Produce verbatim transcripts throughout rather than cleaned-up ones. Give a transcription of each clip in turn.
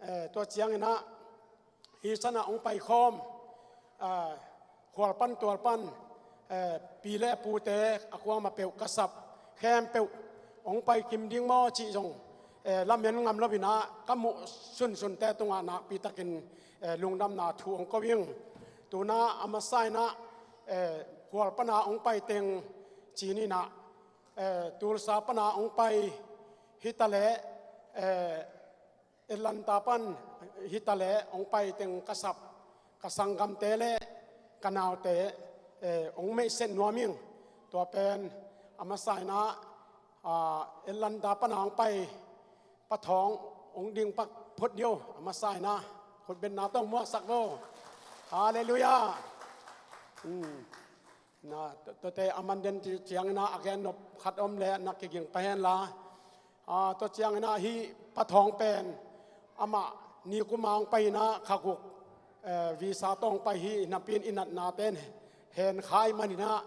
Eh, tua ciangin ah, hi sana hong paikhawm, ah, khual pan tual pan, eh, pi le pute a kuamah peuh ka sap khempeuh hong pai kim ding maw cih zong, eh, lamen ngam lo in ah ka muh sunsunte tungah nakpi takin, eh, lungdamna thu hong ko ing. Tu-in ah a masa in ah, eh, khual pan a hong pai teng ci-in ah, eh, Tulsa pan a hong pai hi ta leh, eh, Atlanta pan hi ta leh hong pai teng ka sap, ka sanggamte le ka naute, eh, hong meihset nuam ing. Tua pen a masa in ah, ah, Atlanta pan a hong pai Pa Thawng hong ding pak phot dih o, a masa in ah khutbetna tawh muaksak vo. Halleluiah. Hmm. Na, tu-, tuate a man den ci-, ciangin ah a gen nop khat om leh na kiging pah hen la. Ah, tua ciangin ah hih Pa Thawng pen amah nikum a hong pai in ah kha guk, eh, visa tawh hong pai hi napi-in i natnate in hen kha ahih manin ah,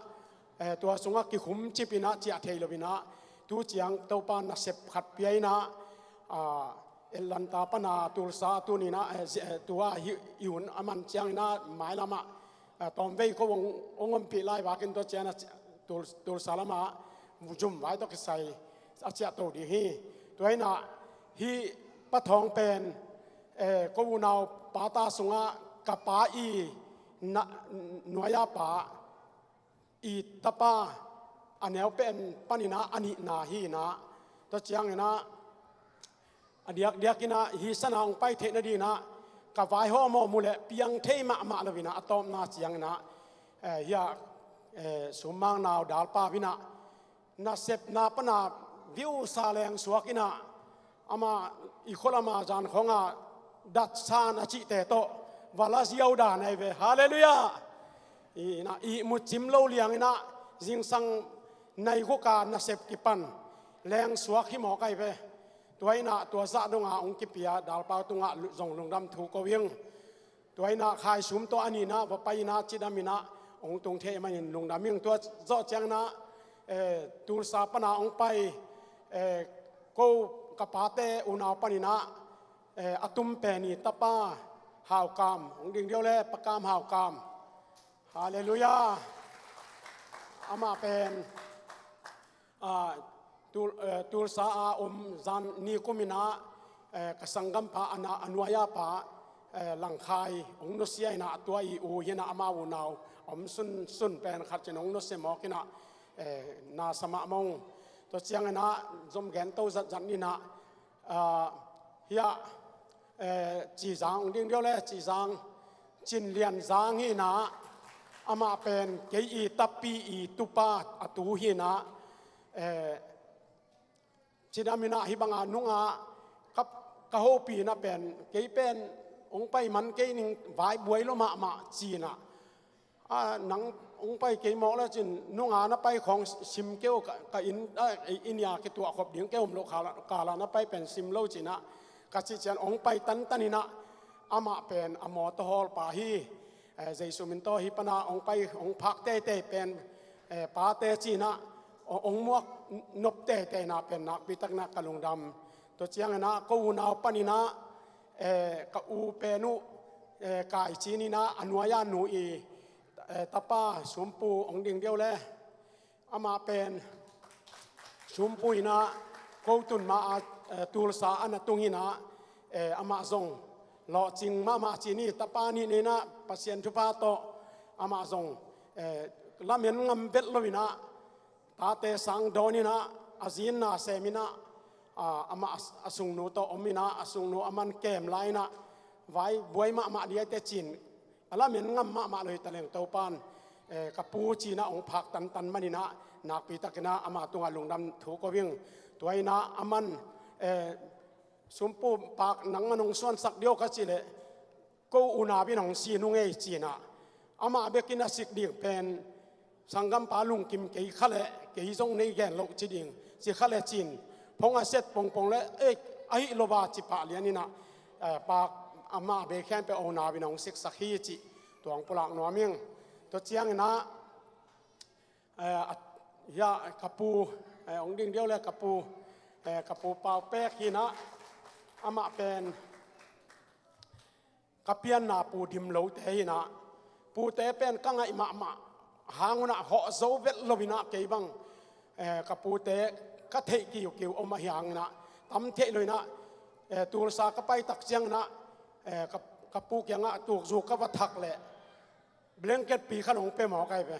eh, tua sungah kikhum cip in ah ciah thei lo in ah, tu ciang Topa nasep khat pia in ah, ah, Atlanta pan a Tulsa tuni-in ah, eh, zi-, eh, tua hi, i hun a man ciangin ah mailam ah, ah, tawmvei ko hong, hong ompih lai vakin tua ciang ah ci-, Tul-, Tulsa lam ah zum vai tawh kisai a ciah to ding hi. Tua in ah hih Pa Thawng pen, eh, ko unau pate sungah ka pa i na-, nuai-a pa i tapa a neu pen panin ah a nihna hi in ah, tua ciangin ah a diakdiak in ah hi sana hong pai theih nading in ah ka vaihawm aw mu leh piang thei mahmah lo in ah a tawpna ciangin ah, eh, hih ah, eh, Sum Mang Nau dalpa in ah nasepna pan a viusa leng suak in ah, amah i khua lam a zan khawng a datsan a cihte tawh va la ziau dan ahi ve. Halleluiah. Hi in ah ihmut cim lo liang in ah zingsang nai guk a nasep kipan leng suak hi mawk ahi ve. Tua in ah tua zah dong a hong kipia dalpa tungah lu-, zong lungdam thu ko ing. Tua in ah khaisum tawh a nih in ah va pai in ah cidam in ah hong tung thei manin lungdam ing. Tua zawh ciangin ah, eh, Tulsa pan a hong pai, eh, ko ka pate unau panin ah, eh, a tum pen i tapa Hau Kam, hong ding dih o le, Pa Kam Hau Kam. Halleluiah. Amah pen, ah, Tul-, eh, Tulsa a om zan nikum in ah, eh, ka sanggampa a na-, a nuai-a pa, eh, Langkhai hong nusia in ah tua i u hi in ah ama unau a om sunsun pen khat ci-in hong nusia mawk in ah, eh, na sa mahmah ung. Tua ciangin ah zom gen to zatzat in ah, ah, hih ah, eh, Cizang hong ding dih o le, Cizang, Cin Lian Zang hi in ah, amah pen kei i tapi i tupa a tu hi in ah, eh, cidam in ah hih bang a nung a ka, ka hopih in ah pen, kei pen hong pai man kei ning, vai buai lo mahmah ci in ah, a, nang hong pai kei mawk le cin, nung a na pai khawng sim kei o, ka, ka inn, a, i, inn a kituah khop ding kei om lo, kal a, kal a na pai pen sim lo ci in ah ka cih ciang hong pai tantan in ah, amah pen a mawtaw hawlpa hi, eh, Jesu min tawh hih pan a hong pai, hong phak teitei pen, eh, pate ci in ah, hong, hong muak nop teiteina pen nakpi takin ah ka lungdam. Tua ciangin ah ko unau panin ah, eh, ka u pen uh, eh, Kai Cin in ah a nuai-a nu i, eh, tapa Sumpu hong ding dih o le. Amah pen Sumpu in ah ko tun ma a, eh, Tulsa a na tung in ah, eh, amah zong lawhcing mahmah ci ni, tapa nih nei in ah Pasian thupha tawh amah zong, eh, lamen ngam vet lo in ah tate sang dawn in ah, a zi in na sem in ah, ah, amah a, a sungnu tawh om in ah, a sungnu a man kem lai in ah, vai buai mahmah dih a hi teh cin, a lamen ngam mahmah lo hi ta leng Topa'n, eh, ka pu ci in ah hong phak tantan manin ah, nakpi takin ah ama tungah lungdam thu ko ing. Tua in ah a man, eh, Sumpu, pak nangman hong suansak dih o ka cih leh, ko unau in hong si nung ei ci in ah, amah bek in a sik ding pen sanggampa lungkim kei kha leh, kei zong nei gen loh ci ding, ci kha leh cin, phong a set pongpong leh, eh, ahih lo a ci pah lian in ah, eh, pak amah bek khempeuh unau in hong siksak hi cih tua hong pulak nuam ing. Tua ciangin ah, eh, a, hih ah ka pu, eh, hong ding dih o le, ka pu, eh, ka pu Pau Pek hi in ah, amah pen ka pianna pu dim lote hi inah, pute pen ka ngaih mahmah hang unah hawh zo vet lo inah kei bang, eh, ka pute ka theih kiukiu om ahi hang inah, tam theih lo inah, eh, tulsa ka pai tak ciang inah, eh, ka, ka pu kiangah tukzu ka va thak leh blanket pi khat hong pia mawk ahi ve.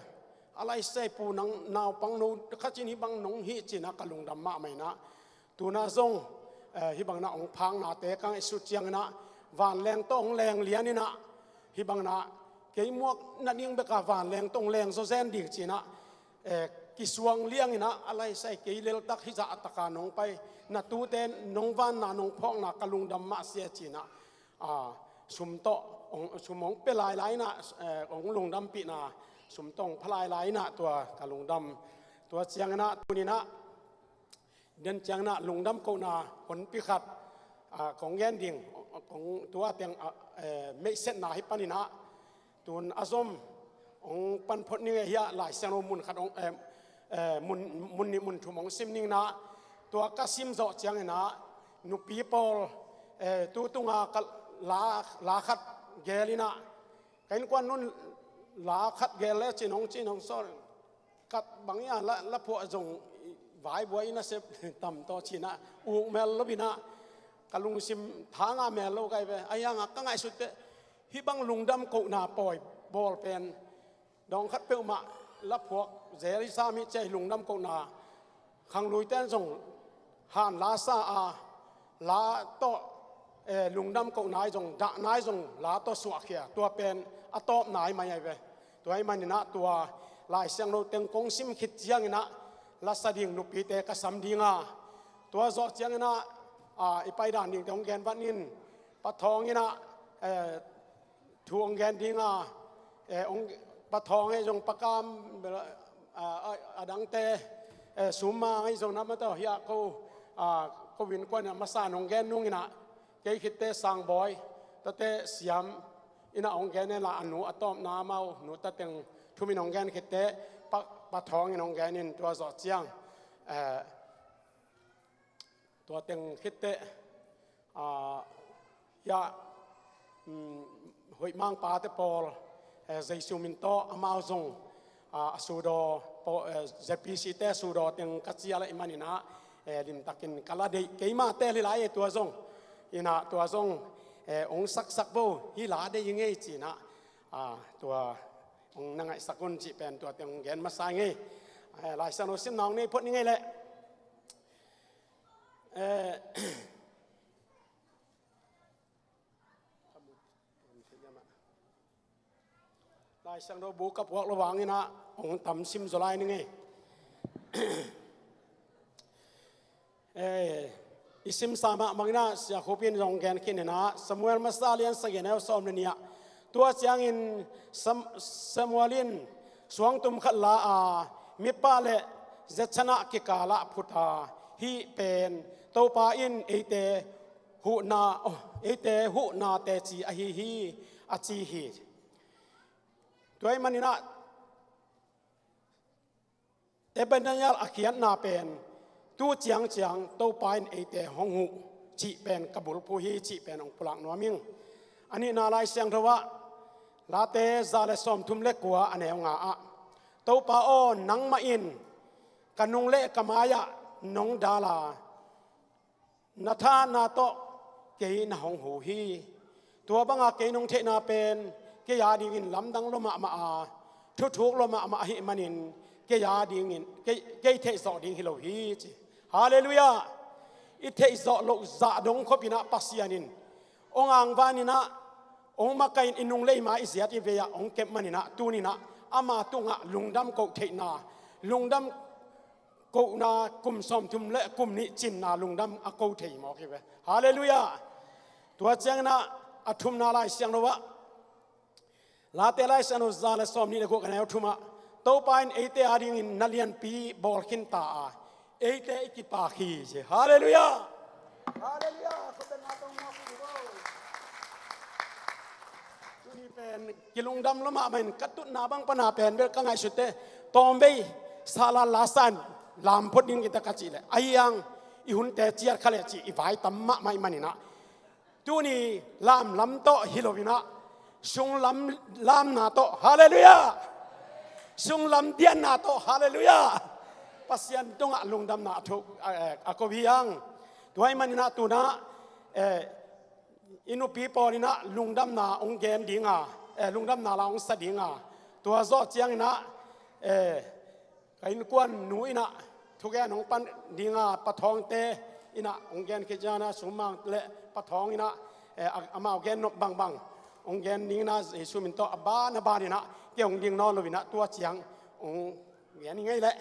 A laisai pu nang naupang no khat cin hih bang nong hih ci inah ka lungdam mahmah inah. Tuna zong, eh, hih bang inah hong phaknate ka ngaihsut ciang inah vanleng tawh hong leng lian inah, hih bang inah kei muak nading beka vanleng tawh hong leng zawzen ding ci inah, eh, kisuang liang inah a laisai kei leltak hih zah a taka nong pai na tute nong vanna nong phawkna ka lungdam mahsia ci inah, ah, sum tawh hong, sum hong pia lailai inah, eh, hong lungdampihna sum tawh hong pha lailai inah tua ka lungdam. Tua ciang inah tuni inah den ciang inah lungdam kohna honpi khat, ah, kong gen ding, kong tua teng, ah, eh, meihsetna hi pan inah tun a zom hong pan phot ning e. Hiah Lai Siangtho mun khat hong, eh, eh, mun, mun nih mun thum hong sim ning inah, tua ka sim zawh ciang inah nupi pawl, eh, tu tunga ka la, la khat gel inah, ka innkuan nun la khat gel le cin hong cin hong sawl. Kat bang ia la, la phuah zong vaibuai nasep tam tawh ci inah uk mel lo inah, ka lungsim thanga mel lo kai ve. Ahi hanga ka ngaihsut teh hih bang lungdam kohna pawi bawl pen dawng khat peuhmah la phuak zel i sam hi cia hi. Lungdam kohna khangluite in zong han la sa a, la tawh, eh, lungdam kohna i zong, dahna i zong la tawh suahkhia, tua pen a tawpna i mai ahi ve. Tua i maninah tua Lai Siangtho teng kong sim khit cianginah la sa ding nupite ka sam dinga, tua zawh cianginah, ah, i paidan dingte hong genvat in, Pa Thawng inah, eh, thu hong gen dinga, eh, hong, Pa Thawng ei zong Pa Kam, ah, a, a dangte, eh, summa ei zong na mataw hiah ko, ah, ko vin kuan inah masa in hong gen nunginah, kei khitte Sangbawi, tate siam inah hong gen inla a nu a tawpna amau nu tateng thumin hong gen khitte Pa, Pa Thawng in hong gen in tua zawh ciang, eh, tua teng khitte, ah, hiah, um, hoih mangpate pawl, eh, Jesu min tawh amau zong, ah, a sudaw pawl, eh, Z P C te sudaw teng ka cial ahih maninah, eh, limtakin ka la deih keimate hi lai e tua zong. Inah tua zong, eh, hong saksak bo hi la deih hi ngei cinah, ah, tua hong na ngaihsak un cih pen tua teng hong gen masa hi ngei. Eh, Lai Siangtho simna hong nei phot ni ngei leh. Eh, Lai Siangtho bu ka puak lo vanginah hong tam sim zaw lai ni ngei. Eh, i simsa mah manginah Sia Khup in zong gen khin inah Samuel masa lian sagih a neu sawm le nih ah, tua ciangin Sam-, Samuel in suangtum khat la a, Mizpa le Jeshanah kikalah phut a, hih pen Topa in eite huhna, oh, eite huhna teci ahi hi, a ci hi. Tua ahih maninah Ebed Melek a khiatna pen tu ciangciang Topa in eite hong huh cih pen ka bulphuh hi cih pen hong pulak nuam ing. A nihna Lai Siangtho ah Late za le sawmthum le kua a neu nga ah, Topa aw, nangmah in ka nung le ka mai-ah nong dal a, na thahatna tawh kei na hong huh hi. Tua banga kei nong theihna pen kei a dingin lamdang lua mahmah a, thuthuk lua mahmah ahih manin kei a dingin, kei, kei theihzawh ding hi lo hi ci. Halleluiah. I theihzawh loh zah dong khopinah Pasian in hong angvaninah, hong makaih in i nung le i mai i ziat i vei-ah hong kep maninah tuninah ama tungah lungdam koh theihna, lungdam kohna kum sawmthum le kum nih cinna lungdam a ko thei mawk hi ve. Halleluiah. Tua cianginah a thumna Lai Siangtho ah, Late Lai Siangtho za le sawmnih le guk a neu thum ah, Topa in eite a dingin na lianpi bawl khinta a, eite i kipak hi ci. Halleluiah. Halleluiah. Tuni pen kilungdam lua mahmah in ka tutna bang pana pen bel ka ngaihsutte tawmvei sahlan la sa in lam phot ding kita ka cih leh, ahi hang i hunte ciat kha leh cih i vai tam mahmah i maninah, Tuni lamlam tawh hi lo-in ah, sunglam lamna tawh, halleluiah, sunglam dianna tawh, halleluiah, Pasian tungah lungdamna a thuk a, a ko hi hang. Tua ahih manin ah tu-in ah, eh, i nupi pawl in ah lungdamna hong gen ding a, eh, lungdamna la hong sa ding a, tua zawh ciangin ah, eh, ka innkuan nu in ah thugen hong pan ding a, Pa Thawngte in ah hong gen khit ciangin ah, sumang le Pa Thawng in ah, eh, a, amau gen nop bangbang hong gen ding in ah, Jesu min tawh a ban a ban in ah, kei hong ding nawn lo-in ah, tua ciang hong gen ing ei leh.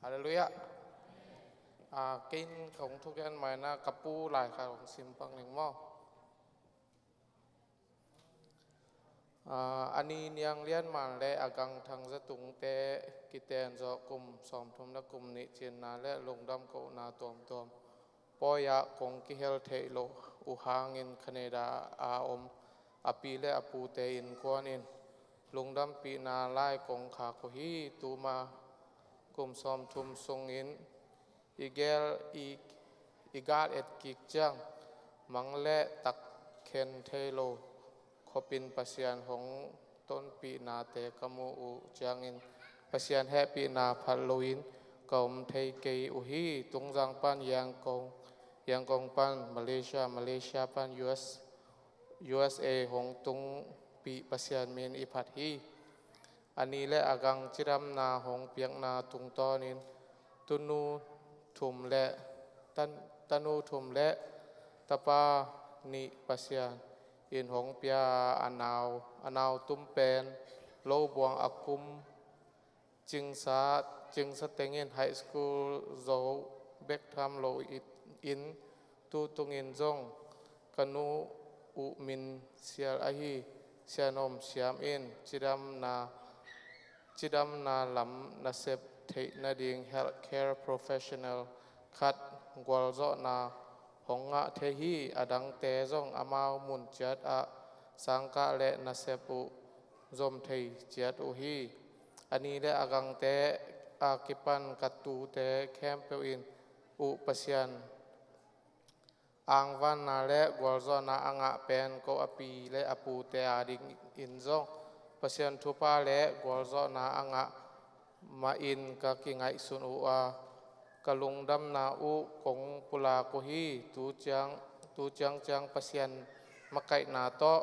Halleluiah. Kei in kong thugen mai na ka pu lai khat hong sim pak ning maw? A ni Niang Lian Man le a gang Thang Za Tung te kiten zawh kum sawmthum le kum nih cinna le lungdam kohna tuamtuam pawi ah kong kihel theih loh uh hangin Canada a om a pi le a pute innkuan in lungdampihna lai kong khak uh hi. Tuma kum sawmthum sungin i gel i, i gal et kik ciang mang le tak khen thei lo khopin Pasian hong tonpihnate ka mu uh ciangin Pasian hehpihna phat loin ka om thei kei uh hi. Tungzang pan Yangon, Yangon pan Malaysia, Malaysia pan U S, U S A hong tungpih Pasian min i phat hi. A ni le a gang cidamna hong piakna tungtawnin tunu thum le tan, tanu thum le tapa nih Pasian in hong pia a nau, a nau tum pen lo buang a kum cingsa, cingsa tengin high school zo bek tham lo in tu tungin zong ka nu uh min Sial ahi Sian Om Siam in cidamna, cidamna lam nasep theih nading healthcare professional khat gualzawhna hong ngah thei hi. A dangte zong amau mun ciat ah sangkah le nasep uh zom thei ciat uh hi. A ni le a gangte a kipan ka tute khempeuh in uh Pasian angvanna le gualzawhna a ngah pen ko a pi le a pute adingin zong Pasian thupha le gualzawhna a ngah mahin ka kingaihsun uh a, ka lungdamna uh kong pulak uh hi. Tu ciang, tu ciangciang Pasian makaihna tawh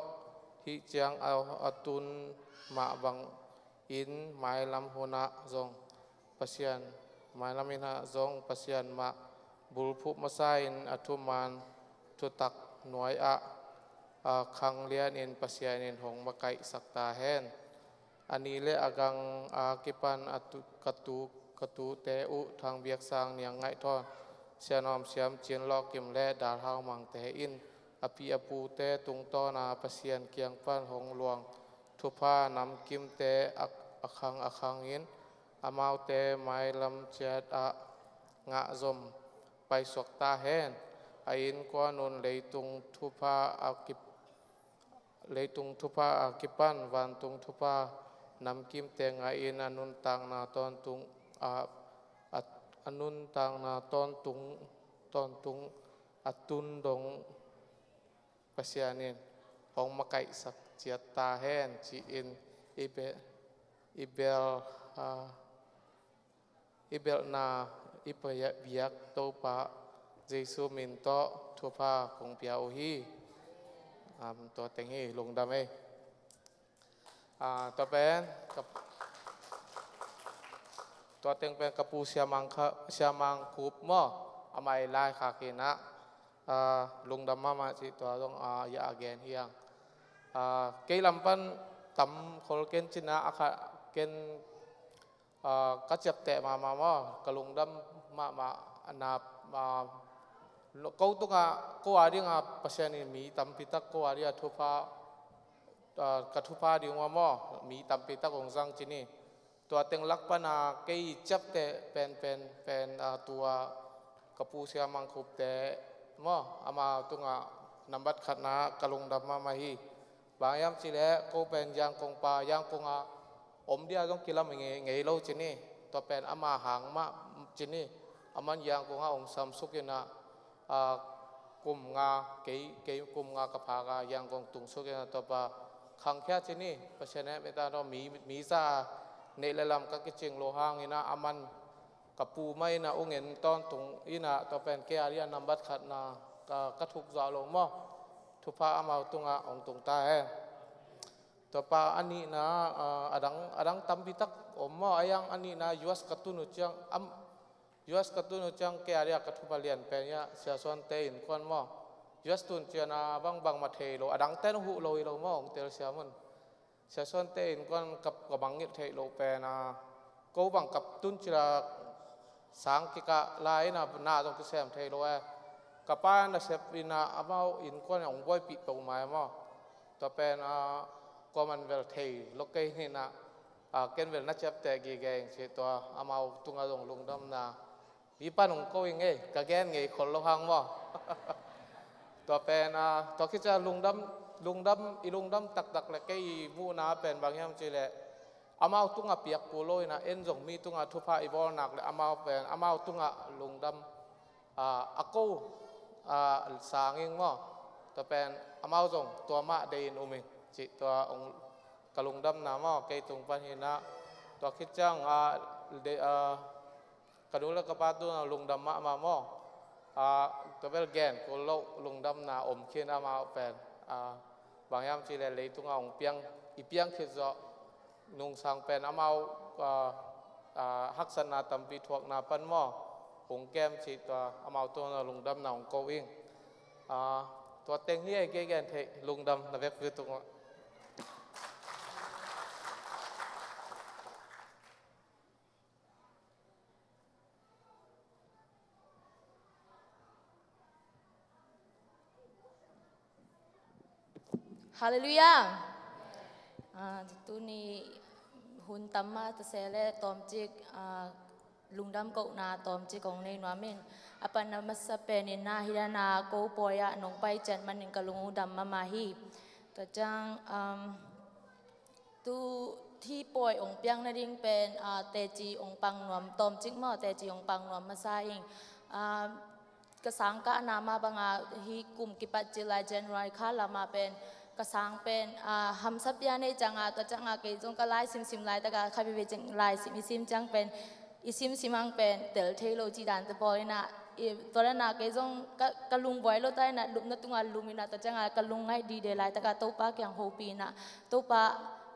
hih ciang a, a tun mah bangin mailam hunah zong Pasian, mailam hunah zong Pasian mah bulphuh masa in a thuman thutak nuai ah, a khang lianin Pasian in hong makaihsak ta hen. A ni le a gang a kipan a tu, ka tu, ka tute uh Thang Biak Sang, Niang Ngaih Thawn, Sian Om Siam, Cin Lawk Kim le Dal Hau Mangte in a pi a pute tungtawna Pasian kiang pan hong luang thupha namkimte a, a khang a khangin amaute mailam ciat ah ngah zom paisuak ta hen. A innkuan un leitung thupha a kip, leitung thupha a kipan vantung thupha namkimte ngahin a nuntakna tawntung a, a, a nuntakna tawntung, tawntung a tun dong Pasian in hong makaihsak ciat ta hen ci-in i be, i bel, a, i belhna i pia, biak Topa Jesu min tawh thupha kong pia uh hi. Am, tua teng hi, lungdam ei. A, tua pen ka, tua teng pen ka pu Siamang kha, Siamang Khup maw, a mai lai kha kina, a, lungdam mahmah cih tua zong, a, ya a gen hiang. A, kei lam pan tam khol ken cina a kha ken, a, ka ciapteh mahmah maw, ka lungdam mahmah a na, a, ko tungah, ko a dingah Pasian in mi tampi tak ko a dingah thupha, a, ka thupha ding uh a maw, mi tampi tak hong zang cini. Tua teng lak pana kei ciapteh pen, pen, pen, a, tua ka pu Siamang Khupte maw, ama tungah nambat khatna ka lungdam mahmah hi. Bang hiam cih leh ko pen Yangon pa, Yangon a om dia zong kilam ngei, ngei lo cini. Tua pen ama hang mah cini. Aman Yangon a hong samsuk inah, a, kum nga, kei, kei kum nga ka phak a Yangon tungsuk inah tua pa khangkhia cini. Pasian hehpihna tawh mi, mi za a neih le lam ka kicing lo hang inah aman ka pu mah inah ung en tawntung inah tua pen kei a dingah nambat khatna ka, ka thuk zawh lo maw. Thupha amau tungah hong tung ta hen. Tua pa a nihna, a, a dang, a dang tampi tak om maw, a yang a nihna U S ka tun uh ciang, am, U S ka tun uh ciang kei a dingah ka thupha lian pen hiah Sia Suante innkuan maw. U S tun ciangin a bangbang mah thei lo, a dangte in huh lo hi lo maw, hong telsiam un. Sia Suante innkuan ka, ka mangngilh theih loh pen a, ko bang ka tun ciangin a Sang kikah lai in a na zong kisem thei lo e. Ka pa nasep in a amau innkuan in hong buaipih peuhmah e maw. Tua pen a kuaman bel thei lo kei in a, a ken bel na ciapteh gige ing ci tua amau tungah zong lungdamna. Mi pan hong ko ing ei, ka gen ngei khol lo hang maw. Tua pen a tua khit ciang lungdam, lungdam, i lungdam taktak le kei i muhna pen bang hiam cih leh amau tungah piak kul lo in a, en zong mi tungah thupha i bawl nak le amau pen amau tungah lungdam a, a ko a, sang ing maw. Tua pen amau zong tua mah dei in um ing cih tua hong ka lungdamna maw, kei tung pan hi in a. Tua khit ciang a, de, a, ka nu le ka pa tungah lungdam mahmah maw. A, tua bel gen kul lo, lungdamna om khin amau pen. A, bang hiam cih leh leitungah hong piang, i piang khit zawh nungsang pen amau a, a, haksatna tampi thuakna pan maw, hong kem cih tua amau tungah lungdamna hong ko ing. A, tua teng hi ei, kei gen theih, lungdam na vekpi tungah. Halleluiah. A, tuni hun tam mah ta se leh tawmcik, a, lungdam kohna tawmcik kong nei nuam ing. A pan a masa pen in a hi dan a ko pawi ah nong pai ciat manin ka lung uh dam mahmah hi. Tua ciang, um, tu hih pawi hong piang nading pen, a, teci hong pang nuam, tawmcik maw, teci hong pang nuam masa ing. A, ka sangkahna mah bang a hih kum kipat cil lai January kha lam ah pen ka sang pen, a, hamsa pia nei ciang a, tua ciang a kei zong ka lai simsim laitak a kha veve ciang lai sim i sim ciang pen i simsim ang pen tel thei lo cih dan te bawl in a, i, tua dan a kei zong ka, ka lungbuai lo ta in a, lupna tungah lum in a, tua ciang a ka lungngaih dide laitak a Topa kiang hopih in a, Topa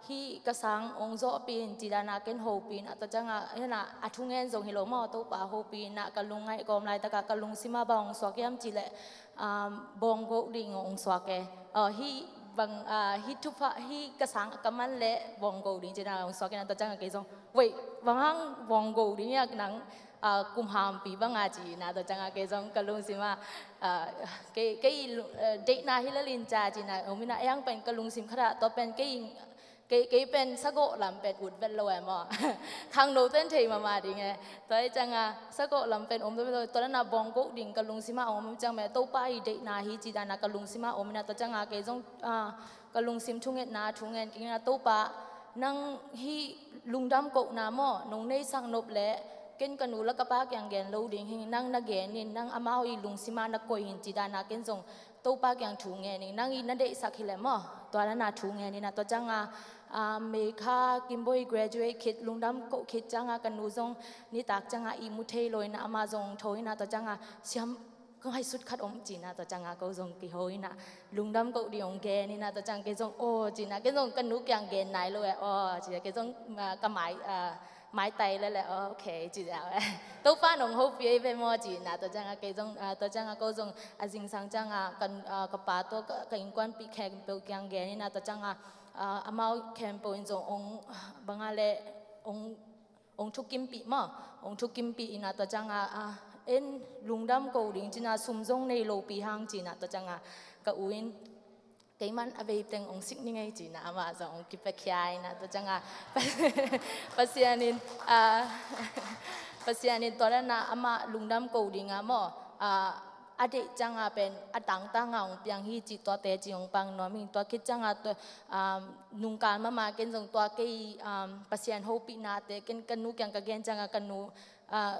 hih ka sang hong zawhpih in cih dan a ken hopih in a, tua ciang a hi in a, a thungen zong hi lo maw, Topa hopih in a ka lungngaih kawm laitak a ka lungsim ah bang hong suak hiam cih leh, um, bawnggo ding hong suak e. A, hih bang, a, hih thupha, hih ka sang ka man leh bawnggo ding cih dan a hong suak in a, tua ciang a kei zong, wei, bang hang bawnggo ding hiam nang, a, kum hampi bang a ci in a, tua ciang a kei zong ka lungsim ah, a, kei, kei, a, deihna hi lel in ca ci in a, om in a, ei ang pen ka lungsim khat ah tua pen kei, kei, kei pen sagawh lam pen ut vet lo e maw. Khangno ten thei mahmah ding e. Tua hi ciang a sagawh lam pen om vet lo, tua dan a bawnggo ding ka lungsim ah om ciang pen Topa i deihna hi cih dan a ka lungsim ah om in a, tua ciang a kei zong, a, ka lungsim thungetna thungen kik in a, Topa nang hih lungdam kohna maw nong neisak nop leh ken ka nu le ka pa kiang gen lo ding hi ing, nang na gen in, nang amau i lungsim ah na koih in cih dan a ken zong Topa kiang thu ngen ing, nang i na deihsak hi leh maw, tua dan a thu ngen in a, tua ciang a, a, May kha Kimboi graduate khit, lungdam koh khit ciang a ka nu zong nitak ciang a ihmu thei lo in a, amah zong tho in a, tua ciang a siam ka ngaihsut khat om ci in a, tua ciang a ko zong kiho in a, lungdam koh ding hong gen in a, tua ciang kei zong aw ci in a, kei zong ka nu kiang gen nai lo e, aw ci in a, kei zong, a, ka mai, a, maitai lel e, aw, ok ci in a. Topa nong hopih ei ve maw ci in a, tua ciang a kei zong, a, tua ciang a ko zong a zingsang ciang a ka, a, ka pa tawh ka, ka innkuanpih khempeuh kiang gen in a, tua ciang a, a, amau khempeuh in zong hong, bang a leh, hong hong thukimpih maw, hong thukimpih in a, tua ciang a, a, en lungdam koh ding ci in a, sum zong nei lopi hang ci in a, tua ciang a ka u in kei man a vei teng hong sik ning ei ci in a, amah zong hong kipiakhia in a, tua ciang a Pasian in, a, Pasian in tua dan a amah lungdam koh ding a maw, a, a deih ciang a pen a tangtang a hong piang hi cih tua teci hong pang nuam ing, tua khit ciang a tua, um, nungkal mahmah ken zong tua kei, um, Pasian hopihnate ken ka nu kiang ka gen ciang a ka nu, uh,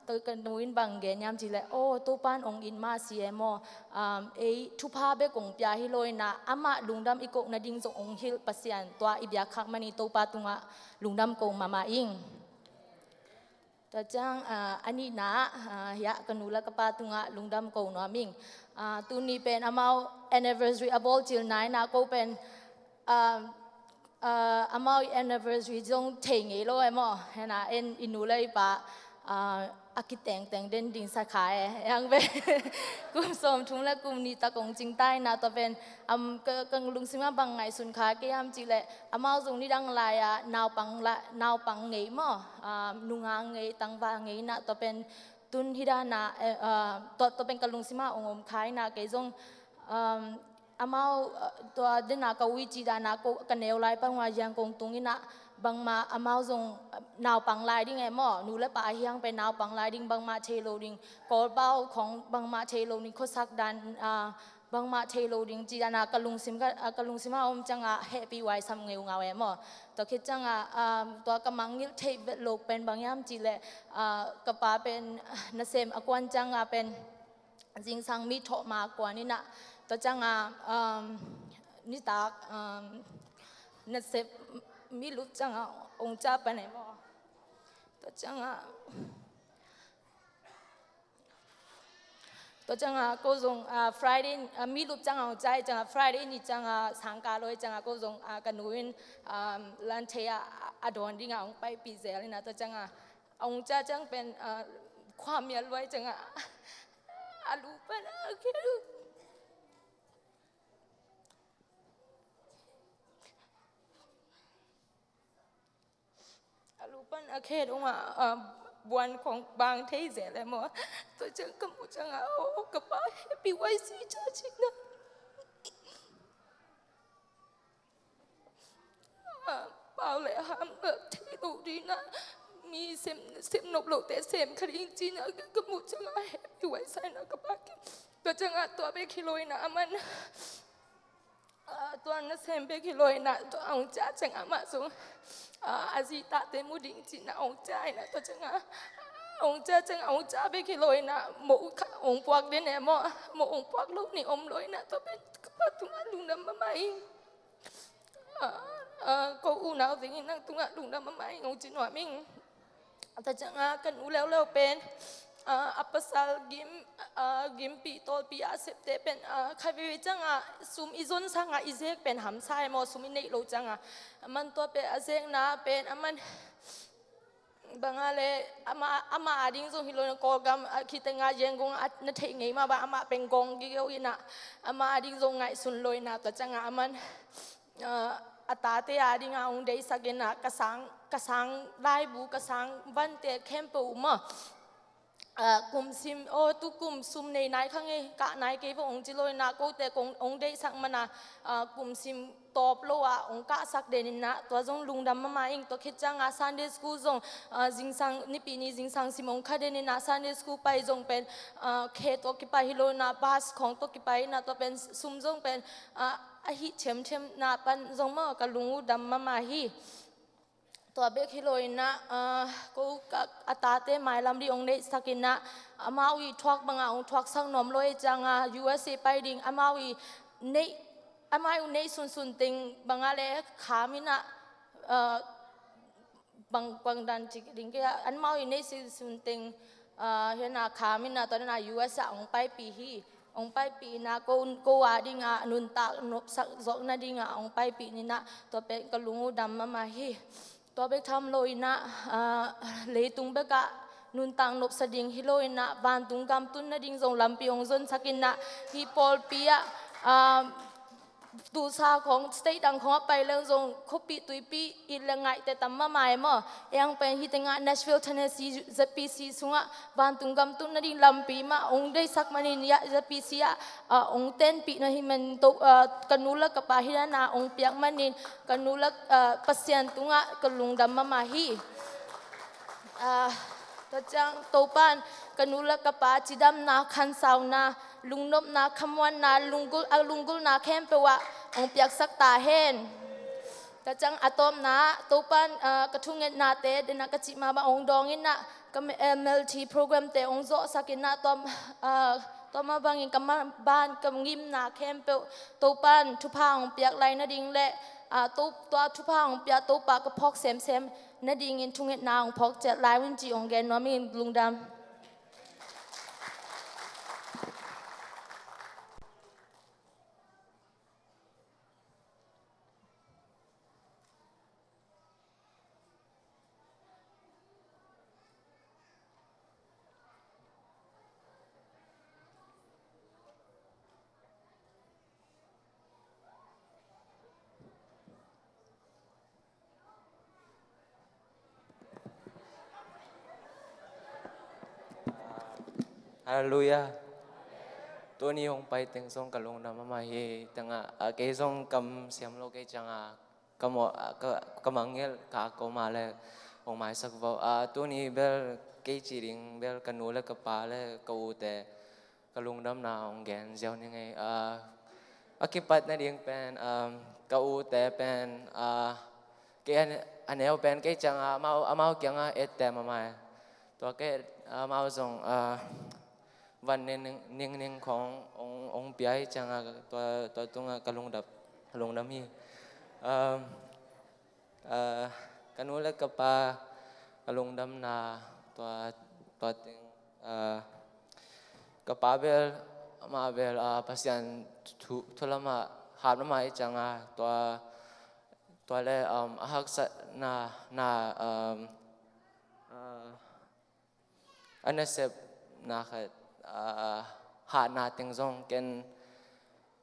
ka, ka nu in bang gen hiam cih leh, aw, Topa in hong it mah si e maw, um, ei thupha bek hong pia hi lo in a, amah lungdam i koh nading zong hong hilh Pasian tua i biak khak manin Topa tungah lungdam koh mahmah ing. Tua ciang, ah, a nihna, ah, hiah ka nu le ka pa tungah lungdam ko nuam ing. Ah, tuni pen amau anniversary a bawl cil nai in a ko pen, ah, ah, amau i anniversary zong thei ngei lo e maw. Hi in a en i nu le i pa, a, a kitengteng den ding sa kha e, yang ve. Kum sawmthum le kum nih tak ong cing ta in ah, tua pen, am, ka, ka lungsim ah bang ngaihsun kha kei hiam cih leh, amau zong nidang lai-ah naupang la, naupang ngei maw, a, nungak ngei, tangval ngei in ah, tua pen tun hi dan ah, eh, a, tua, tua pen ka lungsim ah ong om kha in ah, kei zong, um, amau, uh, tua den a ka ui cih dan a ko, ka neu lai pan ua Yangon tung in ah, bangmah amau zong, uh, naupang lai ding e maw, nu le pa ahi hang pen naupang lai ding, bangmah thei lo ding, Kawlpau khong bangmah thei lo ding, khuasak dan, uh, bangmah thei lo ding cih dan a ka lungsim ka, uh, ka lungsim a om ciang a hehpih huaisam ngeungau e maw. Tua khit ciang a, um, tua ka mangngilh theih vet lo pen bang hiam cih leh, uh, ka pa pen, uh, nasem a kuan ciang a pen, zingsang mi thawh ma kuan in ah, tua ciang a, um, nitak, um, nasep mi lut ciang a ong ca pan e maw. Tua ciang a, tua ciang a ko zong, ah, Friday, ah, mi lut ciang a ong ca hi ciang a, Friday ni ciang a sangkah lo hi ciang a ko zong, ah, ka nu in, um, lanthei a, a dawn ding a ong paipih zel in ah, tua ciang a, a ong ca ciang pen, ah, khuamial luai ciang a, a lu pan a khe a lu pan a khe dong a, ah, buan khong bang thei zel e maw. Tua ciang ka muh ciang a, oh, ka pa hehpih huai si ca cih na. Ah, pau le ham, ah, thei lo ding na, mi sem, sem nop lote sem kha ding cih na, ka, ka muh ciang a hehpih huai sa in ah ka pa kiang. Tua ciang a tua bek hi lo in ah aman, ah, tua nasem bek hi lo in ah, tua ong ca ciang amah zong, ah, a zi tate mu ding cih na ong ca in ah, tua ciang a ong ca ciang a ong ca bek hi lo in ah, moh kha ong puak den e maw, moh ong puak lo ni om lo in ah, tua pen ka pa tungah lungdam mahmah ing. Ah, ah, ko unau dingin nang tungah lungdam mahmah ing ong ci nuam ing. Tua ciang a ka nu leuleu pen, ah, a pasal gim, ah, gimpi tawlpi a septe pen, ah, kha veve ciang a sum i zon sang a i zek pen hamsa e maw, sum i neih lo ciang a. Aman tua pen a zekna pen aman bang a le, ama, ama a ding zong hi lo in ah, Kawlgam, ah, khiteng a Yangon a na theih ngei mah bang, amah pen gawng gigeu in ah, ama a ding zong ngaihsun lo in ah, tua ciang a aman, ah, a tate a ding a ong deihsak in ah, ka sang, ka sang laibu, ka sang vante khempeuh uh maw, ah, kum sim, oh, tu kum sum nei nai kha ngei, kah nai kei vo ong ci lo in ah, kote kong ong deihsak man a, ah, kum sim tawp lo ah ong kahsak den in ah, tua zong lungdam mahmah ing. Tua khit ciang a Sunday school zong, ah, zingsang, nipi ni zingsang sim ong kha den in ah, Sunday school pai zong pen, ah, khe tawh kipai hi lo in ah, bus khong tawh kipai in ah, tua pen sum zong pen, ah, a hih thiamthiam na pan zong maw ka lung uh dam mahmah hi. Tua bek hi lo in ah, ah, ko ka, a tate mailam ding ong neihsak in ah, amau i thuak bang a ong thuaksak nuam lo hi ciang a, U S A pai ding, amau i neih, amau i neih sunsun teng bang a le kham in ah, ah, bang, bang dan cik ding kei a, amau i neih sunsun teng, ah, hi na kham in ah, tua na U S A ong paipih hi. Ong paipih in ah, ko, ko a ding a nuntak nopsak zawk na ding a ong paipih in ah, tua pen ka lung uh dam mahmah hi. Tua bek tham lo in ah, ah, leitung bek ah nuntak nopsa ding hi lo in ah, vantung gam tun na ding zong lampi ong zonsak in ah, hih pawlpi ah, ah, Tulsa khong, state dang khong a pai leng zong, khuapi tuipi it le ngaihte tam mahmah e maw. Eng pen hih teng ah Nashville, Tennessee, Z P C sungah vantung gam tun na ding lampi mah ong deihsak manin, hiah Z P C ah, ah, ong tenpih na hi man to, ah, ka nu le ka pa hi dan a ong piak manin, ka nu le, ah, Pasian tungah ka lungdam mahmah hi. Ah, tua ciang Topan ka nu le ka pa cidamna, khansauna, lungnopna, khamuanna, lunggulh, a lunggulhna khempeuh ah ong piaksak ta hen. Tua ciang a tawpna ah Topan, ah, ka thungetnate den ah ka cih mah bang ong dawng in ah, ka M L T program te ong zawhsak in ah, tua, ah, tua mah bangin ka ma-, ban ka ngimna khempeuh Topan thupha ong piak lai na ding le, ah, to, tua thupha ong piak Topa ka phawk semsem na dingin thungetna ong phawk ciat lai un ci ong gen nuam ing. Lungdam. Halleluiah. Tuni hong pai teng zong ka lungdam mahmah hi. Tengah, ah, kei zong kam siam lo kei ciangah ka mawh, ah, ka, ka mangngilh ka ko mah le hong maisak vo. Ah, tuni bel kei ci ding bel ka nu le ka pa le ka ute ka lungdamna hong gen ziau ning ei. Ah, a kipat nading pen, um, ka ute pen, ah, kei a ne-, a neu pen kei ciangah amau, amau kiangah ette mahmah. Tua kei, ah, amau zong, ah, van ning, ning, ning khong ong, ong pia hi ciangah tua, tua tungah ka lungdam, ka lungdam hi. Um, ah, ka nu le ka pa ka lungdamna tua, tua teng, ah, ka pa bel, amah bel, ah, Pasian thu, thu lamah hat mahmah hi ciangah tua, tua le, um, a haksatna, na, um, ah, a nasepna khat, ah, hatna teng zong ken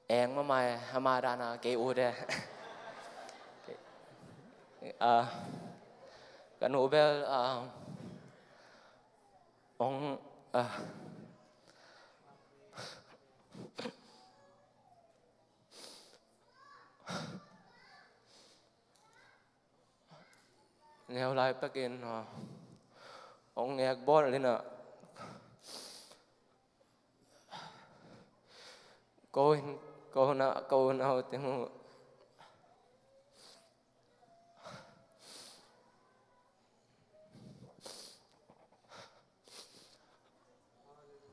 eng mahmah e, amah dana kei ut e. Ah, ka nu bel, ah, ong, ah, neu lai pekin, ah, ong ngek bawl in ah, ko in, ko na, ko nau teng uh,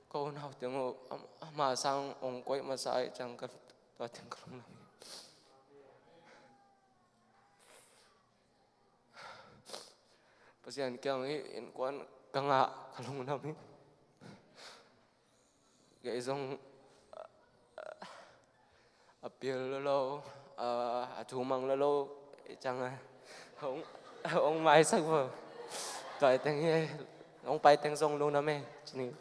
ko nau teng uh, am-, amah sang ong koih masa ahih ciang ka, tua teng ka lungdam hi. Pasian kiang hi innkuan ka ngah ka lungdam hi. Kei zong a pil lo lo, a, a thu mang lo lo, i ciang a hong, hong maisak vo. Tua teng hi, hong pai teng zong lungdam e, ci ni.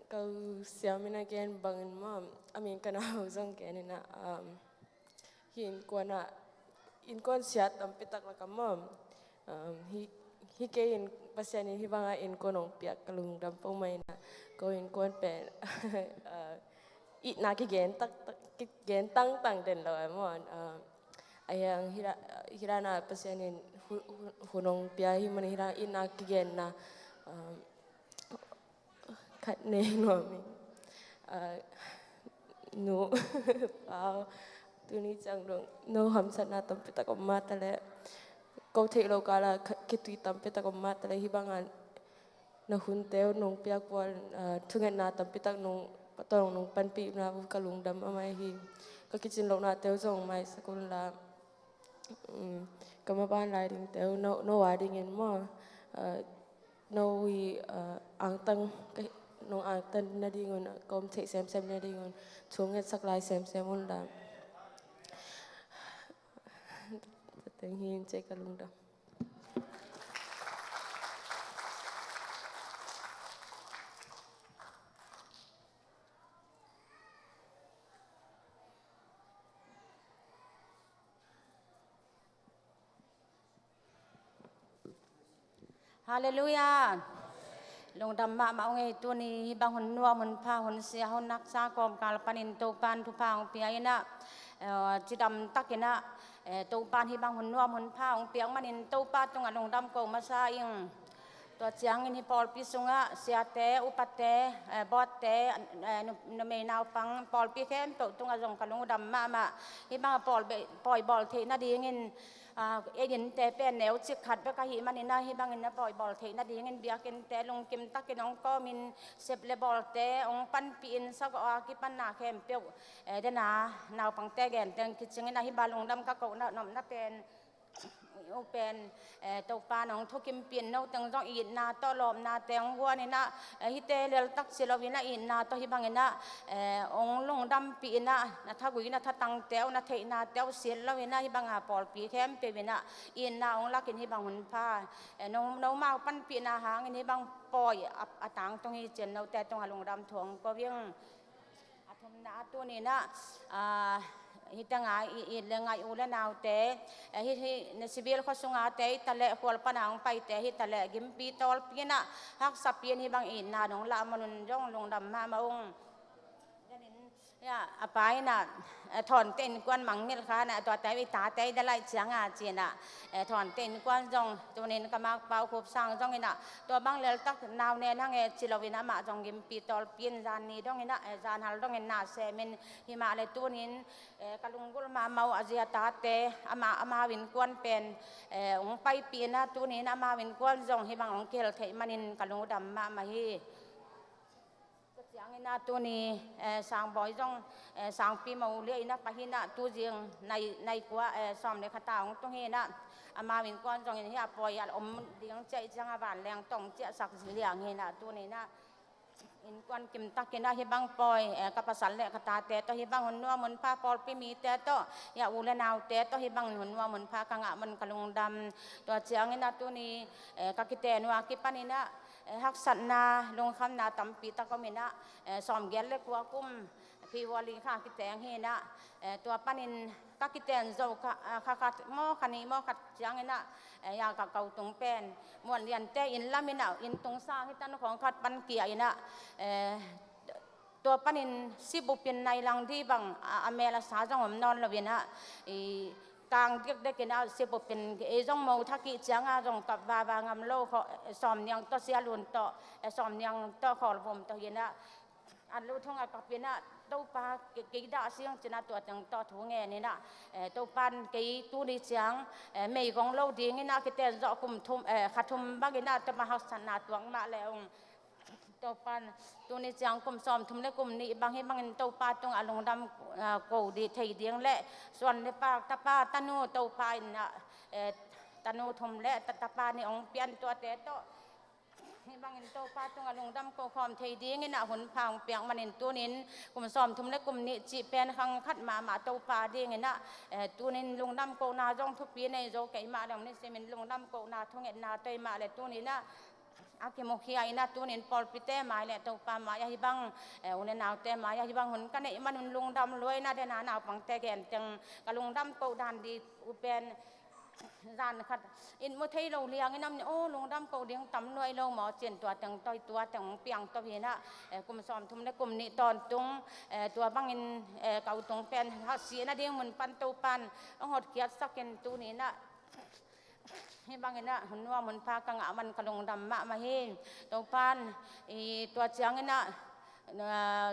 Ka u Siam in a gen bangin maw, a min ka nau zong gen in a, um, hi innkuan ah, innkuan siat tampi tak lakah maw, um, hi, hi kei in Pasian in hih bangah innkuan hong piak ka lungdam peuhmah in a, ko innkuan pen, uh, itna kigen tak, tak, kigen tangtang den lo e maw, uh, a hiang hih dan, hih dan a Pasian in hu-, hu-, hun hong pia hi manin hih dan itna kigenna, um, khat nei nuam ing. Ah, nu, Pau, tuni ciang dong no hamsatna tampi tak om mah taleh, ko theih lo kala kha-, khitui tampi tak om mah taleh, hih banga na hunte uh nong piak bual, ah, thungetna tampi tak nong, tawh nong panpihna uh ka lungdam mahmah hi. Ka kicin lohnate uh zong maisak un la. Um, ka maban lai dingte uh, no, no a dingin maw, uh, no i, uh, angtang, ka, nong angtan nadingun, ka om theih semsem nadingun thu ngetsak lai semsem un la. Teng hi in, ci ka lungdam. Halleluiah. Lungdam mahmah ung ei, tuni hih bang hun nuam, hun pha, hun sia, hun haksa kawmkal panin Topa'n thupha hong pia in ah, eh, cidam takin ah, eh, Topa'n hih bang hun nuam, hun pha hong piak manin Topa tungah lungdam ko masa ing. Tua ciangin hih pawlpi sungah siate, upate, eh, bawtte, eh, nu-, numei naupang pawlpi khempeuh tungah zong ka lungdam mahmah. Hih bangah pawi be-, pawi bawl theih nadingin, ah, ei innte pen neucik khat bek ahih manin ah, hih bangin a pawi bawl theih nadingin biakinnte lungkim takin hong kawmin, sep le bawlte hong panpihin, sagawh a kipanna khempeuh, eh, dena naupangte genteng kicingin ah, hih bang lungdam ka kohna nopna pen, u pen, eh, Topa'n hong thukimpih in, noteng zong itna tawh lawpnate hong guan in ah, eh, hihte leltak ci loin ah, itna tawh hih bangin ah, eh, hong lungdampih in ah, na thagui na thatangte uh, na theihnate uh silh loin ah, hih banga pawlpi khempeuh in ah itna hong lakin hih bang hun pha, eh, no, nomau panpihna hangin hih bang pawi a, a tangtung hi cin, note tungah lungdam thu hong ko ing. A thum Na a tuni-in ah, ah, hih teng a i it le ngai u le naute, eh, hih, hih na civil khua sungate hita leh, khual pan a hong paite hita leh, gimpi tawlpi-in ah, haksapi-in hih bang itna nong lahmang un zong lungdam mahmah ung. Ya, a pa in ah, eh, Thawnte innkuan mangngilh kha-in ah, tuate i tate i dalaih ciang a ci-in ah, eh, Thawnte innkuan zong, tuni-in ka makpa uh Khup Sang zong in ah, tua bang leltak nau nen hang e ci lo-in amah zong gimpi tawlpi-in zan ni dongin ah, eh, zan hal dongin na semin, himah leh tuni-in, eh, ka lunggulh mahmah uh a zi a tate, amah, amau innkuan pen, eh, hong paipih-in ah, tuni-in amau innkuan zong hih bang hong kihel theih manin ka lungdam mahmah hi. Tua ciangin ah tuni, eh, Sangbawi zong, eh, Sangpi Mo Lian in ah pai-in ah, tu zing nai, nai kua, eh, sawm le khat a hong tung hi-in ah, amau innkuan zongin hih a pawi a om ding ciah ciang a vanleng tawh hong ciahsak liang hi-in ah, tuni-in ah innkuan kim takin ah hih bang pawi, eh, ka pasal le ka tate tawh hih bang hun nuam hun pha, pawlpi mite tawh, hih a u le naute tawh hih bang hun nuam hun pha ka ngah man ka lungdam. Tua ciangin ah tuni, eh, ka kiten uh a kipanin ah, eh, haksatna, lungkhamna tampi tak om in ah, eh, sawmgiat le kua kum February kha kiteng hi-in ah, eh, tua panin ka kiten zo kha, ah, kha khat maw, kha nih maw, khat ciangin ah, eh, ya ka ko tung pen Muan Liante inn lam in ah, inn tung sang hi tan khawng khat pan kia in ah, eh, tua panin sibup in nai lang dih bang, a, a mel a sa zong om nawn lo-in ah, i kang dikdek in ah sibup in, ei zong mo thak ih ciang a zong kap vava ngam lo, khaw, sawm niang tawh, sia lun tawh, eh, sawm niang tawh, khawl vum tawh hi-in ah, a lu thong a kap in ah, Topa, kei, kei dah sing ci-in ah tua teng tawh thu ngen in ah, eh, Topa'n kei tuni ciang, eh, meigong lo dingin ah kiten zawh kum thum, eh, kha thum bangin ah Topa haksatna tuak mah leh ung. Topa'n tuni ciang kum sawmthum le kum nih bang hih bangin Topa tungah lungdam, ah, ko dih thei ding le suan le pak, tapa, tanu, Topa in ah, eh, tanu thum le ta-, tapa nih hong pian, tuate tawh hih bangin Topa tungah lungdam ko khawm thei dingin ah hun pha hong piak manin tuni-in kum sawmthum le kum nih cih pen khang khat mahmah Topa dingin ah, eh, tuni-in lungdam kohna zong thupi nei zo kei mah leh, nisimin lungdam kohna thungetna tawh hih mah leh tuni-in ah a kimukhia in ah tuni-in pawlpite mai le Topa mai-ah hih bang, eh, u le naute mai-ah hih bang hun ka neih man un lungdam lua in ah, den a naupangte genteng ka lungdam koh dan dih uh pen zan khat in mu thei lo liang in ah om ni, aw, lungdam koh ding tam lua i lo maw ci-in tua teng tawh, tua teng hong piang tawh hi-in ah, eh, kum sawmthum le kum nih tawntung, eh, tua bangin, eh, ka u tung pen haksih nading mun pan Topa'n hong hotkhiatsak in tuni-in ah hih bangin ah hun nuam hun pha ka ngah man ka lungdam mahmah hi. Topa'n, i, tua ciangin ah, ah,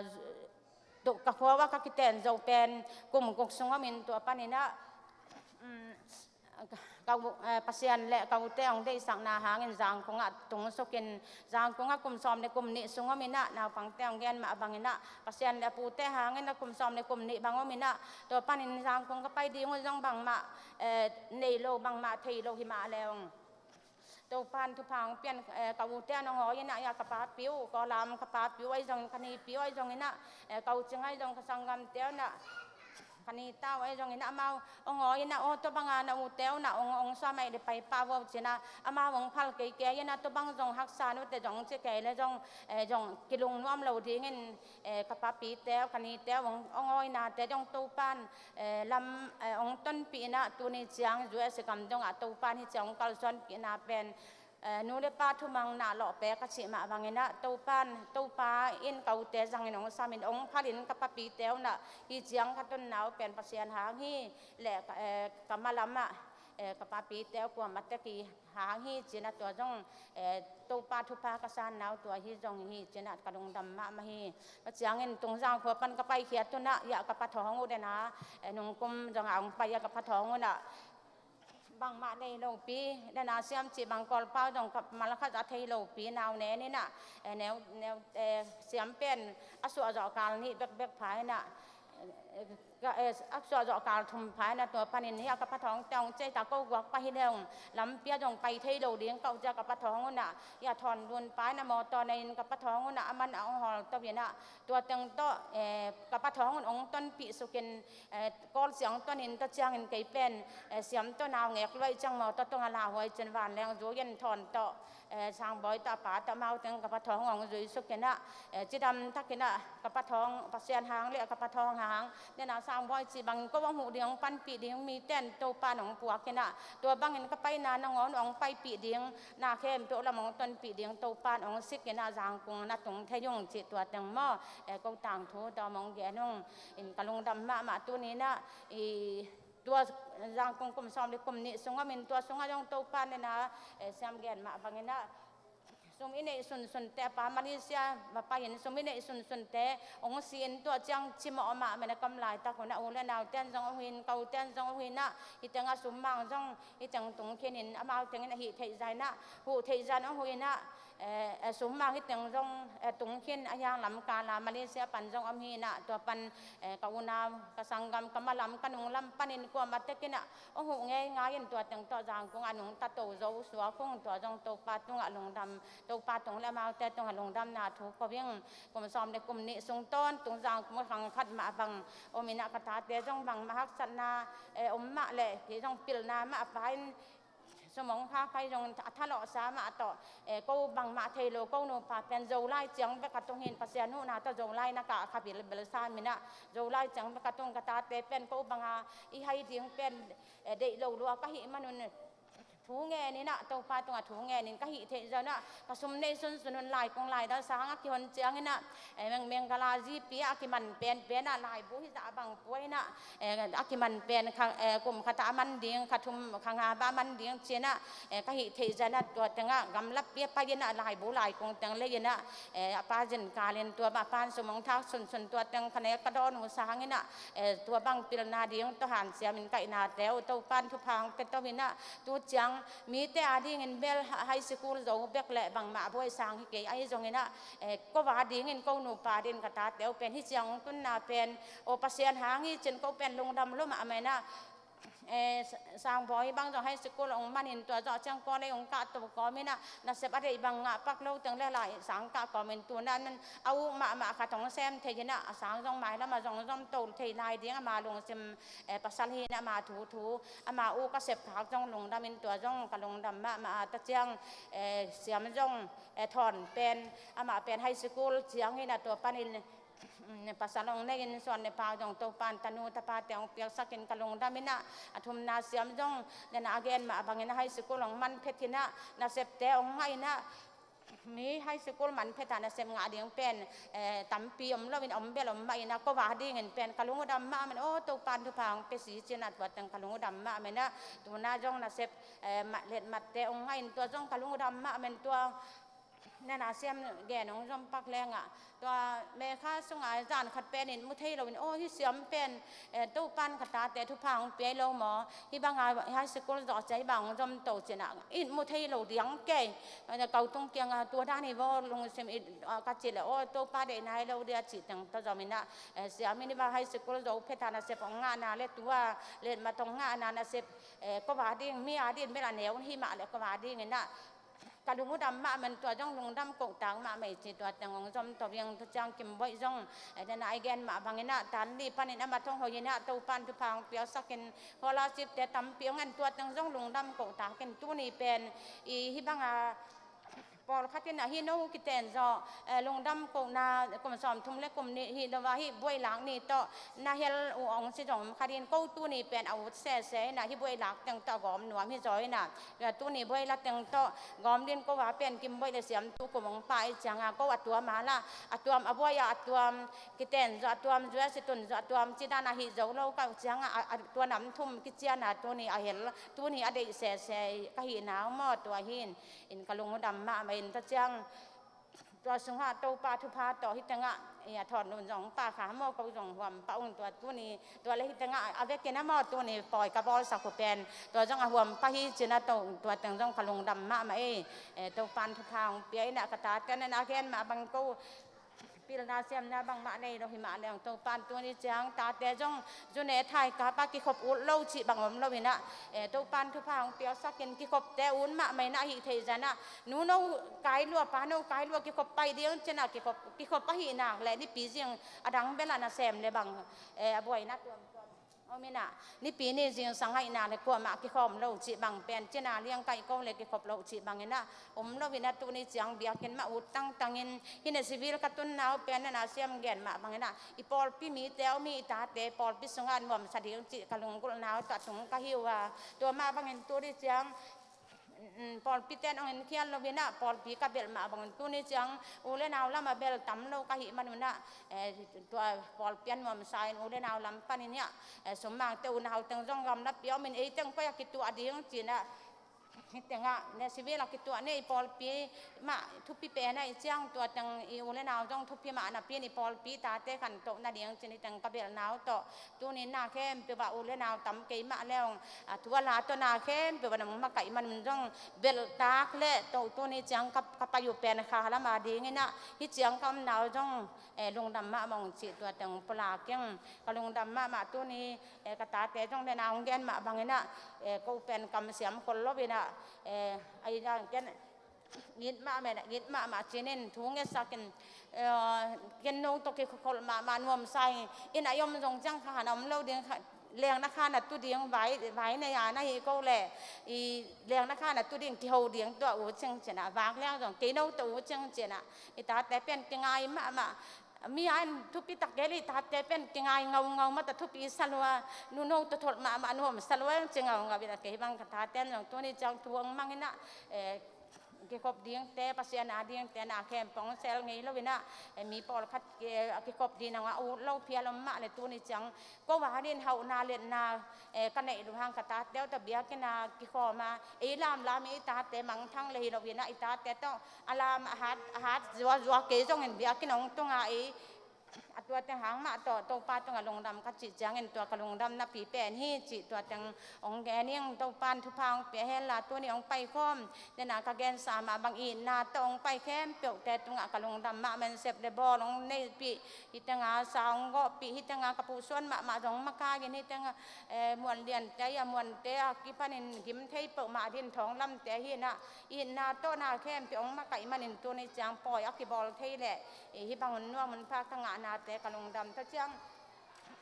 tu, ka khua uah ka kiten zo pen kum guk sung om in, tua panin ah, um, ka, ka u, eh, Pasian le ka ute hong deihsakna hangin Zangkong ah tung suk in, Zangkong ah kum sawm le kum nih sung om in ah, naupangte hong gen mah bangin ah, Pasian le a pute hangin ah kum sawm le kum nih bang om in ah, tua panin Zangkong ka pai ding uh zong bangmah, eh, nei lo, bangmah thei lo hi mah leh ung. Topa'n thupha hong pian, eh, ka ute in hong awi in ah, ya ka papi uh, Kawlam ka papi uh ahi zongin, ka nipi uh ahi zongin ah, eh, ka u Cing ahi zong, ka sanggamte uh in ah, ka nita uh ahi zongin ah, amau hong awi in ah, aw, tua banga na ute uh in ah hong, hong sawm ahih leh pai pah un ci-in ah, amau hong phal keikei in ah, tua bang zong haksa nute zong ci kei leh zong, eh, zong kilung nuam lo dingin, eh, ka papite uh, ka nite uh hong, hong awinate zong Topa'n, eh, lam, eh, hong tonpih in ah, tuni ciang U S A gam dongah Topa'n hih ciang hong kalsuanpihna pen, eh, nu le pa thumang na lawh pek a cih mah bangin ah, Topa'n, Topa in ka ute zangin hong samin, hong phalin ka papite uh in ah hih ciang ka tonna uh pen Pasian hang hi leh, eh, ka malam ah, eh, ka papite uh kuamah tek hi hang hi ci-in ah, tua zong, eh, Topa thupha ka sanna uh tua hi zong hi ci-in ah ka lungdam mahmah hi. Tua ciangin Tungzang khua pan ka paikhiat un ah, ya ka pa Thawng uh den a, eh, nungkum zong a hong pai a ka pa Thawng un ah, bangmah nei lopi, den a siam cih bang Kawlpau zong ka mal khat a thei lopi, nau nen in ah, eh, neu, neu, eh, siam pen a suah zawh kal nih bekbek pha in ah, eh, Ka, eh, a suah zawh kal thum pha in ah tua panin hih a ka pa thawngte hong ciah ta, ko guak pa hi leng lampi ah zong pai thei lo ding ka uh ciang ka pa thawng un ah, hih a Thawn Lun pa in ah mawtaw nei in ka pa thawng un ah a man ah hong hawl to in ah, tua teng tawh, eh, ka pa thawng un hong tonpih suk in, eh, Kawl siang ton in tua ciangin kei pen, eh, siam tawh naungek lua ahih ciang mawtaw tawh a lauhuai ciang vanleng zui in Thawn tawh, eh, Sangbawi tawh a pa tawh amau teng ka pa thawng hong zui suk in ah, eh, cidam tak in ah ka pa thawng, Pasian hang le ka pa thawng hang, nena Sangbawi cih bangin ko hong huh ding, hong panpih ding, mite in Topa in hong puak in ah, tua bangin ka paina nangawn hong paipih ding, na khempeuh lam hong tonpih ding Topa in hong sik in ah, Zangkung na tung thei ung cih tua teng maw, eh, ko tangthu tawh hong gen ung. In ka lungdam mahmah tuni in ah, i, tua Zangkung kum sawm le kum nih sung om in, tua sungah zong Topa in ah, eh, siam gen mah bangin ah, sum i neih sunsunte, a pa Malaysia va pai in sum i neih sunsunte hong si in, tua ciang cimawh mah, mena ka om laitak un ah u le naute in zong hong huh in, ka ute in zong hong huh in ah, hih teng ah sum mang zong hih teng tung khin in, amau teng in a hih theih zah in ah, huh theih zah in hong huh in ah, eh, eh, sum mang hih teng zong, eh, tung khin, a hiang lam kal a Malaysia pan zong om hi in ah, tua pan, eh, ka unau, ka sanggam, ka malam, ka nunglam panin kuamah tek in ah hong huh ngeingai in, tua teng tawh Zangkung ah nungta to zo suak ung, tua zong Topa tungah lungdam, Topa tung le amaute tungah lungdamna thu ko ing. Kum sawm le kum nih sung tawntung Zangkung ah khang khat mah bang om in ah, ka tate zong bangmah haksatna, eh, om mah leh hih zong pilna mah a pa in sum hong khak hi zong a thalawhsa mah tawh, eh, ko bangmah thei lo, ko nupa pen Zolai ciang bek a tung hi in, Pasian huhna tawh Zolai na kah kha bilbel sam in ah, Zolai ciang bek a tung, ka tate pen ko banga i hai ding pen, eh, deih lo lua ka hih man un, thu ngen in ah, Topa tungah thu ngen in ka hih theih zah un ah, ka sum neih sunsun un laikung laidal sang a kihon ciang in ah, eh, Meng, Mengkala zipi ah a kiman penpen ah laibu hizah bang pua in ah, eh, a kiman pen kha, eh, kum khat ah a man ding, kha thum, kha nga bang a man ding ci in ah, eh, ka hih theih zah in ah, tua teng ah gamlapi ah pai in ah laibu laikung teng lei in ah, eh, a pa zin kal in tua bang a pan sum hong thak sunsun, tua teng ka nek ka dawn uh sang in ah, eh, tua bang pilna ding tawh hanciam in kaihnate uh Topa in thupha hong pia to in ah, tu ciang mite a dingin bel high school zo bek leh bangmah buai sang hi kei ahi zong in ah, eh, ko a dingin, ko nupa dingin ka tate uh pen hih ciang hong tunna pen, aw, Pasian hang hi cin ko pen lungdam lua mahmah in ah, eh, Sangbawi bang zong high school hong man in, tua zawh ciang college hong kah to kawm in ah, nasep a deih bang ngah pak lo teng le lai sang kah kawm in, tu in ah a uh mahmah khat hong sem thei in ah, a sang zong mailam ah zong zom to thei lai ding, ama lungsim, eh, pasal hi in ah, ama thu thu, ama uh ka sep khak zong lungdam in, tua zong ka lungdam mahmah a, tua ciang, eh, Siam zong, eh, Thawn pen, amah pen high school ciang hi in ah, tua panin, mm, pasal hong nei in, suan le pau zong Topa in tanu tapate hong piaksak in ka lungdam in ah, a thumna Siam zong, nena a gen mah bangin high school hong man phet in ah, nasepte hong ngah in ah, mi high school man phet a nasep ngah ding pen, eh, tampi om lo in, om bel om mah in ah, ko a dingin pen ka lungdam mahmah in, aw, Topa in thupha hong pia si cin ah, tua teng ka lungdam mahmah in ah, tu in ah zong nasep, eh, mat, letmatte hong ngah in, tua zong ka lungdam mahmah in, tua nena Siam gen hong zom pak leng ah, tua Mekha sungah zan khat pen it mu thei lo in, aw, hih Siam pen, eh, Topa in ka tate thupha hong pia hi lo maw, hih banga high school zawh ciang hih bang hong zom to cin ah it mu thei lo diang kei. Kau tung kiangah, tua dan hi vaw, lungsim it, ah, ka cih leh, aw, Topa deihna hi lo dia cih teng tawh zom in ah, eh, Siam in hih bang high school zo phet a nasep hong ngahna le tua letmat hong ngahna nasep, eh, ko a ding, mi a ding bel a neu hi mah leh ko a ding in ah, ka lungdam mahmah in, tua zong lungdam kohtak mahmah hi ci, tua teng hong zom to ing. Tua ciang Kimboih zong, eh, nena i gen mah bangin ah, tan li panin a mat hong hoih in ah, Topa in thupha hong piaksak in, scholarship te tampi hong en, tua teng zong lungdam kohtak in, tuni pen i hih banga pawlkhat in ah hih no kiten zawh, eh, lungdam kohna kum sawmthum le kum nih hi lo a, hih buailak ni tawh na hel uh hong ci zong om kha ding, ko tuni pen a ut sese in ah, hih buailak teng tawh a gawm nuam hi zaw in ah, tuni buai la teng tawh gawm ding, ko a pen Kimboih le Siam tu kum hong pai ciang a, ko a tuam a la, a tuam a buai a, a tuam kiten zawh, a tuam zuai a si tun zawh, a tuam ci dan a hih zo lo ka uh ciang a, a, a tua nam thum kician a tuni a hel, tuni a deih sese ka hihna uh maw, tua hi in, in ka lungdam mahmah in, tua ciang tua sungah Topa thupha tawh hih tengah, eh, a Thawn Lun zong hong pha kha maw, ko zong huam pah ung, tua tuni, tua le hih tengah a vekin a maw, tuni pawi ka bawlsak uh pen tua zong a huam pah hi cin ah, tua teng zong ka lungdam mahmah ei. Eh, Topa in thupha hong pia in ah, ka tate in ah a gen mah bang ko Pilna siamna bangmah nei lo hi mah leng Topan tuni ciang tate zong zu ne thai kapa kikhop ut lo cih bang om lo inah, eh, Topan thupha hong piaksakin kikhopte ut mahmah inah ahih theih zanah nu no kai lua pa no kai lua kikhop pai ding cinah kikhop, kikhop ahih nak le nipi zing a dang bel a nasem le bang, eh, a buaina tuamtuam om inah, nipi ni zingsang ahih nak le kuamah kikhawm lo cih bang pen cina liang kaih ko le kikhop lo cih bang inah om lo inah tuni ciang biakinn mah ut tangtangin hih ne civil ka tunna uh pen nana siam gen mah bang inah i pawlpi mite om hi, i tate pawlpi sungah nuamsa ding cih ka lunggulhna uh tawh a tung ka hi uh a, tua mah bangin tuni ciang pawlpi ten hong inkhial lo inah pawlpi ka belh mah bangin tuni ciang u le nau lamah bel tam lo ka hih man unah, eh, tua pawlpi a nuamsa in u le nau lam panin hiah, eh, summangte unau teng zong gamlapi a omin ei teng koi a kituah ding cinah hih tengah ne civil a kituah ne i pawlpi mah thupi pen ahih ciang tua teng i u le nau zong thupi mah napi in i pawlpi tate khantoh nading cin hih teng ka belhna uh tawh tuni na khempeuh ah u le nau tam kei mah le hong, a, thu a la tawh na khempeuh ah nong makaih man un zong belhtak le toh tuni ciang ka, ka pai uh pen kha lama ding inah hih ciang ka omna uh zong, eh, lungdam mahmah ung cih tua teng pulak ing. Ka lungdam mahmah tuni, eh, ka tate zong le na hong gen mah bang inah, eh, ko pen kamsiam khol lo inah, eh, ai zang ken it mahmah, it mahmah cinin thu ngetsakin, eh, ken no tawh kikholh mahmah nuamsa hi. Inn a i om zong ciang kha na om lo ding kha, lengna kha na tu ding vai, vai nei a na hi ko le i lengna kha na tu ding kiho ding tua u cing cinah vak leng zong kei no tawh u cing cinah i tate pen kingai mahmah. Mi a in thupi tak kei le i tate pen kingai ngaungau mata thupi sa lua, nu no tawh tholh mahmah nuamsa lua ci ngaungau inah kei bang ka taten zong tuni ciang thu hong mang inah, eh, kikhop dingte, Pasian a dingte na khempeuh hong sel ngei lo inah, eh, mi pawlkhat, eh, a kikhop ding nang a ut lo phial om mah le tuni ciang ko a ding hauhna letna, eh, ka neih lua hang ka tate uh tawh biakinn a kikhawm a ei lamlam i tate mangthang le hi lo inah i tate tawh a lam a hat, a hat zuazua kei zongin biakinn hong tung a ei a tuate hang mah tawh Topa tungah lungdam ka cih ciangin tua ka lungdam napi pen hi cih tua teng hong gen ing. Topan thupha hong pia hen la tuni hong paikhawm nena ka gensa mah bang itna tawh hong pai khempeuhte tungah ka lungdam mah, mansep le bawl hong neihpih, hih tenga sa hong gawhpih, hih tenga ka puhsuan mahmah zong makain hih tenga, eh, muan liante a muante a kipanin gim thei peuhmah din thawng lamte hi inah itna tawh na khempeuh hong makaih manin tuni ciang pawi a kibawl thei leh hih bang hun nuam hun pha ka ngahnate ka lungdam. Tua ciang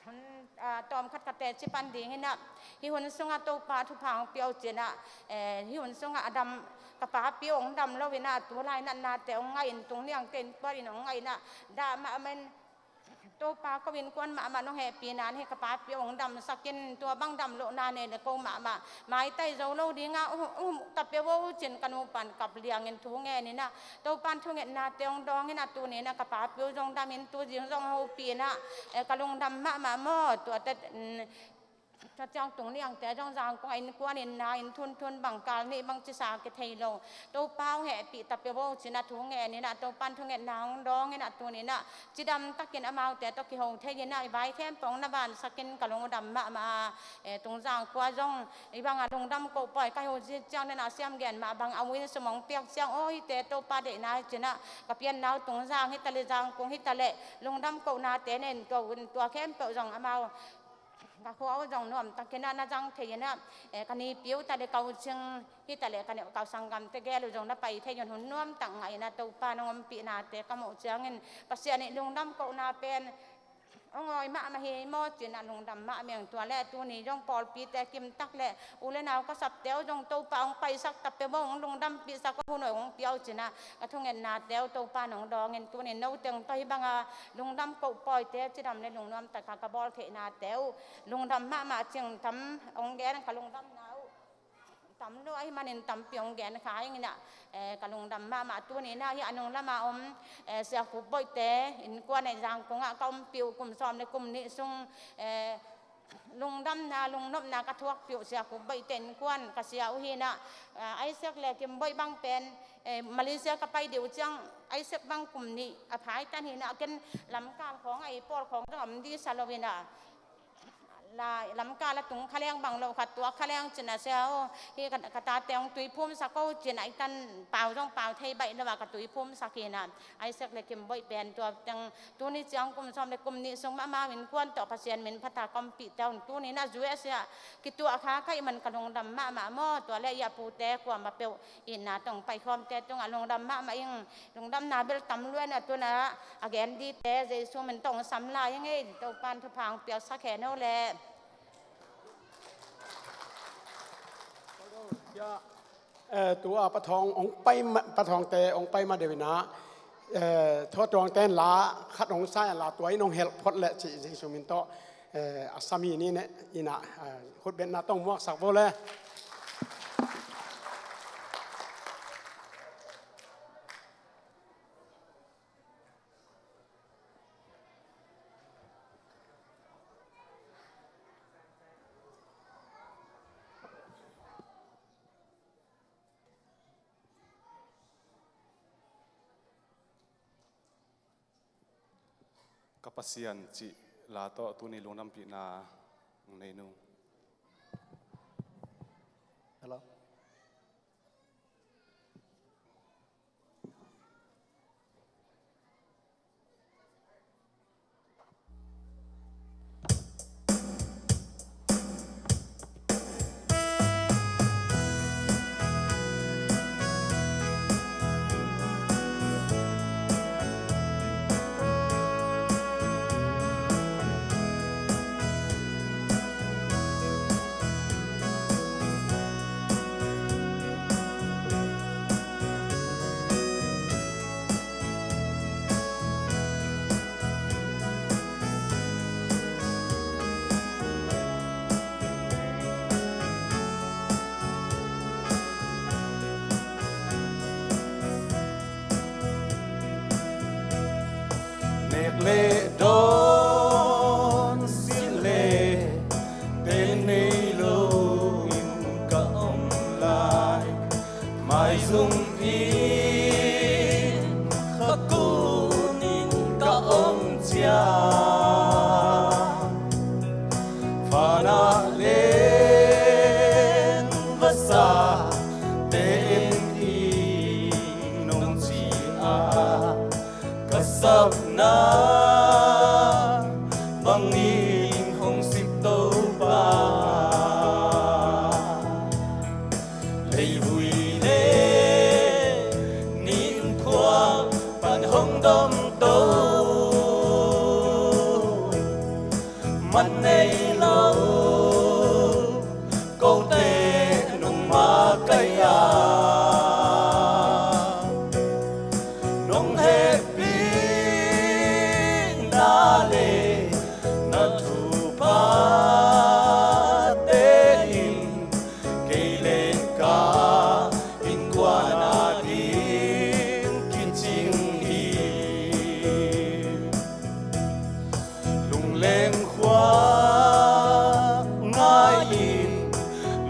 hun, ah, tawmkhat ka teci pan ding inah hih hun sungah Topa thupha hong pia uh cinah, eh, hih hun sungah a dam ka papi uh hong dam lo inah tulai natnate hong ngahin tungniangte innkuan in hong ngahinah dah mahmah in Topa ko innkuan mahmah nong hehpihna in hih ka papi uh hong damsakin tua bang dam lohna nei le ko mahmah maitai zo lo dinga, uh, uh, ta pia vo cin ka nupan kap liangin thu ngen inah Topan thungetnate hong dawng inah tuni inah ka papi uh zong damin tu zing zong hopih inah, eh, ka lungdam mahmah maw tuate, mm, tua ciang tungniangte zong zangkong a innkuan inna in thunthun bang kal nih bang cisa kithei lo Topa hong hehpih ta pia vo cin a thu ngen inah Topan thungetna hong dawng inah tuni inah cidam takin amaute tawh kiho thei inah i vai khempeuh hong na vansakin ka lungdam mahmah a, eh, tungzang khua zong i banga lungdam koh pawi ka hi uh ciang nena siam gen mah bang a uin sum hong piak ciang aw hihte Topa deihna hi cinah ka pianna uh tungzang hi ta le zangkung hi ta le lungdam kohnate nen tua un tua khempeuh zong amau ka khua uh zong nuamtakin ah na zang thei inah, eh, ka nipi uh ta le ka uh cing hi ta le ka neu ka uh sanggamte gel uh zong na pai thei un hun nuamtak ngah inah Topa nong ompihnate ka muh ciangin Pasian ih lungdam kohna pen hong awi mahmah hi maw cinah lungdam mah meng tua le tuni zong pawlpite kimtak le u le nau ka sapte uh zong Topa hong paisak ta pia maw hong lungdampihsak uh hun awi hong pia uh cinah ka thungetnate uh Topa nong dawngin tuni no teng tawh hih banga lungdam koh pawite cidam le lungnuam taka ka bawl theihnate uh lungdam mahmah cing tam hong gen ka lungdamna uh tam lo ahi manin tampi hong gen kha ing inah, eh, ka lungdam mahmah tuni inah hih a nung lama om, eh, Sia Khup Boihte innkuan ahi zangkungah ka ompih uh kum sawm le kum nih sung, eh, lungdamna lungnopna ka thuakpih uh Sia Khup Boihte innkuan ka sia uh hi inah, eh, Isaac le Kim Boih bang pen, eh, Malaysia ka pai dih uh ciang Isaac bang kum nih a phaitan hi inah ken lamkal khawng a ei pawl khawng zong a om dih sa lo inah La Lamka la tung kha leng bang lo khat, tua kha leng cin a sia aw, hi ka, ka tate hong tui phumsak o cin a, i tan pau zong pau thei baih lo a ka tui phumsak hi na. Isaac le Kim Boih pen tua teng tuni ciang kum sawm le kum nih sung mahmah innkuan tawh Pasian min phat a ka ompih te un, tuni na U S A kituah kha ka hih man ka lungdam mahmah maw. Tua le i a pute kuamah peuh itna tawh hong paikhawmte tungah lungdam mahmah ing. Lungdamna bel tam lua in a, tuna a gen dite Jesu min tawh hong sam lai ing ei. Topa'n thupha hong piaksak hen o leh. Eh, tua Pa Thawng hong pai ma, Pa Thawngte hong pai ma deuh in a, eh, Thawng Tuangte in la khat hong sa in la, tua in hong helh phot leh cih Jesu min tawh, eh, a sam hi ni ne in a, eh, khutbetna tawh hong muaksak vo le. Ka Pasian cih la tawh tuni lungdampihna hong nei nung. Hello. Nek le dawn silh le ten nei lo in ka om lai, maizum in kha kun in ka om ciang, fana leng vasa te in nong ci a, ka sapna bangin hong sik Topa. Leivui le nin phuak pan hong dom to, man nei lo kote nong makaih a, nong hehpihna le na thuphate in kei le ka innkuan a ding kicing hi. Lungleng khua ngai-in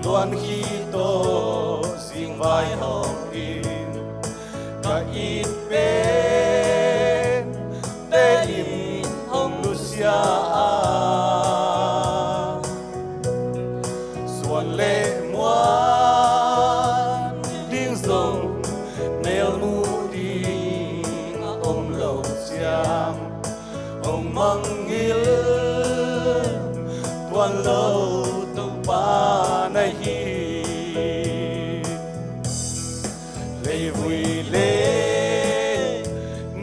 luan khit tawh zingvai hawkin ka it pen te in hong nusia a, suan le muan ding zong melmu ding a om lo ciang, hong mangngilh tuan lo Topa na hi. Leivui le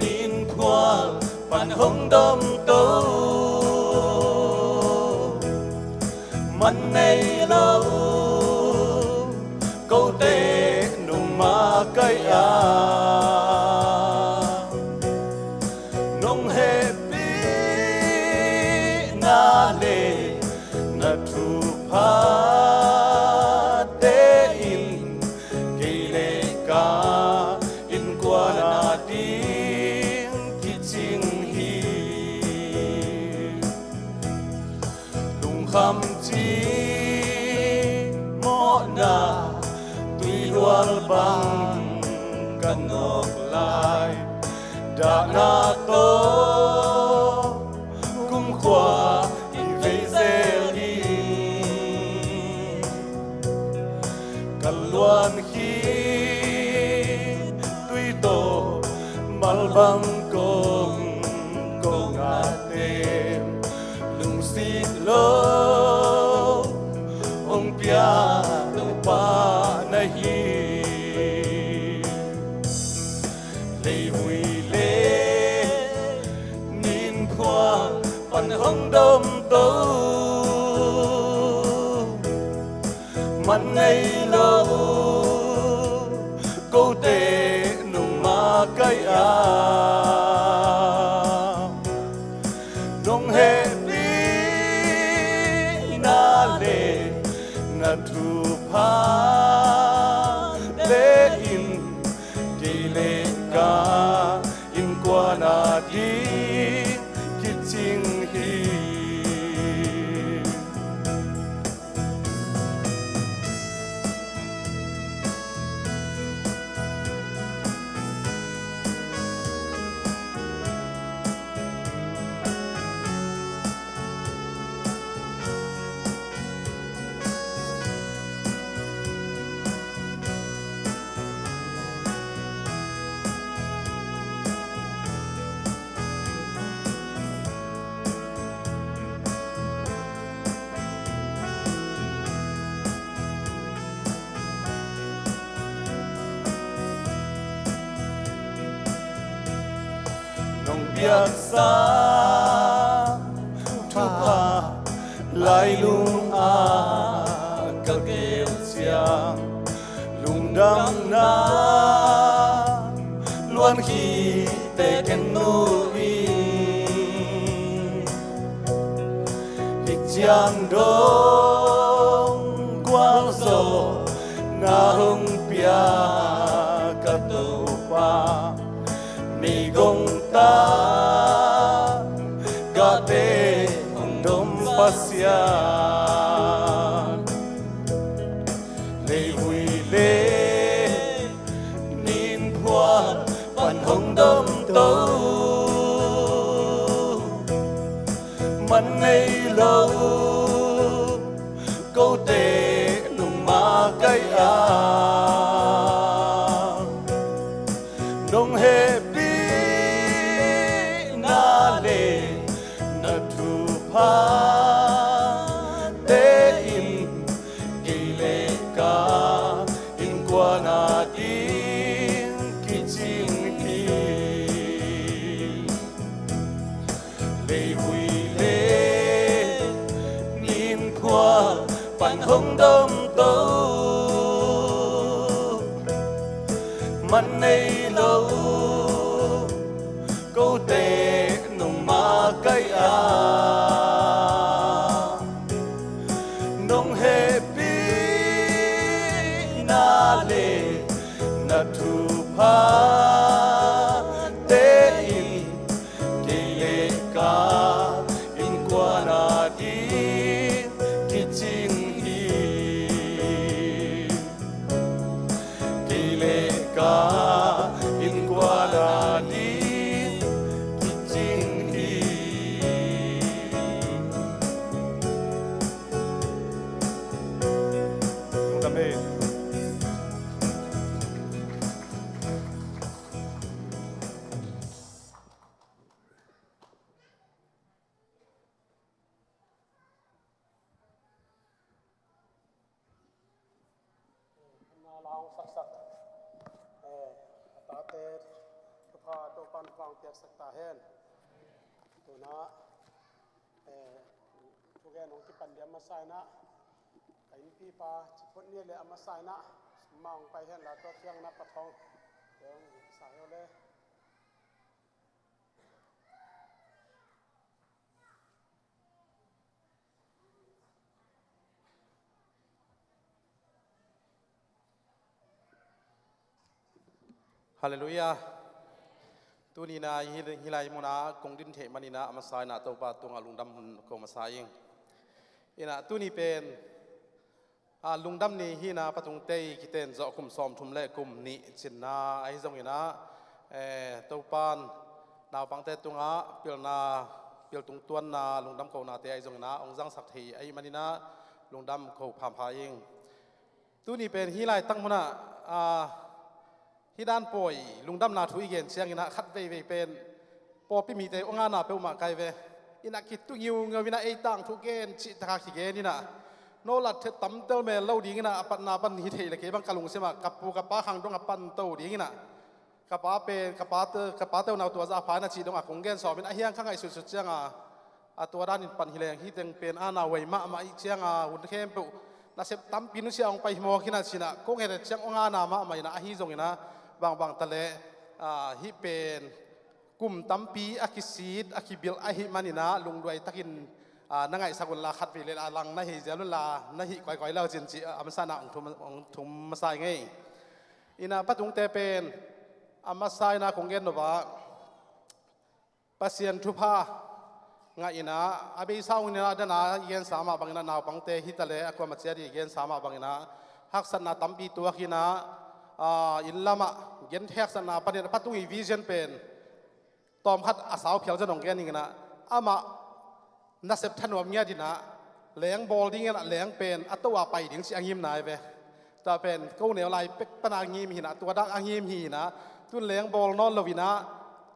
nin phuak pan hong dom to, man nei lo kote nong makaih a, nong hehpihna le na thuphate in kei le ka innkuan a ding kicing hi. Lungkham cimawhna tuihual bang ka nawk lai, dahna tawh kumkhua i vei zel hi. Bang kong ko ngate lungsit lo hong pia Topa na hi. Leivui le nin phuak pan hong dom to man nei lo, kote nungma kai a, nong hehpihna le na thupha te in kei le ka innkuan a ding kicing hi. Nong biaksa thupha lailung a ka gel ciang, lungdamna luan khite ken nu in, hi ciang dong gualzawhna hong pia ka Topa, meigong ta gahte hong dom Pasian. Leivui le nin phuak pan hong dom to man nei lo, kote nungma kai a, nong hehpihna le na thupha te in kei le ka innkuan a ding kicing hi. Leivui le nin phuak pan hong dom to man nei lo, kote nungma kai a, nong hehpihna le na thupha te in kei le ka innkuan a ding kicing hi. Kei le ka innkuan a ding kicing hi. Lungdam hi. Na la hong saksak, eh, a tate thupha Topa'n thupha hong piaksak ta hen. Tuna, eh, thugen hong kipan ding a masa in ah, ka innpipa Ci Phot Ni le a masa in ah, sum mah hong pai hen la, tua ciang na Pa Thawng te hong sa hi le. Halleluiah. Tuni-in ah hih, hih lai munah kong din theih manin ah a masa in ah Topa tungah lungdam hun ko masa ing. In ah tuni pen, a, lungdam ni hi-in ah, Pa Tung Tei kiten zawh kum sawmthum le kum nih cinna ahi zongin ah, eh, Topa'n naupangte tungah pilna, piltung tuanna, lungdam konate ahi zongin ah hong zangsak thei ahih manin ah lungdam ko phampha ing. Tuni pen hih laitak munah, a, Hih dan pawi lungdamna thu i gen ciangin ah khat veivei pen pawlpi mite aw ngana peuhmah kai ve. Inah kitu ngiungeu inah ei tangthu gen cih taka kigen inah no lat theih tamtel mel lo ding inah a patna pan hi thei le kei bang ka lungsim ah ka pu ka pa khang dong a pan to ding inah ka pa pen ka pa te ka pa te unau tua zah pha inah cih dong a kong gen sawm in a hiang kha ngaihsutsut cianga a tua danin pan hi leng hih teng pen ana huai mahmah ih cianga hun khempeuh nasep tampi nusia hong pai hi mawk inah cinah kong et et ciang hong ana mahmah inah ahi zong inah bangbang ta leh hih pen kum tampi a kisit a kibilh ahih man inah lungduai takin na ngaihsak unla khat vei le a lang na hei zel unla na hih koikoi lo cin cih a masa inah hong thum masa i ngei. Inah patungte pen a masa inah kong gen nop ah Pasian thupha ngah inah a beisa hong inah dana i gensa mah bang inah naupangte hi ta le a kuama cia di i gensa mah bang inah haksatna tampi tuak inah inn lamah gen thei haksatna panin a patung i vision pen tawmkhat a sau phial zan hong gen inah amah nasep thanuam ngiat inah leng bawl ding inah leng pen a to a pai ding cih a ngim nai ve. Tua pen ko neu lai pek pana a ngim hinah tua dak a ngim hinah tun leng bawl nawn lo inah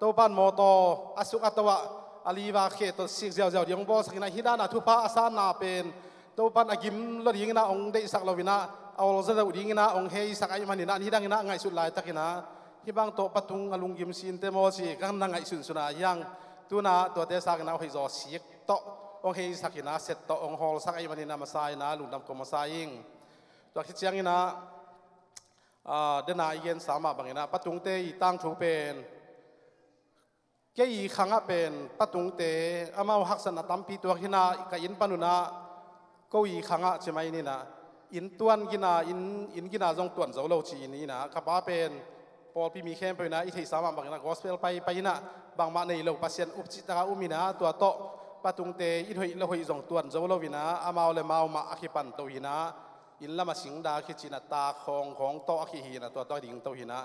Topan mawtaw a suk a to ah a liva khe tawh sik ziauziau ding hong bawlsak inah hih dana thupha a sanna pen Topan a gim lo ding inah hong deihsak lo inah a olza deuh ding inah hong heisak ahih man inah hih dang inah ngaihsut laitak inah hih bang tawh patung a lunggim sinte maw ci ka na ngaihsunsun a hiang tunah tuate sak inah hoih zaw sik tawh hong heisak inah set tawh hong hawlsak ahih man inah masa inah lungdam ko masa ing. Tua khit ciang inah dena i gensa mah bang inah patungte i tangthu pen kei i khangah pen patungte amau haksatna tampi tuak hinah ka inn pan unah ko i khangah ci mai ninah inn tuan gina inn gina zong tuan zo lo ci i ninah ka pa pen pawlpi mi khempeuh inah i theihsa mah bang inah gospel pai pai inah bangmah nei lo Pasian up cihtaka um inah tua tawh patungte inn hoih lo hoih zong tuan zo lo inah amau le mau mah a kipan to hinah inn lam a singda a kicinah tak khawng khawng tawh a kihinah tua tawh a ding to hinah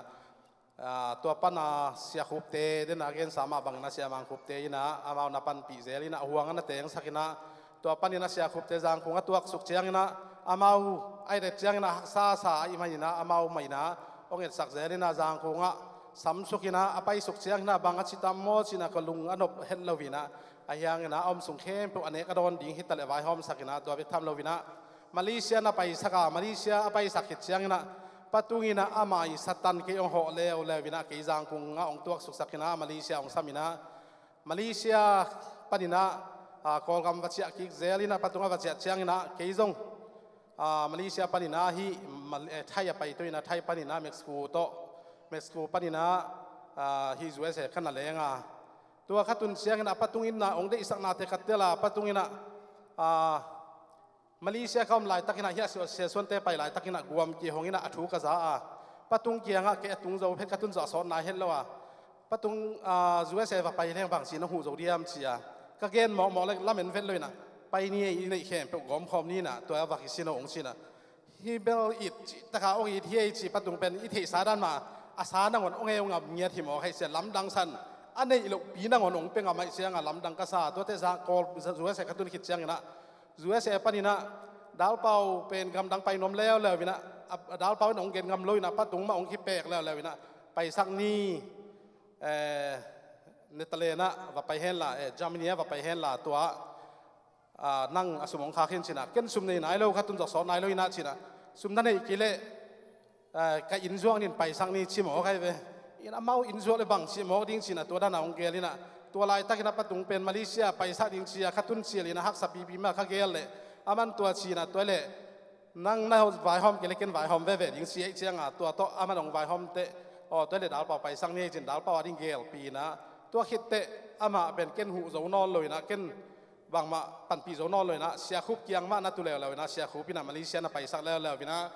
tua pana Sia Khupte dena gensa mah bangin a Sia Mang Khupte inah amau na panpih zel inah a huang a na tengsak inah tua panin a Sia Khupte Zangkung a tuaksuk cianginah amau a i ret cianginah haksa sa a i man inah amau mah inah hong etsak zel inah Zangkung ah samsuk inah a paisuk cianginah bang a citam maw cinah ka lung a nop het lo inah a hianginah a om sung khempeuh a nek a dawn ding hitaleh vaihawmsak inah tua bek tham lo inah Malaysia na paisak a Malaysia a paisak khit cianginah patung inah a mai Satan kei hong hawh leuleu inah kei Zangkung ah hong tuaksuksak inah Malaysia hong sam inah Malaysia paninah Kawlgam va ciah kik zel inah patung a va ciah cianginah kei zong Malaysia paninah hih Thai a paito inah Thai paninah Mexico tawh Mexico paninah hih U S A ka na leng a tua ka tun cianginah patung inah hong deihsaknate ka tel a patung inah Malaysia ka om laitakinah hih a sia suante pai laitakinah guam kihong inah a thu ka za a patung kiangah kei a tung zo phet ka tun zawh a sawt nai het lo a patung U S A va pai leng bang ci na huh zo diam ci a ka gen mawkmawk le lamen vet lo inah pai ni ei i neih khempeuh gawmkhawm ni inah tua a va kisi no hong ci inah hih bel it cih taka hong it hi ei cih patung pen i theihsa dan mah a sa nangawn hong eu ngam ngiat hi mawk hei sia lamdang san a neih lohpi nangawn hong pia ngam aih cianga lamdang ka sa tuate za Kawl U S A ka tun khit cianginah U S A paninah dalpau pen gamdang pai nuam leuleu inah a dalpau in hong gen ngam lo inah patung mah hong kipek leuleu inah paisak ni Netherlands ah va pai henla Germany ah va pai henla tua nang a sum hong khak hin cinah ken sum nei nai lo ka tun zawh sawt nai lo inah cinah sum na neih kei leh ka inn zuak nin paisak ni ci mawk ai ve. In amau inn zuak le bang ci mawk ding cinah tua dana hong gel inah tua laitakinah patung pen Malaysia paisak ding cia ka tun cial inah haksa pipi mah ka gel leh a man tua cinah tua leh nang na vaihawm kei le ken vaihawm veve ding ci aih cianga tua tawh a man hong vaihawm teh aw tua leh dalpau paisak ni ei cin dalpau a ding gelpi inah tua khit teh amah pen ken huh zo nawn lo inah ken bangmah panpih zo nawn lo inah Sia Khup kiang mah na tu leuleu inah Sia Khup inah Malaysia na paisak leuleu inah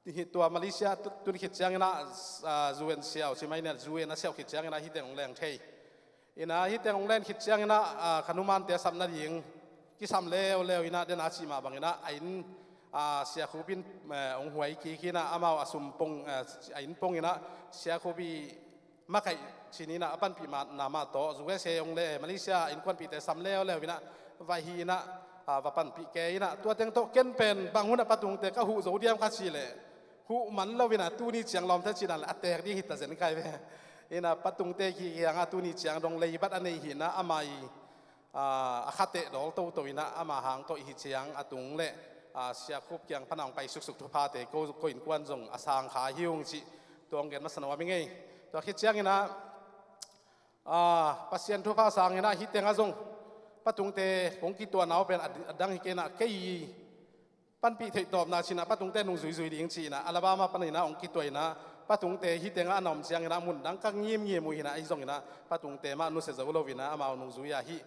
hih tua Malaysia tun khit cianginah U N siau ci mai inah U N a siau khit cianginah hih teng hong leng thei inah hih teng hong len khit cianginah ka numante a sam nading kisam leuleu inah dena cih mah banginah a inn Sia Khup in hong huai kik inah amau a sum pong a inn pong inah Sia Khup i makaih cin inah a panpih na mah tawh U S A hong le Malaysia innkuanpihte sam leuleu inah va hi inah va panpih ke inah tua teng tawh ken pen bang hunah patungte ka huh zo diam ka cih leh huh man lo inah tuni ciang lawmte cinah a teek ding hi ta zen kai ve. Inah Pa Tungte kikiangah tuni ciang dong leibat a nei hinah amah i, a, a khateh dawl toto inah amah hang tawh hi ciang a tung le, a, Sia Khup kiang panah hong pai suksuk thuphate ko, ko innkuan zong a sang kha hi ung cih tua hong gen masa nuam i ngei. Tua khit cianginah, a, Pasian thupha sanginah hih tengah zong Pa Tungte kong kituahna uh pen a, a dang hi kei inah kei panpih theih tawpna cinah Pa Tungte nung zuizui ding cinah Alabama paninah hong kituah inah Pa Tungte hih tengah a na om cianginah mundang ka ngimngim uh hinah ahi zonginah Pa Tungte mah nusia zo lo inah amau nung zui-ah hih,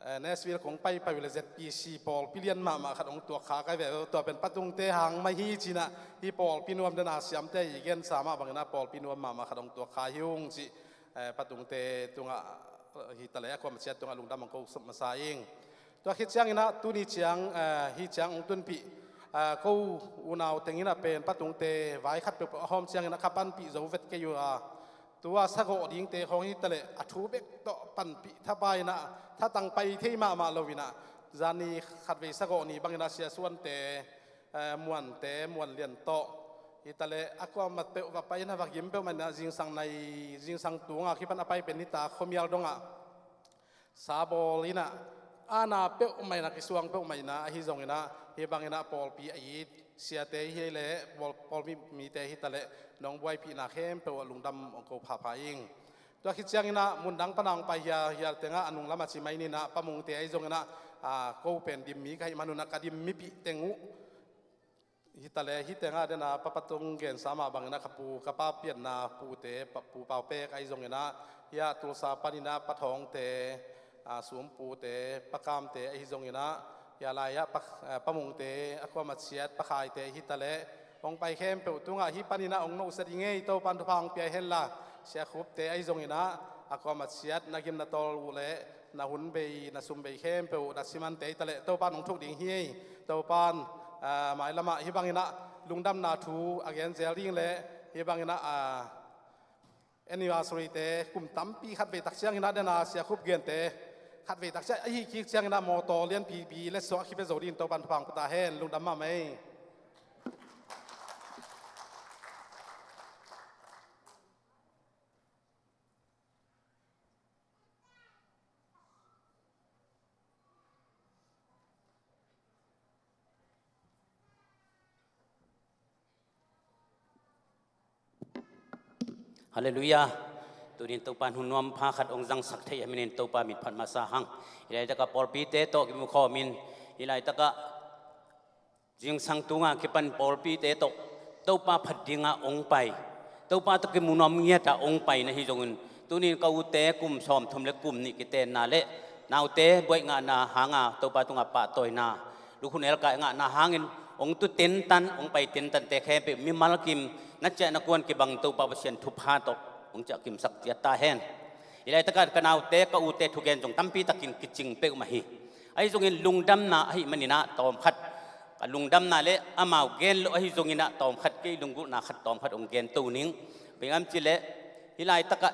eh, Nashville kong paipai uh le Z P C pawlpi lian mahmah khat hong tuak kha kai ve. Tua pen Pa Tungte hang mah hi cinah hih pawlpi nuam dena siamte i gensa mah banginah pawlpi nuam mahmah khat hong tuak kha hi ung cih, eh, Pa Tungte tungah, eh, hi ta le a kuamah ciat tungah lungdam hong ko masa ing. Tua khit cianginah tuni ciang, eh, hih ciang hong tunpih, eh, ko unau tenginah pen Pa Tungte vai khat peuhpeuh a hawm cianginah ka panpih zo vet kei uh a, tua sagawh dingte khawng hi ta leh a thu bek tawh panpih thapai inah thatang pai thei mahmah lo inah zani khatvei sagawh ni banginah Sia Suante, eh, Muante, Muan Lian tawh hi ta leh a kuamah peuh va pai inah va gim peuhmah inah zingsang nai, zingsang tunga kipan a pai pen nitak khuamial dongah sa bawl inah, a na peuhmah inah kisuang peuhmah inah ahi zonginah hih banginah pawlpi a it siate hi leh pawl, pawlpi mite hi ta leh nong buaipihna khempeuh ah lungdam hong ko phapha ing. Tua khit cianginah mundang pana hong pai hial, hial tengah a nunglam a ci mai ninah Pa Mungte ahi zonginah, a, ko pen dim mi ka hih manunah ka dim mipih teng uh hi ta le, hih tengah dena Pa Patung gensa mah banginah ka pu, ka pa pianna pute, pa, Pu Pau Pek ahi zonginah, hiah Tulsa paninah Pa Thawngte, a, Sumpute, Pa Kamte ahi zonginah, hiah lai-ah Pa, a, Pa Mungte, a kuamah ciat Pa Khaite hi ta le, hong pai khempeuh tungah hih paninah hong nohsat i ngei, Topan thupha hong pia henla, Sia Khupte ahi zonginah, a kuamah ciat na gim na tawl uh le, na hun bei, na sum bei khempeuh, na simante hi ta leh, Topan hong thuk ding hi ei. Topan, ah, mailamah hih banginah lungdamna thu a gen zel ding le hih banginah, ah, anniversary-te kum tampi khatvei tak cianginah dena Sia Khup gente khatvei tak ciang ahi kik cianginah mawtaw lianpipi le suah a khipia zo dingin Topan thupha hong pia ta hen. Lungdam mahmah ei. Halleluiah. Tunin Topa in hun nuam pha khat hong zangsak thei a minin Topa min phat masa hang. Hih laitakah pawlpite tawh kimukhawmin hih laitakah zingsang tunga kipan pawlpite tawh Topa phat dinga hong pai, Topa tawh kimu nuam ngiata hong pai na hi zongin, tunin ka ute kum sawmthum le kum nih kitenna le naute buaih ngahna hanga Topa tungah pahtawina, lukhunelkai ngahna hangin hong tu tentan, hong pai tentante khempeuh mimal kim na ciah na kuan kibang Topa Pasian thupha tawh hong ciah kimsak ciat ta hen. Hih laitakah ka naute ka ute thugen zong tampi takin kicing peuhmah hi. Ahi zongin lungdamna ahih maninah tawmkhat ka lungdamna le amau gen loh ahi zonginah tawmkhat kei lunggulhna khat tawmkhat hong gen to ning. Bang hiam cih leh hih laitakah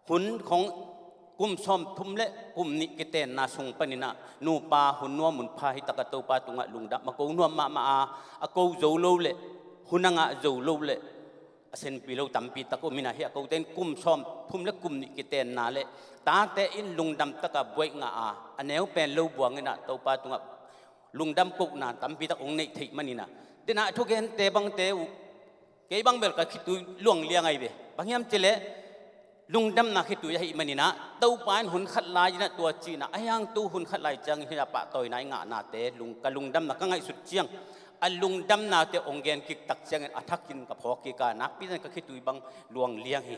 hun khong kum sawmthum le kum nih kitenna sung paninah nupa hun nuam hun pha hi takah Topa tungah lungdam a ko nuam mahmah a, a ko zo lo le hun a ngah zo lo le a senpi lo tampi tak om inah hih a kote in kum sawmthum le kum nih kitenna le tate in lungdam takah buaih ngah a, a neu pen lo buang inah Topa tungah lungdam kohna tampi tak hong neih theih maninah, denah thugente bangte uh kei bang bel ka khitui luang liang ahi ve. Bang hiam cih leh lungdamna khitui ahih maninah Topa in hun khat lai inah tua cinah a hiangtu hun khat lai ciangin hih a pahtawina i ngahnate lung, ka lungdamna ka ngaihsut ciang a lungdamnate hong gen kik tak ciangin a thakin ka phawk kik a, nakpi zan ka khitui bang luang liang hi.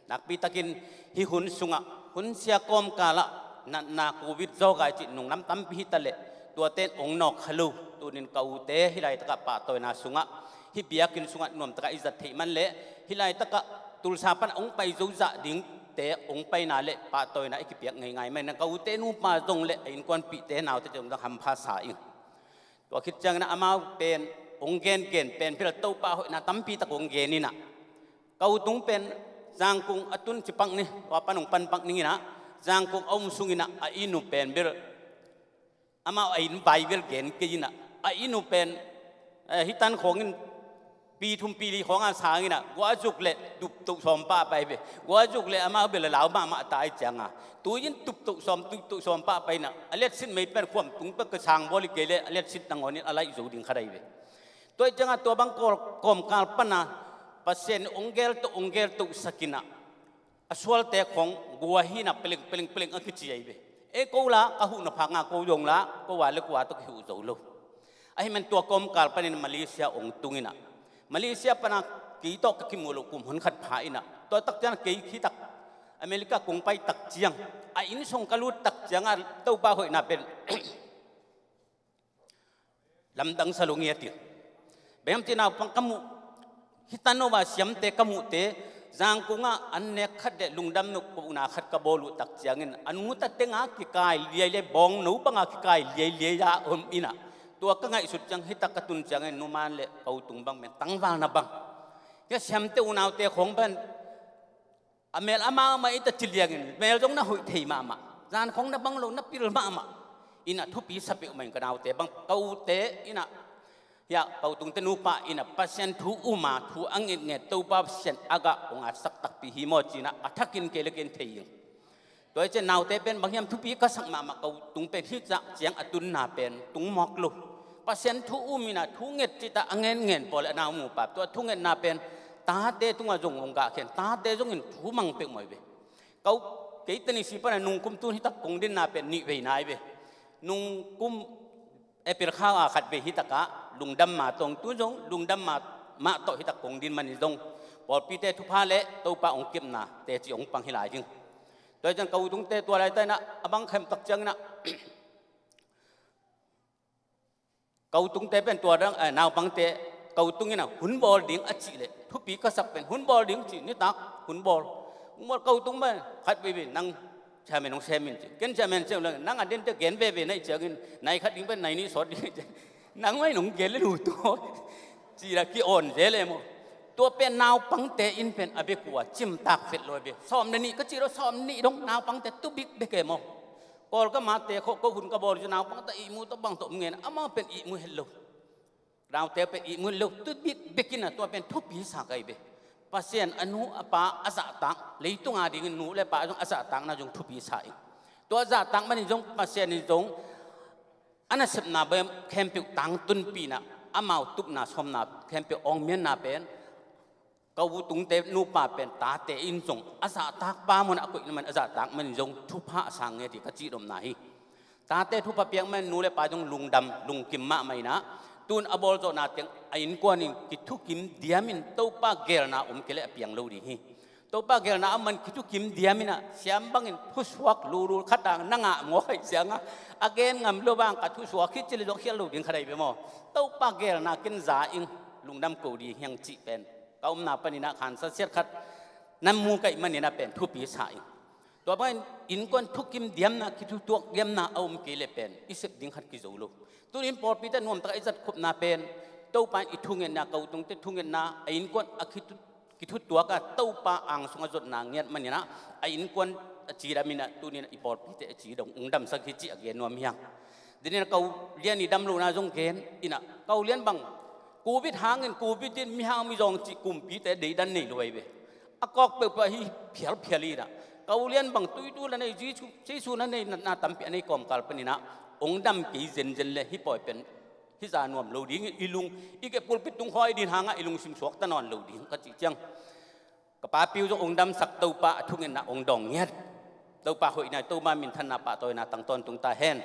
Nakpi takin hih hun sungah hun sia kawmkalah natna covid zawgai cih nunglam tampi hi ta leh tuate in hong nawk kha lo. Tunin ka ute hih laitakah pahtawina sungah hih biakinn sungah nuamtakah i zat theih man le hih laitakah Tulsa pan hong pai zo zah dingte hong paina le pahtawina i kipiak ngeingai manin ka ute nupa zong le a innkuanpihte naute zong hampha sa ing. Tua khit ciangin amau pen hong gengen pen phel Topa hoihna tampi tak hong gen inah ka u tung pen Zangkung a tun cipak ni, tua pan hong panpak ning inah Zangkung a um sung inah a inn uh pen bel amau a inn vai bel gen kei inah a inn uh pen, eh, hih tan khawngin Pi thum pi li khawng a sang inah, guah a zuk le tuptoh sawm pah pai ve. Guah a zuk le amau bel a lau mahmah ta ahih ciangah, tui in tuptoh sawm, tuptoh sawm pah pai inah, a liatsit mei pen khuam tung pen ka sang bawl hi kei le a liatsit nangawn in a laih zo ding khat ahi ve. Tua ahih ciangah tua bang kawl, kawmkal pana Pasian in hong geltoh, hong geltohsak inah, a sualte khawng gua hi inah peleng, peleng, peleng a kici ahi ve. Ei, ko la ka huh na phak nga, ko zong la ko a le kua tawh kihuh zo lo. Ahih man tua kawmkal panin Malaysia hong tung inah, Malaysia pana kei tawh ka kimuh loh kum hon khat pha inah, tua tak ciang kei khitak America kong pai tak ciang, a inn sung ka lut tak ciangah Topa hoihna pen lamdang sa lo ngiat hi. Bang hiam cih naupang ka muh, hih tano a siamte ka muhte, Zangkong ah an nek khat le lungdam nop kohna khat ka bawl uh tak ciangin, a nu ta teng a kikai liailiai, bawngno banga kikai liailiai a om inah, tua ka ngaihsut ciang, hih tak ka tun ciangin numan le ko tung bang pen tangvalna bang, hih a siamte unaute khawng pen a mel a mahmah i ta ci liangin, mel zong na hoih thei mahmah, zan khawng na bang lo, na pil mahmah inah, thupi sa peuhmah in ka naute bang, ka ute inah, hia, ko tungte nupa inah Pasian thu um a, thu a ngetnget, Topa Pasian a gah hong atsak takpi hi maw ci inah, a thakin kei le ken thei ing. Tua hi ciang naute pen bang hiam thupi ka sak mahmah, ko tung pen hih zah ciang a tunna pen tung mawk lo. Pasian thu um inah, thu nget cih ta a ngenngen pawl le a nau mu pa, tua thu ngetna pen tate tungah zong hong gahkhian, tate zongin thu mang peuhmah hi ve. Ko, kei Tennessee pana nungkum tun hih tak kong dinna pen nih vei nai ve. Nungkum April kha a khat vei hih takah lungdam ma tawh, tu zong lungdam ma, mah tawh hih tak kong din manin zong, pawlpite thupha le Topa hong kepna teci hong pang hi lai ding. Tua hi ciang ko tungte tua laitakin ah, a bang khem tak ciangin ah, ko tungte pen tua dang, eh, naupangte, ko tung in ah hun bawl ding a cih leh, thupi ka sak pen hun bawl ding cih, nitak hun bawl. Hun bawl, ko tung pen khat veve, nang chairman hong sem in ci. Ken chairman sem lo, nang a dente gen veve na hih ciangin, nai khat ding pen nai nih sawt ding ci. Nang mah in hong gen le lu tu ci la ki-awn zel e maw. Tua pen naupangte in pen a bek uh a cimtak fet lo ve. Sawm le nih ka cih lo, sawm le nih dong naupangte tu bikbek e maw. Kawlgam a te khawh ko hun ka bawl uh ci, naupangte ihmu tawh bang tawh om ngen, amau pen ihmu het lo. Naute pen ihmu het lo, tu bikbek in ah tua pen thupi sa ka hi ve. Pasian a nu a pa a zahtak, leitung a dingin nu le pa zong a zahtakna zong thupi sa ing. Tua zahtak manin zong Pasian in zong a nasepna bang khempeuh tangtunpih in ah, amau tupna sawmna khempeuh awngmianna pen, ko tungte nupa pen tate in zong a zahtak pa mun a koihna man a zahtak manin zong thupha a sang nge ti ka cihnopna hi. Tate thupha piak man nu le pa zong lungdam, lungkim mahmah in ah, tun a bawlzawhna teng a innkuan in kithukim diamin Topa gelna om kei leh a piang lo ding hi. Topa gelna a man kithukim diam in ah, siam bangin thusuak lulul khat a na ngah mawk ahih ciangah, a gen ngam lo bang ka thusuak hi ci leh zong khial lo ding khat ahi ve maw. Topa gelna ken za ing, lungdam ko ding hiang cih pen ka omna panin ah khansa siat khat na mu ka hih manin ah pen thupi sa ing. Tua bangin innkuan thukim diamna, kithutuak diamna a om kei leh pen i sep ding khat kizo lo. Tunin pawlpite nuamtak a i zatkhopna pen Topa in i thungetna, ko tungte thungetna, a innkuan a kithu, kithutuak a Topa ang sung a zotna ngiat manin ah, a innkuan a cidam in ah, tunin i pawlpite a cidam, ung damsak hi cih a gen nuam hiang. Denin ah ko lian i dam lohna zong gen in ah, ko lian bang Covid hangin, Covid in mihau mizawng cih kumpite deidan nei lo ahi ve. A kawk peuhpeuh ahi phialphial in ah, ko lian bang tuitu la nei, Jesu, Jesu na nei natna tampi a nei kawmkal panin ah, ong dam kei zenzen le hih pawi pen hih za nuam lo ding, i lung, i keh pulpit tung khawi din hangah i lungsim suakta nawn lo ding ka cih ciang, ka papi uh zong ong damsak, Topa a thungetna ong dawng ngiat. Topa hoihna, Topa minthanna, pahtawina tang tawntung ta hen.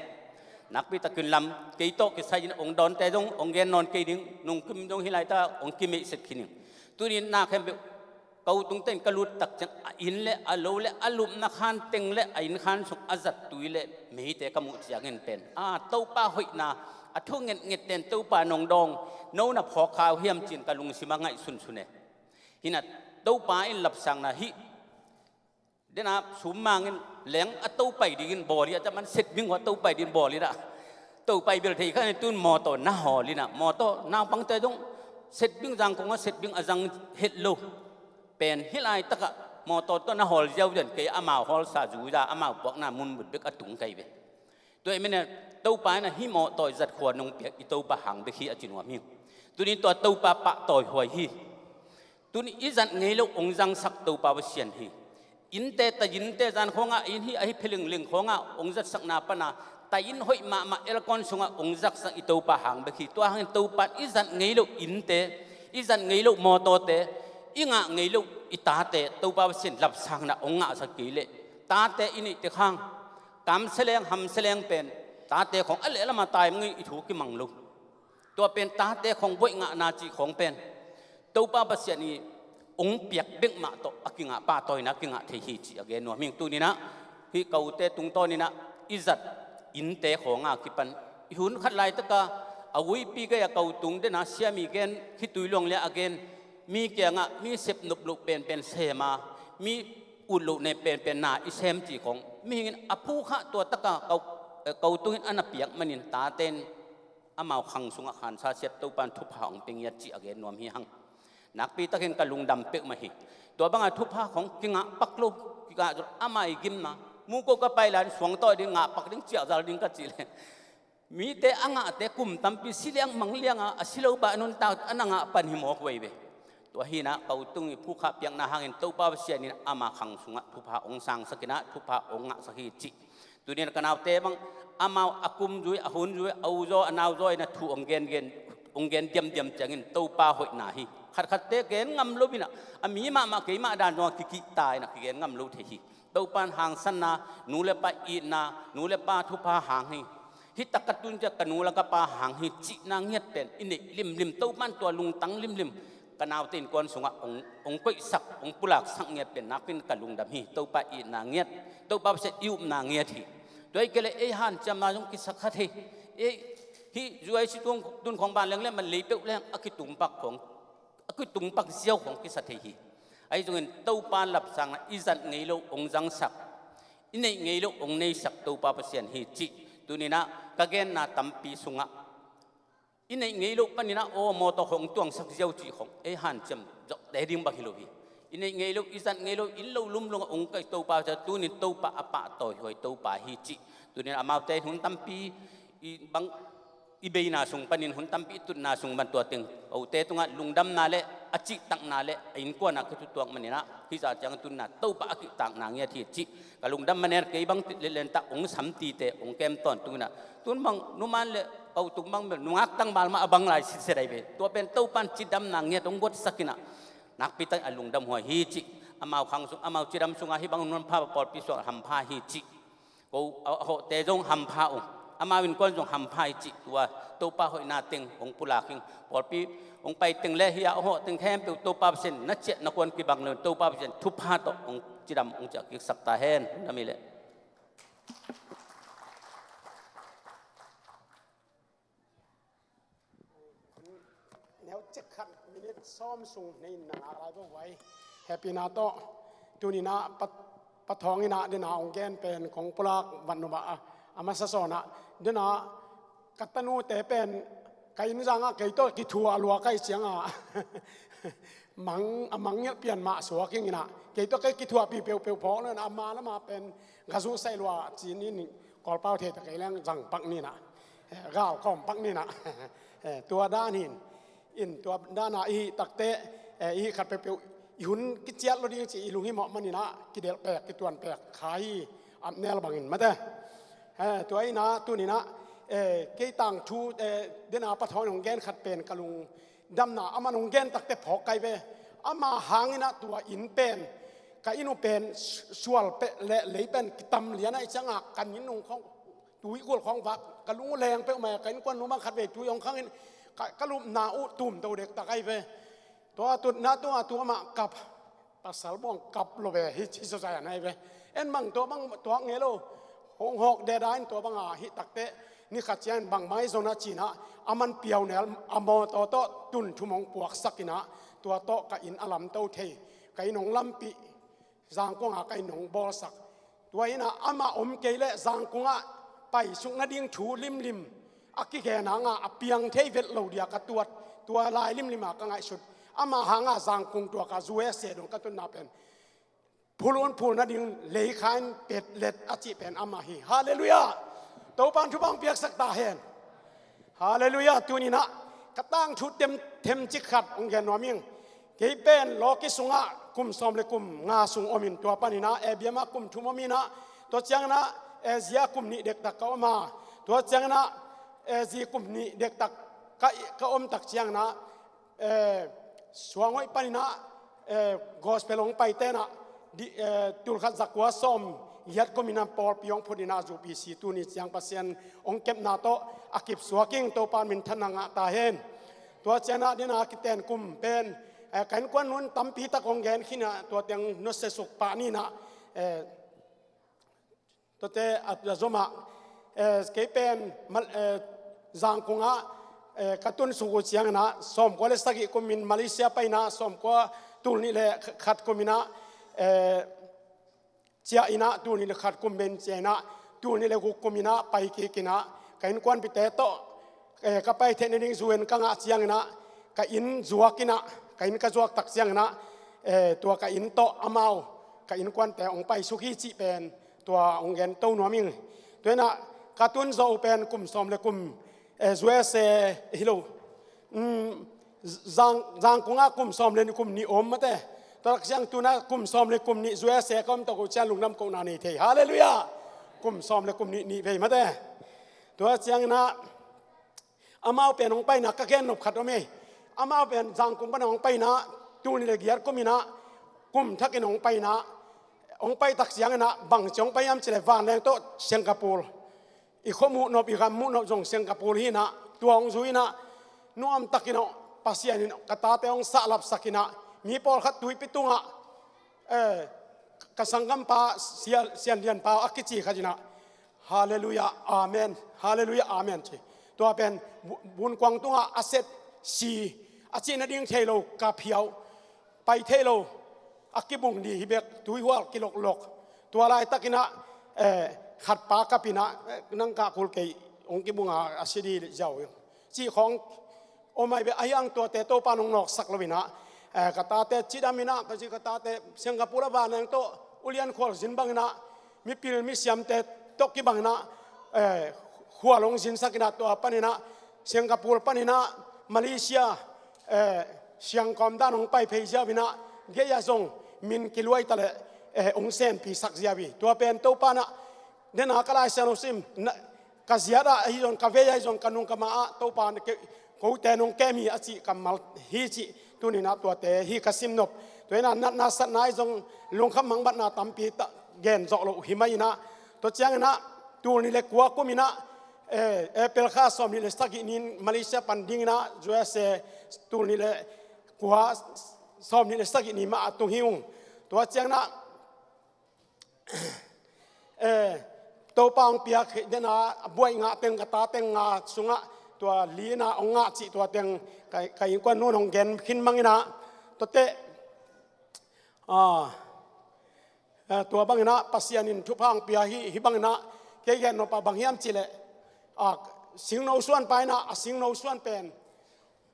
Nakpi takin lam kei tawh kisai in ong dawnte zong ong gen nawn kei ding, nungkim zong hih laita ong kimeihset khin ding. Tunin na khempeuh ko tungte in ka lut tak ciang, a inn le a lo le a lupna khan teng le a inn khan sung a zattui le meite ka muh ciangin pen, a, Topa hoihna, a thu ngetnget ten Topa nong dawng, no na phawk kha uh hiam ci-in ka lungsim a ngaihsunsun e. Hi in ah Topa in lapsangna hih, den a sum mangin leng a topai dingin bawl hi a, taman set bing uh a topai dingin bawl hi a, topai bel thei kha ni, tun mawtaw na hawl in ah, mawtaw naupangte zong set bing, Zangkong a set bing a zang het lo. Pen hih laitakah mawtaw tawh na hawl ziau den, kei amau hawlsa zu za, amau puakna mun bek a tung ka hi ve. Tua ahih manin ah Topa in ah hih mawtaw i zat khua nong piak i Topa hang bek hi a ci nuam hi. Tuni tua Topa pahtawi huai hi. Tuni i zat ngei loh hong zangsak Topa Pasian hi. Innte, tainngte, zan khawngah inn hi, ahi phelingling khawngah hong zatsakna pana, tainng hoih mahmah aircon sungah hong zatsak i Topa hang bek hi. Tua hangin Topa i zat ngei loh innte, i zat ngei loh mawtawte, i ngah ngei loh i tate Topa Pasian lapsangna hong ngahsak kei leh, tate i neih tek hang, kamseleng hamseleng pen, tate khawng a lehlam a tai mangin i thu kimang lo. Tua pen tate khawng voih ngahna cih khawng pen Topa Pasian i hong piak bek mah tawh a kingah pahtawina kingah thei hi cih a gen nuam hi. Tuninah hih ka ute tungtawninah i zat innte khawng a kipan i hun khat laitaka a uipi gei a ka u tung dena siami gen khitui luang le a gen mi kiangah mi sep nop loh penpen sem a mi ut loh ne penpen na i sem cih khawng mihingin a phukhah tua taka ka u tungin a na piak manin taten amau khang sungah khansa siat Topan thupha hong pia ngiat cih a gen nuam hi hang. Nakpi takin ka lungdam peuhmah hi. Tua banga thupha khawng kingah pak lo, kingah zol ama i gimna muko ka pai lai suangtawi ding ngah pak ding ciahzal ding ka cih le mite a ngahte kum tampi si liang mang lianga a si lo bah nuntak a na ngah pan hi mawk vei ve. Tua hinah ka u tung i phukha piakna hangin Topa Pasian in ama khang sungah thupha hong sangsakinah thupha hong ngahsak hi cih. Tunin ka naute bang amau a kumzui, a hunzui, a uzaw a nauzaw inah thu hong gen gen hong gen diamdiam ciangin Topa hoihna hi. Khatkhatte gen ngam lo inah a mi mahmah keimah dan zong a kikihta inah kigen ngam lo thei hi. Topan hangsanna, nu le pa itna, nu le pa thupha hang hi. Hih tak ka tun ciah ka nu le ka pa hang hi cihna ngiat pen i neih limlim Topan tua lungtang limlim ka naute innkuan sungah hong, hong koihsak, hong pulaksak ngiat pen nakpin ka lungdam hi. Topa itna ngiat, Topa Pasian i upna ngiat hi. Tua hi kei le ei hanciamna zong kisak kha thei. Ei hih zuai si tun khawng ban leng le man lei peuh leng a kitungpak khawng, a kitungpak ziau khawng kisa thei hi. Ahi zongin Topa lapsangna i zat ngei loh hong zangsak, i neih ngei loh hong neisak Topa Pasian hi cih tuninah ka genna tampi sungah i neih ngei loh paninah aw mawtaw khawng tuangsak ziau cih khawng ei hanciam zawhte ding bang hi lo hi. I neih ngei loh, i zat ngei loh, inn lo lum lungah hong kai Topa ciah tunin Topa a pahtawi huai Topa hi cih. Tunin amaute hun tampi i bang i beina sung panin hun tampi i tutna sung man tua teng ka ute tungah lungdamna le a cihtakna le a innkuanah ka thutuak maninah hih zah ciang tunna Topa a kihtakna ngiat hi cih. Ka lungdam manin kei bang tit le lentak hong samtite hong kem tawntunginah tun bang numan le ka u tung bang bel nungak tangmal mah a bang lai sitset ahi ve. Tua pen Topan cidamna ngiat hong guatsakinah nakpitak a lungdam huai hi cih. Amau khang sung, amau cidam sungah hih bang nunpha pawlpi suak hampha hi cih. Ko a hawhte zong hampha uh, amau innkuan zong hampha hi cih tua Topa hoihna teng hong pulak hing. Pawlpi hong pai teng le hih a hawh teng khempeuh Topa Pasian na ciah na kuan kibang lo Topa Pasian thupha tawh hong cidam hong ciah kiksak ta hen. Lungdam hi leh. Neu cek khat minit sawm sung nei na ngak lai bo vai. Hehpihna tawh tuninah pa, pa thawng inah dena hong gen pen kong pulak vat nubah a, a masa sawnah dena ka tanute pen ka inn zangah kei tawh kithuah lua kai cianga mang, a mangngilh pian mah suak inginah kei tawh kei kithuahpih peuhpeuh phawk lo inah ama lama pen ka zuhsaih lua cinin Kawlpau thei ta kei leng zang pak ninah, eh, gal kawm pak ninah, eh, tua dan hin, in tua dana i hih takte, eh, i hih khat peuhpeuh i hun kiciat lo ding ci i lunghimawh maninah kidelh pek, kituan pek kha hi, apnel bangin mate. Eh, tua inah tuninah, eh, kei tangthu, eh, dena pa thawng hong gen khat pen ka lung damna, aman hong gen takte phawk kai ve. Ama hanginah tua inn pen, ka inn uh pen su-, sual peh le lei pen kitam lian ahi cianga ka nin nung khawng, tui kul khawng vak, ka lung uh leng peuhmah, ka innkuan nu mang khat vei tui hong khangin ka, ka lupna uh tumto dektak ahi ve. Tua tutna tua tua mah kap, pasal buang kap lo ve hi ci sosai an ahi ve. En bang tua bang tuak ngei lo. Hong hawk deda in tua banga hih takte ni khat ciangin bangmai zona cinah aman piaunel a mawtaw tawh tun thum hong puaksakinah tua tawh ka inn a lamto thei, ka inn hong lampih, Zangkungah ka inn hong bawlsak. Tua inah amah om kei leh Zangkungah paisuk nading thu limlim a kigen hanga a piang thei vet lo dia ka tuat, tua lai limlima ka ngaihsut. Amah hanga Zangkung tua ka zu e se dong ka tunna pen phulun phul nading leikhain petlet a cih pen amah hi. Halleluiah. Topan thupha hong piaksak ta hen. Halleluiah. Tuninah Ka tangthu tem, themcik khat hong gen nuam ing. Kei pen lawki sungah kum sawm le kum nga sung om in, tua paninah A B M ah kum thum om inah, tua cianginah A Z ah kum nih dektak ka om a, tua cianginah A Z kum nih dektak ka, ka om tak cianginah, eh, Suanghoih paninah, eh, gospel hong paite inah, di, eh, tulkhat zakua sawm giat kum inah pawlpi hong phut inah, zu P C tuni ciang Pasian hong kepna tawh a kipsuak ing. Topa minthanna ngah ta hen. Tua cianah dena kiten kum pen, eh, ka innkuan nun tampi tak hong gen khin inah, tua teng nusia suk pah ni inah, eh, tuate a, a zomah, eh, kei pen Mal-, eh, Zangkungah, eh, ka tun suk uh cianginah sawmkua le sagih kumin Malaysia pai inah, sawmkua, tul nih le khat kum inah, eh, ciah inah, tul nih le khat kum ben ciah inah, tul nih le guk kum inah pai kik inah, ka innkuanpihte tawh, eh, ka pai theih nading zu-en ka ngah cianginah, ka inn zuak inah, ka inn ka zuak tak cianginah, eh, tua ka inn tawh amau, ka innkuante hong paisuk hi cih pen tua hong gen to nuam ing. Tua inah ka tun zawh uh pen kum sawm le kum, eh, U S A hi lo. Um, Zang, Zangkungah kum sawm le kum nih om mate. Tua tak ciang tunah kum sawm le kum nih U S A ka om tawh ko ciang lungdam kohna nei thei. Halleluiah. Kum sawm le kum nih, nih vei mate. Tua cianginah amau pen hong paina ka gen nop khat om ei. Amau pen Zangkung pana hong paina, tul nih le giat kum inah, kum thakin hong paina, hong pai tak cianginah bangci hong pai hiam cih leh vanleng tawh Singapore. I khua muh nop, i gam muh nop zong Singapore hi inah, tua hong zui inah, nuamtakin ah Pasian in ka tate hong sahlapsak inah, mi pawlkhat tuipi tungah, eh, ka sanggampa, Sia, Sian Lianpa a kici khat inah, Halleluiah, amen, Halleluiah, amen ci. Tua pen bu-, bunkuang tungah a set si, a cih nading thei lo, ka phiau, pai thei lo, a kibung di hi bek, tuihual kiloklok. Tua laitakinah, eh, khatpa kap inah, eh, nang kah kul kei, hong kibunga a si di ziau ing, cih khawng om ai ve. Ahi hang tuate Topa in hong nawksak lo inah, eh, ka tate cidam inah, ka ci ka tate Singapore ah vanleng tawh ulian khual zin bang inah, mipil misiamte tawh kibang inah, eh, khual hong zinsak inah, tua paninah Singapore paninah Malaysia, eh, siangkawm dan hong pai phei ziau inah, gei ah zong min kiluai ta leh, eh, hong senpisak ziau hi. Tua pen Topa inah, dena ka Lai Siangtho sim, na, ka ziat ah ahi zong, ka vei ahi zong, ka nung ka ma ah Topa in ke, kote nong kem hi a cih kammal hi cih, tuninah tuate hi ka sim nop. Tua inah natna satna ahi zong, lungkham mangbatna tampi ta, gen zawh loh hi mai inah, tua cianginah tul nih le kua kum inah, eh, April kha sawm nih le sagih ni-in Malaysia pan ding inah, U S A tul nih le kua, sawm nih le sagih ni mah a tung hi ung. Tua cianginah, eh, Topa hong piak hi dena, a buai ngah teng, ka ta teng nga sungah tua li inah hong ngah cih, tua teng ka, ka innkuan nun hong gen khin mang inah, tuate, ah, eh, tua bang inah Pasian in thupha hong pia hi. Hih bang inah kei gen nop ah bang hiam cih leh, ah, singno suan pa inah, a singno suan pen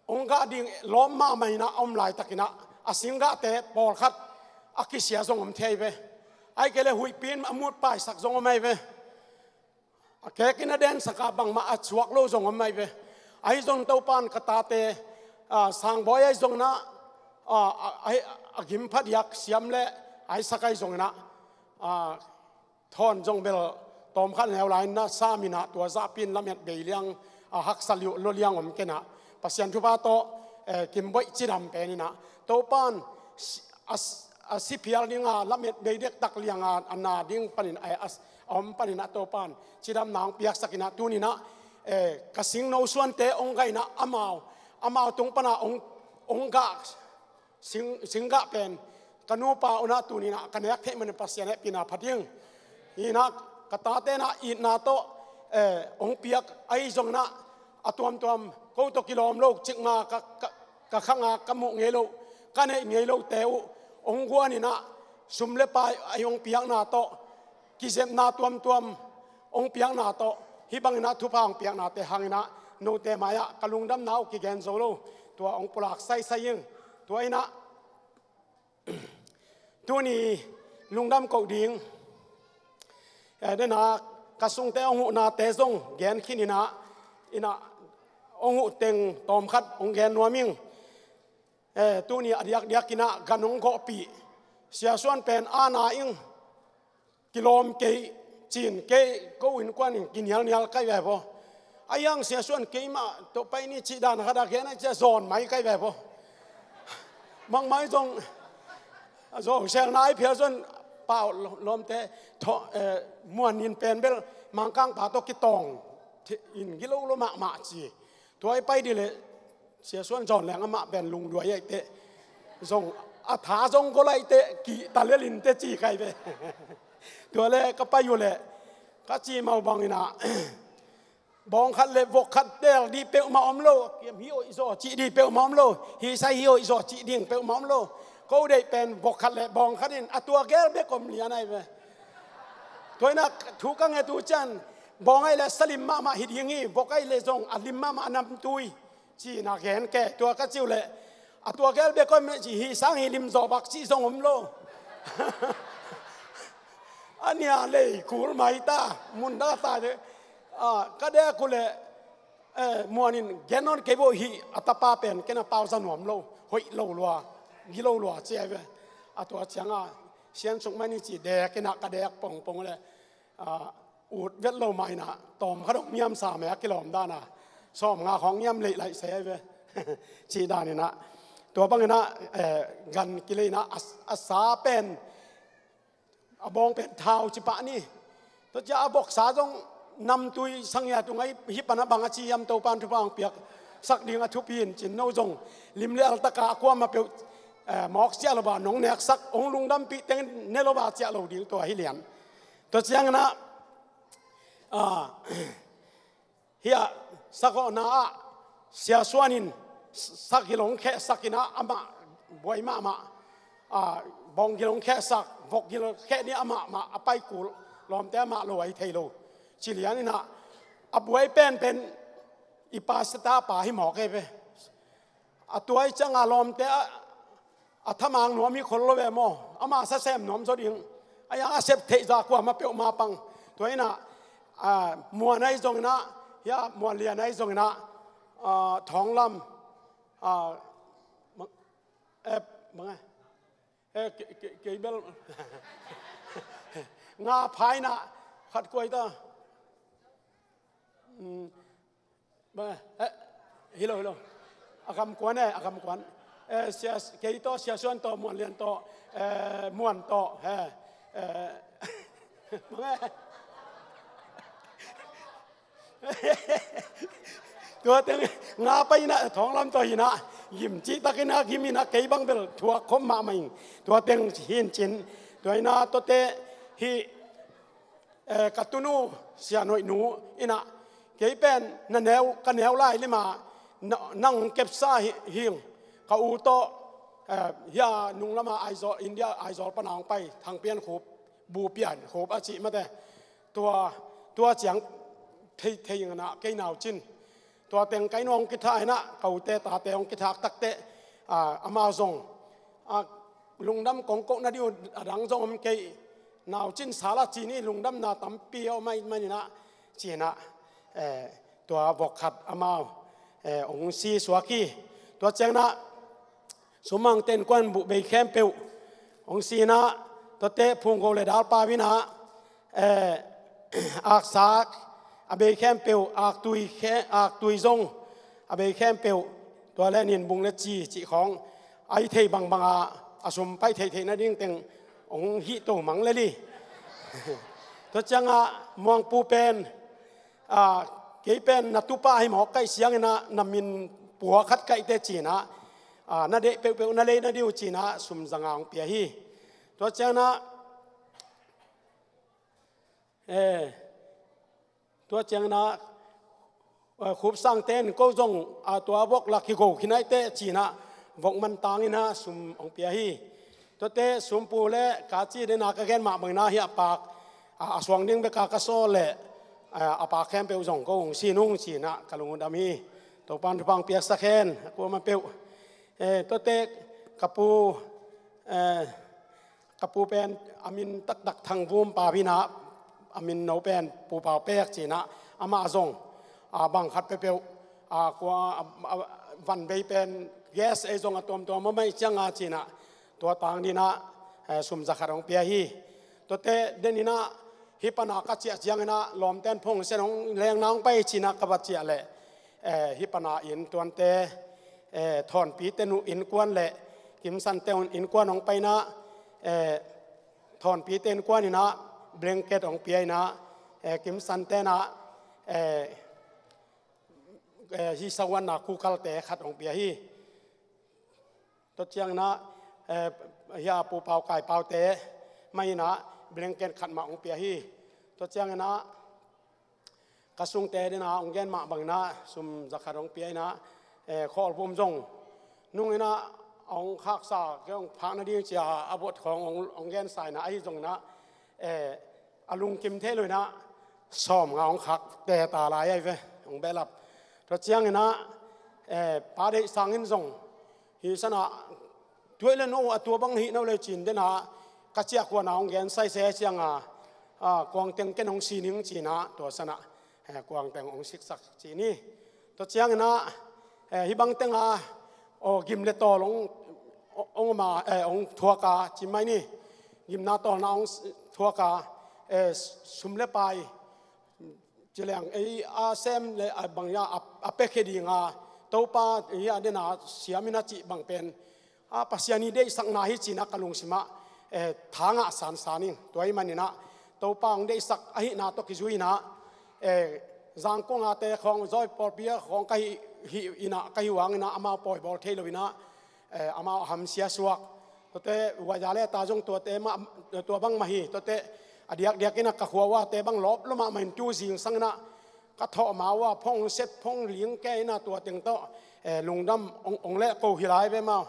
hong gah ding lawm mahmah inah a om laitakinah, a singgahte pawlkhat a kisia zong om thei ve. Ahih kei leh huihpi in a mut paisak zong om ai ve. A kek in a densak a bangmah a cuak lo zong om ai ve. Ahi zong Topa in ka tate, ah, Sangbawi ahi zong inah, ah, a, a, a gim phadiak siam le Isaac ahi zong inah, ah, thawn zong bel tawmkhat neu lai inah sam inah, tua zahpi in lamet bei liang, a haksa liuh lo liang om kei inah, Pasian thupha tawh, eh, kimboih cidam pen inah, Topa in si-, a, a si phial dinga lamet bei dektak lianga a na ding panin, eh, a, a om paninah Topa in cidamna hong piaksak inah, tuninah, eh, ka singno suante hong gah inah, amau, amau tung pana hong, hong gah sing, singgah pen ka nupa un ah, tuninah ka nek theih manin Pasian hehpihna pha ding. Hi inah ka tate inah itna tawh, eh, hong piak ahi zong inah, a tuamtuam ko tawh kilawm lo, cikna ka, ka, ka khanga ka muh ngei lo, ka neih ngei lote uh hong guan inah, sum le pai ahi hong piakna tawh, kizepna tuamtuam hong piakna tawh, hih bang inah thupha hong piaknate hang inah note mai-ah ka lungdamna uh kigen zo lo, tua hong pulak saisai ing. Tua inah tuni lungdam koh ding, eh, dena ka sungte hong huhnate zong gen khin inah, inah hong uh teng tawmkhat hong gen nuam ing. Eh, tuni a diakdiak in ah gan hong gawhpih Sia Suan pen ana ing, kilawm kei, cin kei, ko innkuan in kinialnial kai ve vaw. A hiang Sia Suan keimah tawh pai ni cih dan khat a gen a, cia zawn mai kai ve vaw. Bangmah hi zong a zawhselna ahi phial zong pau lawmte thaw, eh, Muan in pen bel Mangkangpa tawh kitawng in gilo lo mahmah ci. Tua i pai dih leh Sia Suan zawn leng amah pen lungduai ahi teh, zong a tha zong gol ahi teh kihta lel in teh ci kai ve. Tua leh ka pai uh leh ka ci mau bangin ah bawng khat le vok khat tel dih peuhmah om lo. Kiam hi oih zaw cih dih peuhmah om lo. Hi sai hi oih zaw cih ding peuhmah om lo. Ko deih pen vok khat le bawng khat in a tua gel bek om lian ahi ve. Tua in ah thu ka nget uh ciang bawng ahi le sa lim mahmah hi ding hi, vok ahi le zong a lim mahmah a namtui ci-in a gen kei. Tua ka ci uh leh a tua gel bek om hi, hi sang hi lim zaw bak cih zong om lo. A nia lei kul mai ta, mun dang a ta de. Ah, ka dek uh leh, eh, Muan in gen nawn kei bo hi, a tapa pen ken a pau za nuam lo, hoih lo lua, gilo lua ci ahi ve. A tua ciang a sian suk mani ci dek in ah ka dek pongpong leh, ah, ut vet lo mah in ah tawmkhat hong niamsa me a kilawm dan a sawmnga khawng niam leih laih se ahi ve. Cih dan in ah tua bangin ah, eh, gan kilei in ah a, a sa pen a bawng pen thau ci pah ni. Tua cia a voksa zong namtui sangia tung ahi hi pan a bang a ci hiam, Topan thupha hong piak sak ding a thupi in cin no zong lim le al taka a kuamah peuh, eh, mawk ciah lo ba nong neksak hong lungdampih teng ne lo ba ciah lo ding tua hi lian. Tua ciangin ah, ah, hiah sakawhna ah Sia Suan in sak gil hong khehsak in ah amah buai mahmah, ah, bawng gil hong khehsak, vok gil kheh ni amah mah a pai kul, lawmte amah lo ahi thei lo. Ci lian in ah a buai penpen i pa seta pa hi mawk e ve. A tuai ciang a lawmte a, a thamang nuam hi khol lo ve maw? Ama sa sem nuam zaw ding. A hiang a sep theih zah kuamah peuhmah pang. Tua in ah, ah, Muan ahi zongin ah, hiah Muan Lian ahi zongin ah, ah, Thawng Lam, ah, mang, eh, mang, eh, ke, ke, kei bel nga phai in ah khat kuai ta. Hmm. Ba, eh, hi lo, hi lo. A kam kuan e, a kam kuan. Eh, Sia, kei tawh, Sia Suan tawh, Muan Lian tawh, eh, Muan tawh, eh, eh. Bang e. Tua teng nga pai in ah, Thawng Lam tawh hi in ah, gim cihtak in ah, gim in ah, kei bang bel thuak khop mahmah ing. Tua teng hi in cin, tua in ah, tuate hi, eh, ka tunu, Sia Nuaih nu in ah, kei pen na neu, ka neu lai lim a, na, nang kepsa hi, hing, ka u tawh, eh, hiah nung lam a Aizawl, India Aizawl pan a hong pai, Thang Pian Khup, Bu Pian Khup a cih mate. Tua, tua ciang thei, thei in ah, kei nau cin. Tua teng ka inn hong kithah in ah, ka ute tate hong kithak takteh, ah, amau zong, ah, lungdam kong koh nading uh a dang zong om kei, nau cin sal a ci ni, lungdamna tampi a om ahih manin ah, ci in ah, eh, tua vok khat amau, eh, hong si suak hi. Tua ciangin ah, sumang ten kuan buh bei khempeuh hong si in ah, tuate phunggo le dalpau in ah, eh, aksak a bei khempeuh, aktui khe-, aktui zong a bei khempeuh, tua le nin bung le ci cih khawng, a hi thei bangbang a, a sum pai theihtheih nading teng hong hih to mang le li. Tua ciangah Muangpu pen, ah, kei pen na tupa hi mawk kaih siangin ah, na min pua khat kaihte ci in ah, ah, na deih peuhpeuh na lei nading uh ci in ah, sum zanga hong pia hi. Tua ciangin ah, eh, tua ciangin ah, eh, Khupsangte in ko zong, ah, tua vok lak hi go khin ahih teh ci in ah, vok mantang in ah sum hong pia hi. Tuate sumpu le kaci den a ka gen mah bangin ah hiah pak, ah, a suang ding bek a ka sawl leh, ah, a pak khempeuh zong ko hong si nung ci in ah ka lung uh dam hi. Topan thupha hong piaksak hen, a kuamah peuh. Eh, tuate ka pu, eh, ka pu pen a min taktak Thangvum Pau hi in ah, a min no pen Pu Pau Pek ci in ah, amah zong, ah, bang khat peuhpeuh, a, kua, a, a, van bei pen gas ei zong a tuamtuam a mai cianga cinah tua tang dinah, eh, sum za khat hong pia hi. Tuate deninah hih pana ka ciah cianginah lawmten phongsen hong lengna hong pai cinah ka va ciah leh, eh, hih pana inn tuante, eh, Thawnpite nu innkuan le Kimsante innkuan hong painah, eh, Thawnpite innkuaninah blanket hong piainah, eh, Kimsantenah, eh, eh, hih sawanna kukalte khat hong pia hi. Tua cianginah, eh, hia Pu Pau Kai Paute mah inah blanket khat mah hong pia hi. Tua cianginah ka sungte dinah hong gen mah banginah sum za khat hong pia inah, eh, khawlvum zong nunginah a hong khaksa kei hong phak nading cia a vot khawng hong, hong gensa inah ahi zonginah, eh, a lungkim thei lo inah sawm nga hong khak teta lai ahi ve, hong behlap. Tua cianginah, eh, pa deih sangin zong hi sanah tuai le no a tua bang hih no le cin denah ka ciah kuana hong gen saise cianga, ah, kuangteng ken hong sining cinah tua sanah, eh, kuangteng hong siksak cin hi. Tua cianginah, eh, hih bangtenga aw gim le tawl hong, hong ma, eh, hong thuaka cimai ni. Gimna tawlna hong thuaka, eh, sum le pai ci leng ei a sem le a bang ia a, a pekhe dinga Topa ia dena siamin a cih bang pen a Pasian i deihsakna hi cinah ka lungsimah, eh, thangah sansan ing. Tua hi maninah Topa hong deihsak ahihna tawh kizuinah, eh, Zangkong a te khawng zawi pawlpi a khawng ka hi, hi inah ka hi uanginah amau pawibawl thei lo inah, eh, amau a hamsia suak. Tuate uaia le ta zong tuate mah, tua bang mah hi. Tuate a diakdiakinah ka khua uate bang lawp lo mahmah in tu zingsanginah ka thawh ma ua phong sep phong ling ke inah tua teng tawh, eh, lungdam hong, hong leh ko hi lai ve mau.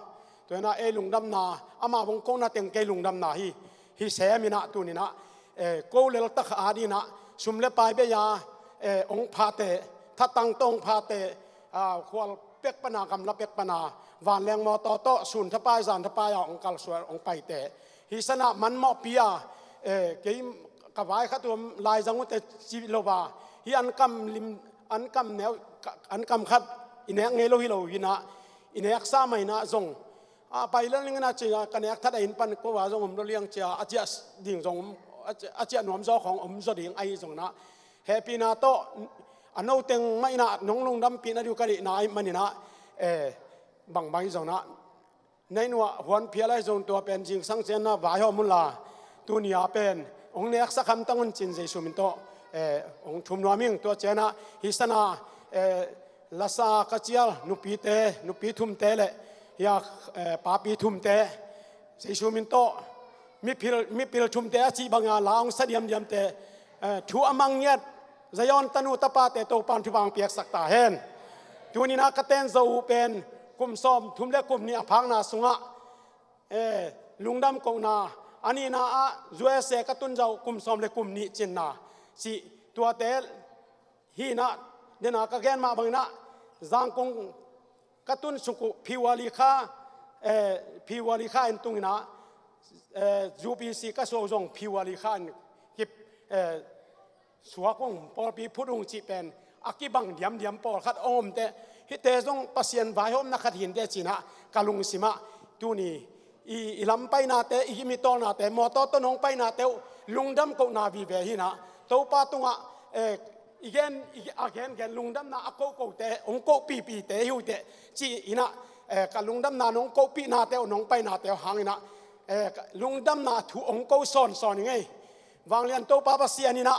Tua inah ei lungdamna amau hong kona teng kei lungdamna hi. Hi seminah tuninah, eh, ko leltak a dinah sum le pai bei a, eh, hong phate, thatang tawh hong phate, ah, khual pek pana gamla pek pana vanleng mawtaw tawh sun thapai zan thapai a hong kalsual hong paite. Hi sanah manmawhpi a, eh, kei ka vai khat um laizang ute ci lo a hi an kam lim, an kam neu, an kam khat i nek ngei lo hi lo hinah i neksa mah inah zong a pai lo ling inah cia ka nek that a inn pan ko a zong om lo liang cia a ciah ding zong om, a ciah, a ciah nuam zaw khawng om zaw ding ahi zonginah hehpihna tawh a no teng mah inah nong lungdampih na diu ka deihna ahi maninah, eh, bangbang hi zonginah na inn uah huan phial ahi zong tua pen zingsang cianna vaihawm unla tuni a pen hong neksak hamtang un cin Jesu min tawh, eh, hong thum nuam ing. Tua cianah hi sana, eh, lasa ka cial nupite, nupi thumte le hia, eh, papi thumte Jesu min tawh mipil, mipil thumte a cih banga la hong sa diamdiamte, eh, thu a mang ngiat Zion tanu tapate Topan thupha hong piaksak ta hen. Tuninah ka ten zo uh pen kum sawm thum le kum nih a phakna sungah, eh, lungdam kohna a nihna ah U S A ka tun zo uh kum sawm le kum nih cinna cih tuate hinah dena ka gen mah banginah Zangkong ka tun suk uh Phiuali kha, eh, Phiuali kha in tunginah, eh, U P C ka suah uh zong Phiuali kha in kip, eh, suak ung pawlpi phut ung cih pen a kibang diamdiam pawlkhat hong omte hihte zong Pasian vaihawmna khat hinte cinah ka lungsimah tuni i, i lam painate, i mitawlnate, mawtaw tawh nong painate uh lungdam kohna vive hinah Topa tungah, eh, i gen, i, a gengen lungdamna a kohkohte hong kohpihpihte hi uhteh ci inah, eh, ka lungdamna nong kohpihnate uh nong painate uh hanginah, eh, ka lungdamna thu hong ko sawnsawn i ngei. Vanglian Topa Pasian inah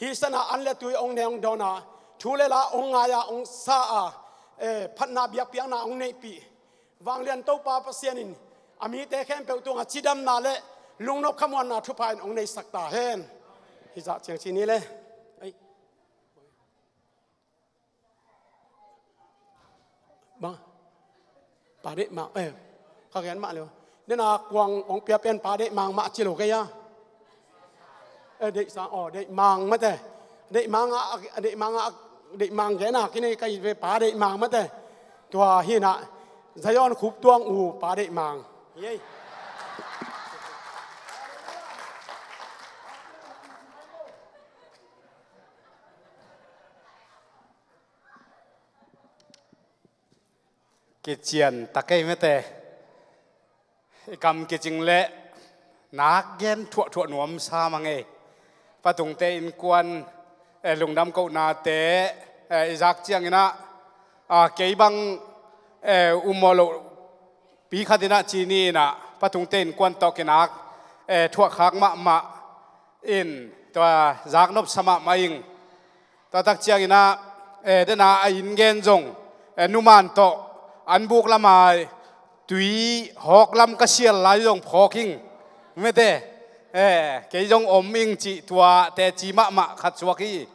hi sana an le tui hong ne hong dawna thu le la hong ngai-a hong sa-a, eh, phatna biakpiakna hong neihpih. Vanglian Topa Pasian in a mite khempeuh tungah cidamna le lungnop khamuanna thupha in hong neisak ta hen. Hizah ciang ci ni le. Ei. Bang. Pa Deih Mang, eh, ka gen mah leu. Nena kuang hong pia pen Pa Deih Mang mah ci lo kei a. Eh, Deih Sang, oh, Deih Mang mate. Deih Mang a, Deih Mang a, Deih Mang gen a kinei ka hi ve Pa Deih Mang mate. Tua hinah Zion khup tuang uh Pa Deih Mang. Ei. Kician takei mete. I kam kicing le nak gen thuah thuah nuam sa mangei. Patungte innkuan, eh, lungdam kohnate, eh, i zak cianginah, ah, kei bang, eh, ummawh loh pi khatinah cini inah patungte innkuan tawh kinak, eh, thuahkhak mahmah in tua zaknop sa mahmah ing. Tua tak cianginah, eh, dena a inn gen zong, eh, numan tawh an buk lamai tui hawk lam ka sial lai zong phawk ing. Mete, eh, kei zong om ing cih tua teci mahmah khat suak hi.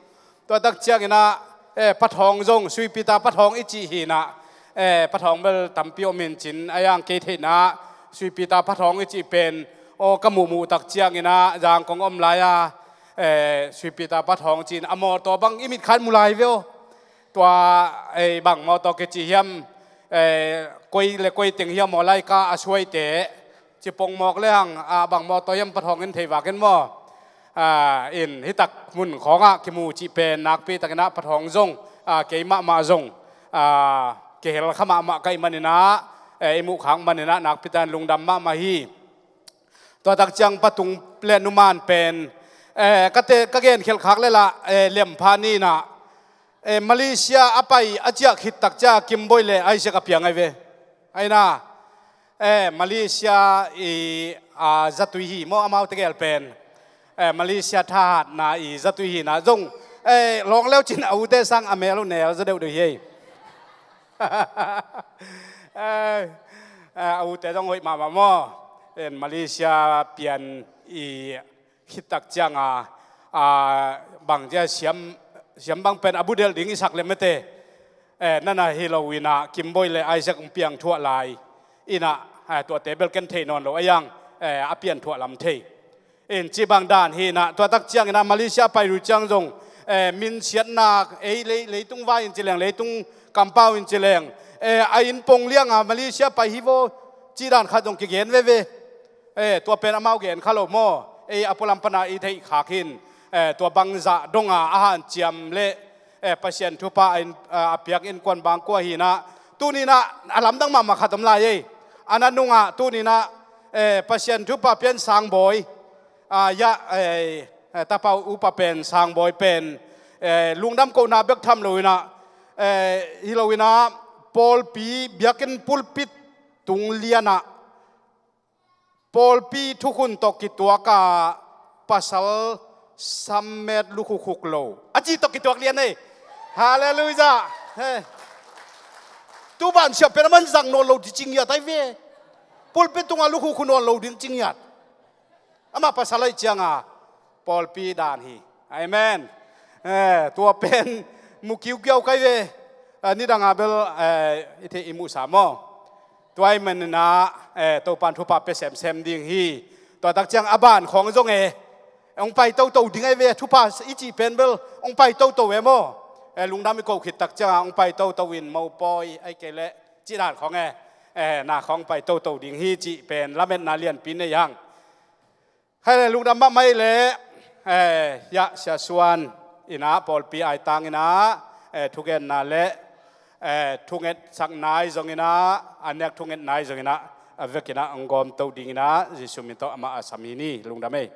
Tua tak cianginah, eh, pathawng zong, suipita pathawng i cih hinah, eh, pathawng bel tampi om in cin a yang kei theihna, suipita pathawng i cih pen, aw ka muhmuh tak cianginah zang kong om lai-a, eh, suipita pathawng cin a mawtaw bang i mitkhan mu lai veo. Tua, eh, bang mawtaw kici hiam, eh, koi le koi teng hiam maw laika a suaite. Cipong mawk le hang, ah, bang mawtaw hiam pathawng in thei vakin maw. Ah, in hitak mun khawngah kimu cih pen nakpi takinah pathawng zong, ah, kei mahmah zong, ah, kihel kha mahmah ka ih maninah, eh, i muhkhak maninah nakpi takin lungdam mahmah hi. Tua tak ciang patung le numan pen, eh, ka te, ka gen khelkhak le lah, eh, lempha ninah, eh, Malaysia a pai a ciah khit tak ciang Kimboi le Isaac a piang ai ve. Aina, eh, Malaysia i, ah, zatui hi maw amau tegel pen. Eh, Malaysia thahatna i zatui hina zong, eh, lawng leu cin a ute sang a mel uh nel za deuhdeuh hi ei. Eh, eh, a ute zong hoih mahmah maw. En Malaysia pian i khit tak cianga, ah, bang cia siam, siam bang pen a budelh ding i sak le mete. Eh, nana hi lo inah Kimboi le Isaac hong piang thuah lai. Inah, eh, tuate bel ken thei nawn lo a yang, eh, a pian thuah lam thei. In ci bang dan hinah, tua tak cianginah Malaysia pai rui ciang zong, eh, minsiatna, ei lei, leitung vai in ci leng, leitung kampau in ci leng, eh, a inn pong lianga Malaysia pai hi vaw, ci dan khat zong kigen veve. Eh, tua pen amau gen kha lo maw. Ei a pualam pana i theih khak hin, eh, tua bangzah donga a hanciam le, eh, Pasian thupha a in, eh, a piak innkuan bangkua hinah. Tuninah a lamdang mahmah khat om lai ei. A na nungah tuninah, eh, Pasian thupha pian Sangbawi, ah, ya, eh, eh, tapau upa pen Sangbawi pen, eh, lungdam kohna bek tham lo inah, eh, hi lo inah pawlpi biakinn pulpit tung lianah pawlpi thukhun tawh kituaka pasal sammet lukhukhuk lo a ci tawh kituak lian ei. Halleluiah. He. Tuban siah pen a man zang nawn lo ding cingiat ai ve. Pulpit tunga lukhukhuk nawn lo ding cingiat. Amah pasal ai cianga pawlpi dan hi. Amen. Eh, tua pen mu kiukiau kai ve. Eh, nidanga bel, eh, i theih i muhsa maw. Tua i maninah, eh, Topan thupha pia semsem ding hi. Tua tak ciang a ban khawng zong e, hong pai toto ding ai ve, thupha i cih pen bel hong pai toto e maw. Eh, lungdam i koh khit tak cianga hong pai toto in mopawi ai kei leh cih dan khawng e, eh, na khawng pai toto ding hi cih pen lametna lianpi nei hang. Hai le lungdam mahmah i le, eh, ya, Sia Suan inah pawlpi aitang inah, eh, thugenna le, eh, thungetsak nai zong inah, a nek thunget nai zong inah, a vek inah hong gawm to ding inah Jesu min tawh amah a sam hi ni. Lungdam ei.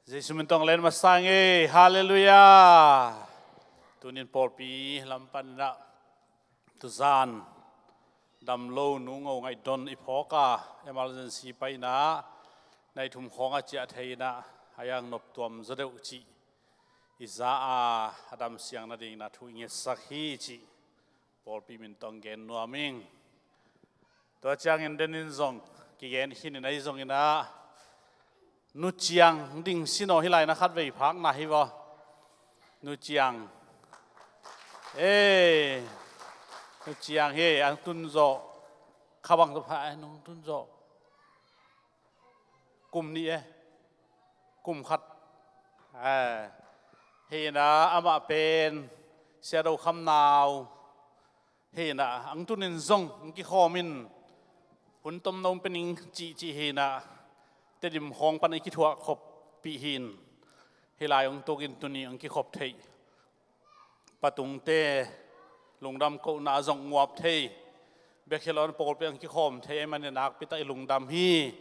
Jesu min tawh len masa ing ei. Halleluiah. Tunin pawlpi lam paninah tuzan damlo Nu Ngo Ngaih Don i phawk a, emergency paina nai thum khawng a ciah thei inah a yang noptuam zaw deuh cih i za a, a damsiang nadingin a thu i ngetsak hi cih pawlpi min tawh gen nuam ing. Tua ciangin denin zong kigen khin in ahi zong inah Nu Ciang ding sinaw hi lai na khat vei phakna hi vaw. Nu Ciang. Eh, Nu Ciang hi, ang tun zawh. Kha bang tawh pha, eh, nung tun zawh. Kum nih e. Kum khat. Eh, hi inah amah pen Sia Do Kham Nau. Hi inah ang tunin zong ang kikhawm in Hun tomno pen ing cihcih hinah, Tedim khawng pan i kithuah khoppih hin, hih lai hong tukin tuni hong kikhop theih patungte lungdam kohna zong nguap thei, biakhialon pawlpi hong kikhawm thei ei manin nakpitak i lungdam hi.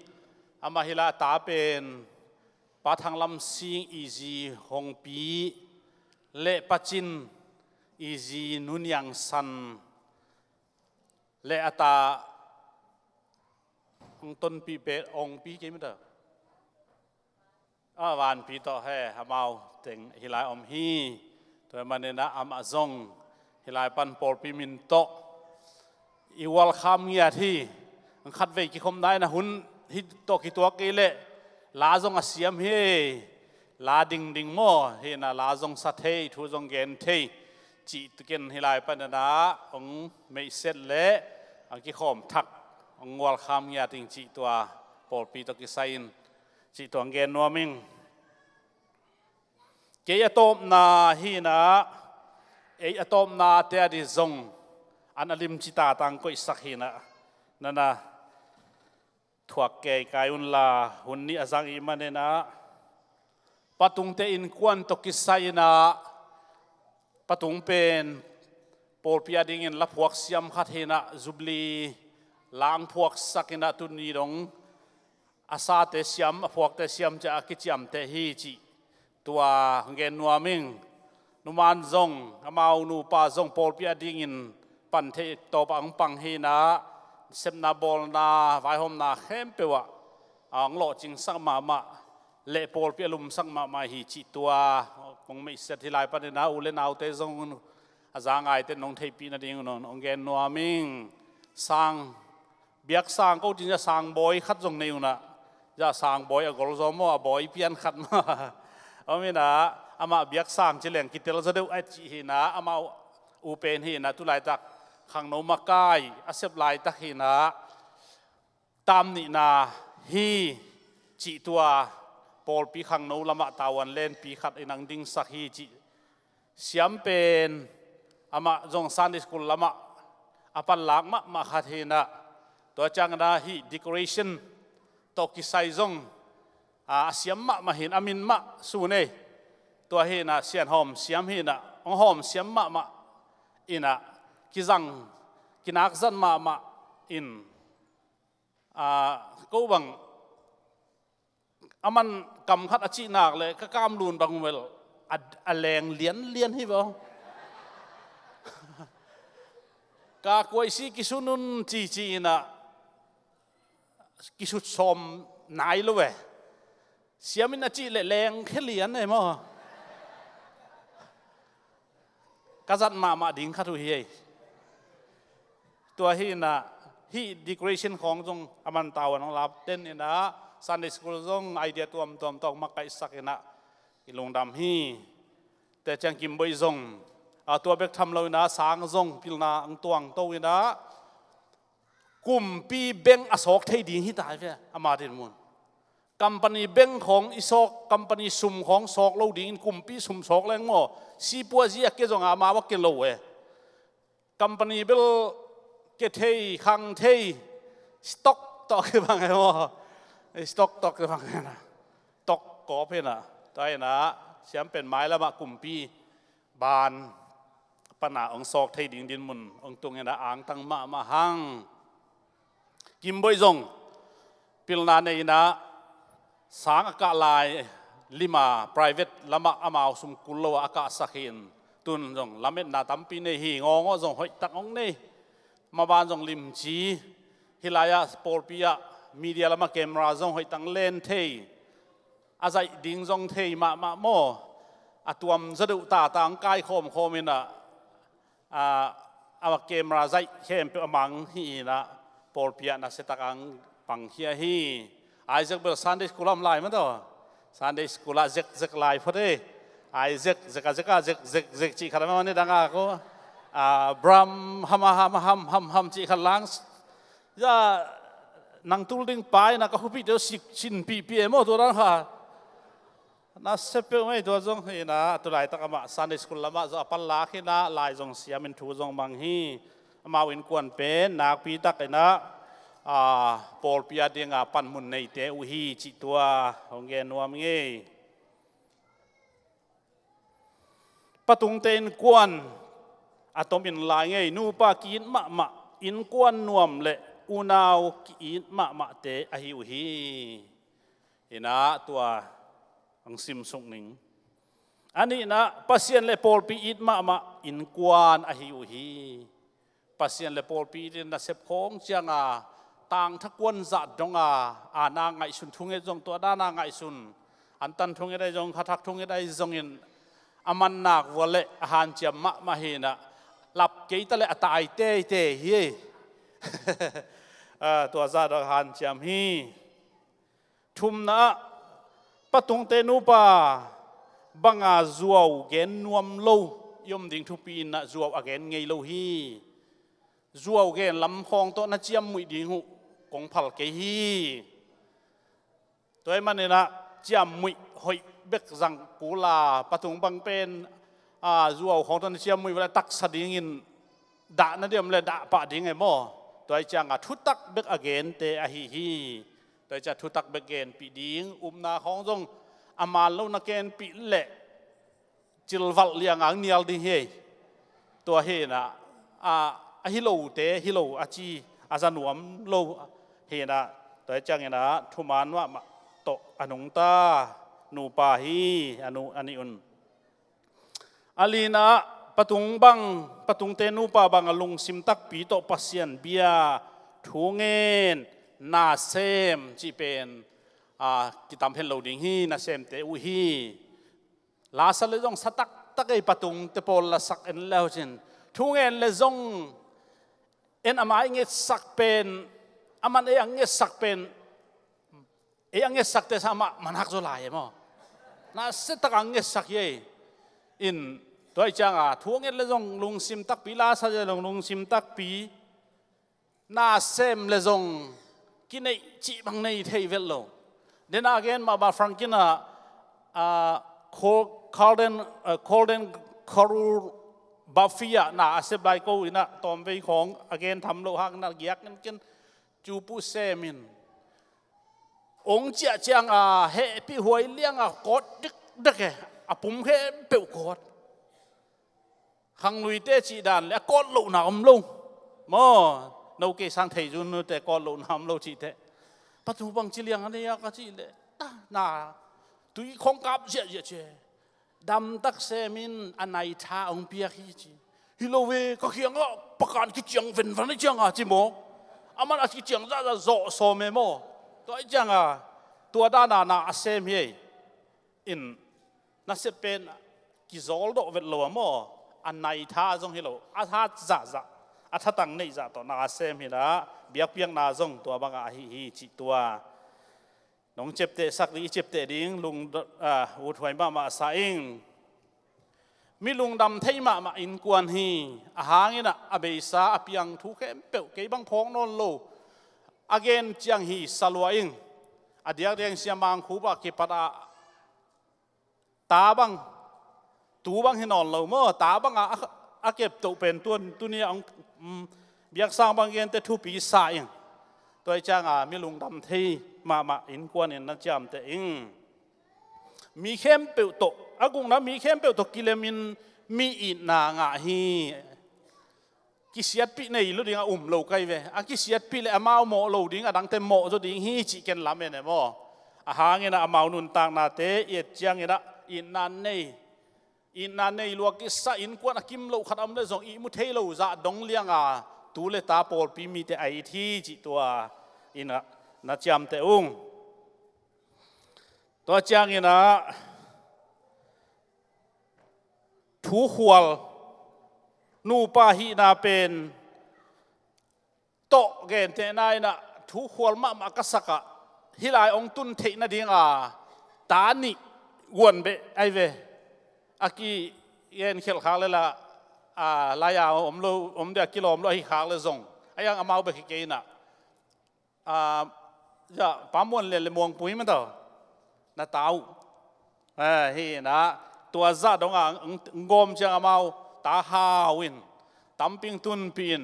Amah hih lai a ta pen Pa Thang Lam Sing i zi Hongpi le Pa Cin i zi Nu Niang San le a ta Hong Tonpi pen Hongpi kei mita a Vanpi tawh he amau teng hih lai om hi. Tua maninah amah zong hih lai pan pawlpi min tawh i welcome ngiat hi. Ang khatvei kikhopna inah hun hih tawh kituak kei leh la zong a siam hi. La dingding maw hinah la zong sa thei, thu zong gen thei cih tukin hih lai paninah hong meihset le hong kikhawm thak hong welcome ngiat ing cih tua pawlpi tawh kisai in cih tua hong gen nuam ing. Kei a tawpna hinah, ei a tawpnate a dih zong an a limci tatang koihsak hinah nana thuak keikai unla hun nih a zang i maninah patungte innkuan tawh kisai inah patung pen pawlpi a dingin la phuak siam khat hinah Jubilee la ang phuaksak inah tuni dong a sate siam, a phuakte siam ciah a kiciamteh hi cih tua gen nuam ing. Numan zong, amau nupa zong pawlpi a dingin pan theih tawpah hong pang hinah sepna bawlna vaihawmna khempeuh ah a hong lawhcingsak mahmah le pawlpi a lumsak mahmah hi cih tua kong meihset hih lai paninah u le naute zong a za ngaite nong theihpih nading un hong gen nuam ing. Sang biaksang ko cin zah sang bawi khat zong nei unah, zah sang bawi a gol zaw maw, a bawi pian khat maw om inah amah biaksang ci leng kitel zaw deuh a cih hinah amah u pen hinah tulaitak khangno makai a sep laitak hinah tam nihna hi cih tua pawlpi khangno lamah tavuan lenpi khat in ang dingsak hi cih siam pen amah zong Sunday school lamah a panlak mahmah khat hinah tua cianginah hih decoration tawh kisai zong a siam mahmah hin a min mah sun ei. Tua hinah sianhawm siam hinah hong hawm siam mahmah inah kizang kinakzat mahmah in ko bang a man kam khat a cihnak le ka kamlun bang wel a leng lianlian hi vaw. Ka kuaisi kisunun cici inah kisut sawm nai lo e. Siamin a cih le leng khe lian e maw. Ka zat mahmah ding khat uh hi ei. Tua hinah hih decoration khawng zong a man tavuan hong lapten inah Sunday school zong idea tuamtuam tawh makaihsak inah i lungdam hi. Tua ciang Kimboih zong a tua bek tham lo inah sang zong pilna ang tuangto inah kumpi beng a sawk thei ding hi tai ve ama din mun. Company beng khawng i sawk, company sum khawng sawk lo dingin kumpi sum sawk leng maw, sipuazi a ke zong a amau a ke lo e. Company bel ke thei khang thei stock tawh ke bang e maw. Stock tawh ke bang e na tok kawp hi na. Tua hi na siam pen mailamah kumpi ban pana hong sawk thei ding dinmun hong tung hi na angtang mahmah hang. Kimboih zong pilna nei hi na sang a kah lai lima private lamah amau sum kul lo a a kahsak hi in tun zong lametna tampi nei hi. Ngawngawh zong hoihtak hong nei. Maban zong limci hi lai-ah pawlpi ah media lamah camera zong hoihtak len thei. A zaih ding zong thei mahmah maw? A tuam zaw deuh tata ang kai khawmkhawm inah a camera zaih khempeuh a mang hi inah pawlpi ah nasetak ang pangkhia hi. Isaac bel Sunday school ah om lai mataw. Sunday school ah zekzek lai phot e. Isaac zek a zek a zek zek zek cih khat a mah ni dang a ko. Bram ham a ham ham ham ham cih khat lang. Ya nang tul ding pa inah ka khupihte uh sik sin pihpih e maw tua dan kha. Na sepeuh mei tua zong hi na a tulaitak amah Sunday school lamah zong a panlak hi na lai zong siamin thu zong mang hi. Amau innkuan pen nakpitak inah a, pawlpi a dinga panmun neite uh hi cih tua hong gen nuam ngei. Patungte innkuan a tomin lai ngei, nupa ki-it mahmah, innkuan nuam le unau ki-it mahmahte ahi uh hi. Inah tua ang simsuk ning. A nihna, Pasian le pawlpi it mahmah innkuan ahi uh hi. Pasian le pawlpi itin nasep khawng cianga tangtha kuan zah donga, a na ngaihsun thunget zong tua dana ngaihsun, antan thunget ahi zong, khathak thunget ahi zongin a mannak vua le a hanciam mahmah hinah, lap keita le a tai teitei hi. A, tua zah dong hanciam hi. Thumna ah, patungte nupa banga zuau gen nuam lo i om ding thupi inah zuau a gen ngei lo hi. Zuau gen lam khawng tawh na ciammuih ding uh kong phal kei hi. Tua ahih maninah ciammuih hoih bek zang kula, patung bang pen, a, zuau khawng tawh na ciammuih vele taksa dingin dah na diam le dah pah ding e maw? Tua ih cianga thutak bek a gente ahi hi. Tua ih cianga thutak bek genpih ding, upna khawng zong a man lo na genpih le cilvalh lianga ang nial ding hi. Tua hinah, a, a hi lote hi lo a ci a za nuam lo hinah, tua ih cianginah thuman mahmah tawh a nungta nupa hi, a nu, a nih un. A lina ah, patung bang, patungte nupa banga lungsim takpi tawh Pasian bia, thungen, nasem cih pen, a, kitam hen lo ding hi, nasemte uh hi. Lasa le zong sa taktak ei, patungte pawl lasak en le uh cin. Thungen le zong en, ama i ngetsak pen, aman ei a ngetsak pen, ei a ngetsakte sa amah manhak zaw lai e maw? Nasia taka a ngetsak hi ei. In tua ih cianga thu a nget le zong lungsim takpi, lasa le zong lungsim takpi, nasem le zong kineih cih bang nei thei vet lo. Dena a gen mahmah Frank inah, a, Col-, Carden, a, Colden Carul Buffy ah na a sep lai ko inah tawmvei khawng a gen tham loh hangin a giak ngenken cu puh semin ong ciah cianga hehpih huai lianga kawt dikdek e, a pum khempeuh kawt. Khangluite cih dan le a kawt lohna om lo. Maw, no kei sang theizunute kawt lohna om lo cih teh. Patu bang ci liang a nei a ka cih leh, ta, na, tui khawng kap ziahziah ci e. Damtak semin a nai tha hong piak hi ci. Hi lo ve, ka kiangah pakan kiciang venvan hi cianga ci maw? Aman a kiciang zahzah zawh sawm e maw? Tua hi cianga tua dana na a sem hi ei. In nasep pen kizawldawh vet lo a maw? A nai tha zong hi lo, a hat zahzah, a thatang neih zah tawh na a sem hinah, biakpiakna zong tua bangah ahi hi cih tua. Nong ciaptehsak ding, i ciapteh ding lung, a, uthuai mahmah sa ing. Mi lungdam thei mahmah innkuan hi. A hanginah a beisa a piang thu khempeuh kei bang phawk nawn lo. A gen ciang hi sa lua ing. A diakdiak Sia Mang Khup ah kipat ah ta bang, tu bang hi nawn lo maw, ta banga a, a keptoh pen tuan, tuni a hong, um, biaksang bang gente thupi sa ing. Tua ih cianga mi lungdam thei mahmah innkuan in na ciamteh ing. Mi khempeuh tawh, a gukna mi khempeuh tawh kilemin mi itna ngah hi. Kisiatpih nei lo dinga um lo kai ve. A kisiatpih le amau mawh lo ding, a dangte mawh zaw ding hi cih ken lam en e maw? A hanginah amau nuntaknate i et cianginah itna nei, itna nei lua kisa, innkuan a kim loh khat a om le zong ihmu thei lo zah dong lianga tu le ta pawlpi mite a it hi cih tua inah na ciamteh ung. Tua cianginah thukhual, nupa hihna pen tawh gentehna inah thukhual mahmah ka sakah hih lai hong tun theih nadinga ta nih guan beh ahi ve. A kigen khelh khak le la, a, lai-a om lo, om dia kilawm lo ahi khak le zong a iang amau bek hi kei inah. A, ya, Pa Muan Lian le Muang Pui mah tawh na ta uh. A, hi inah tua zah donga ng, ng gawm ciang amau ta hau in, tamping tunpih in,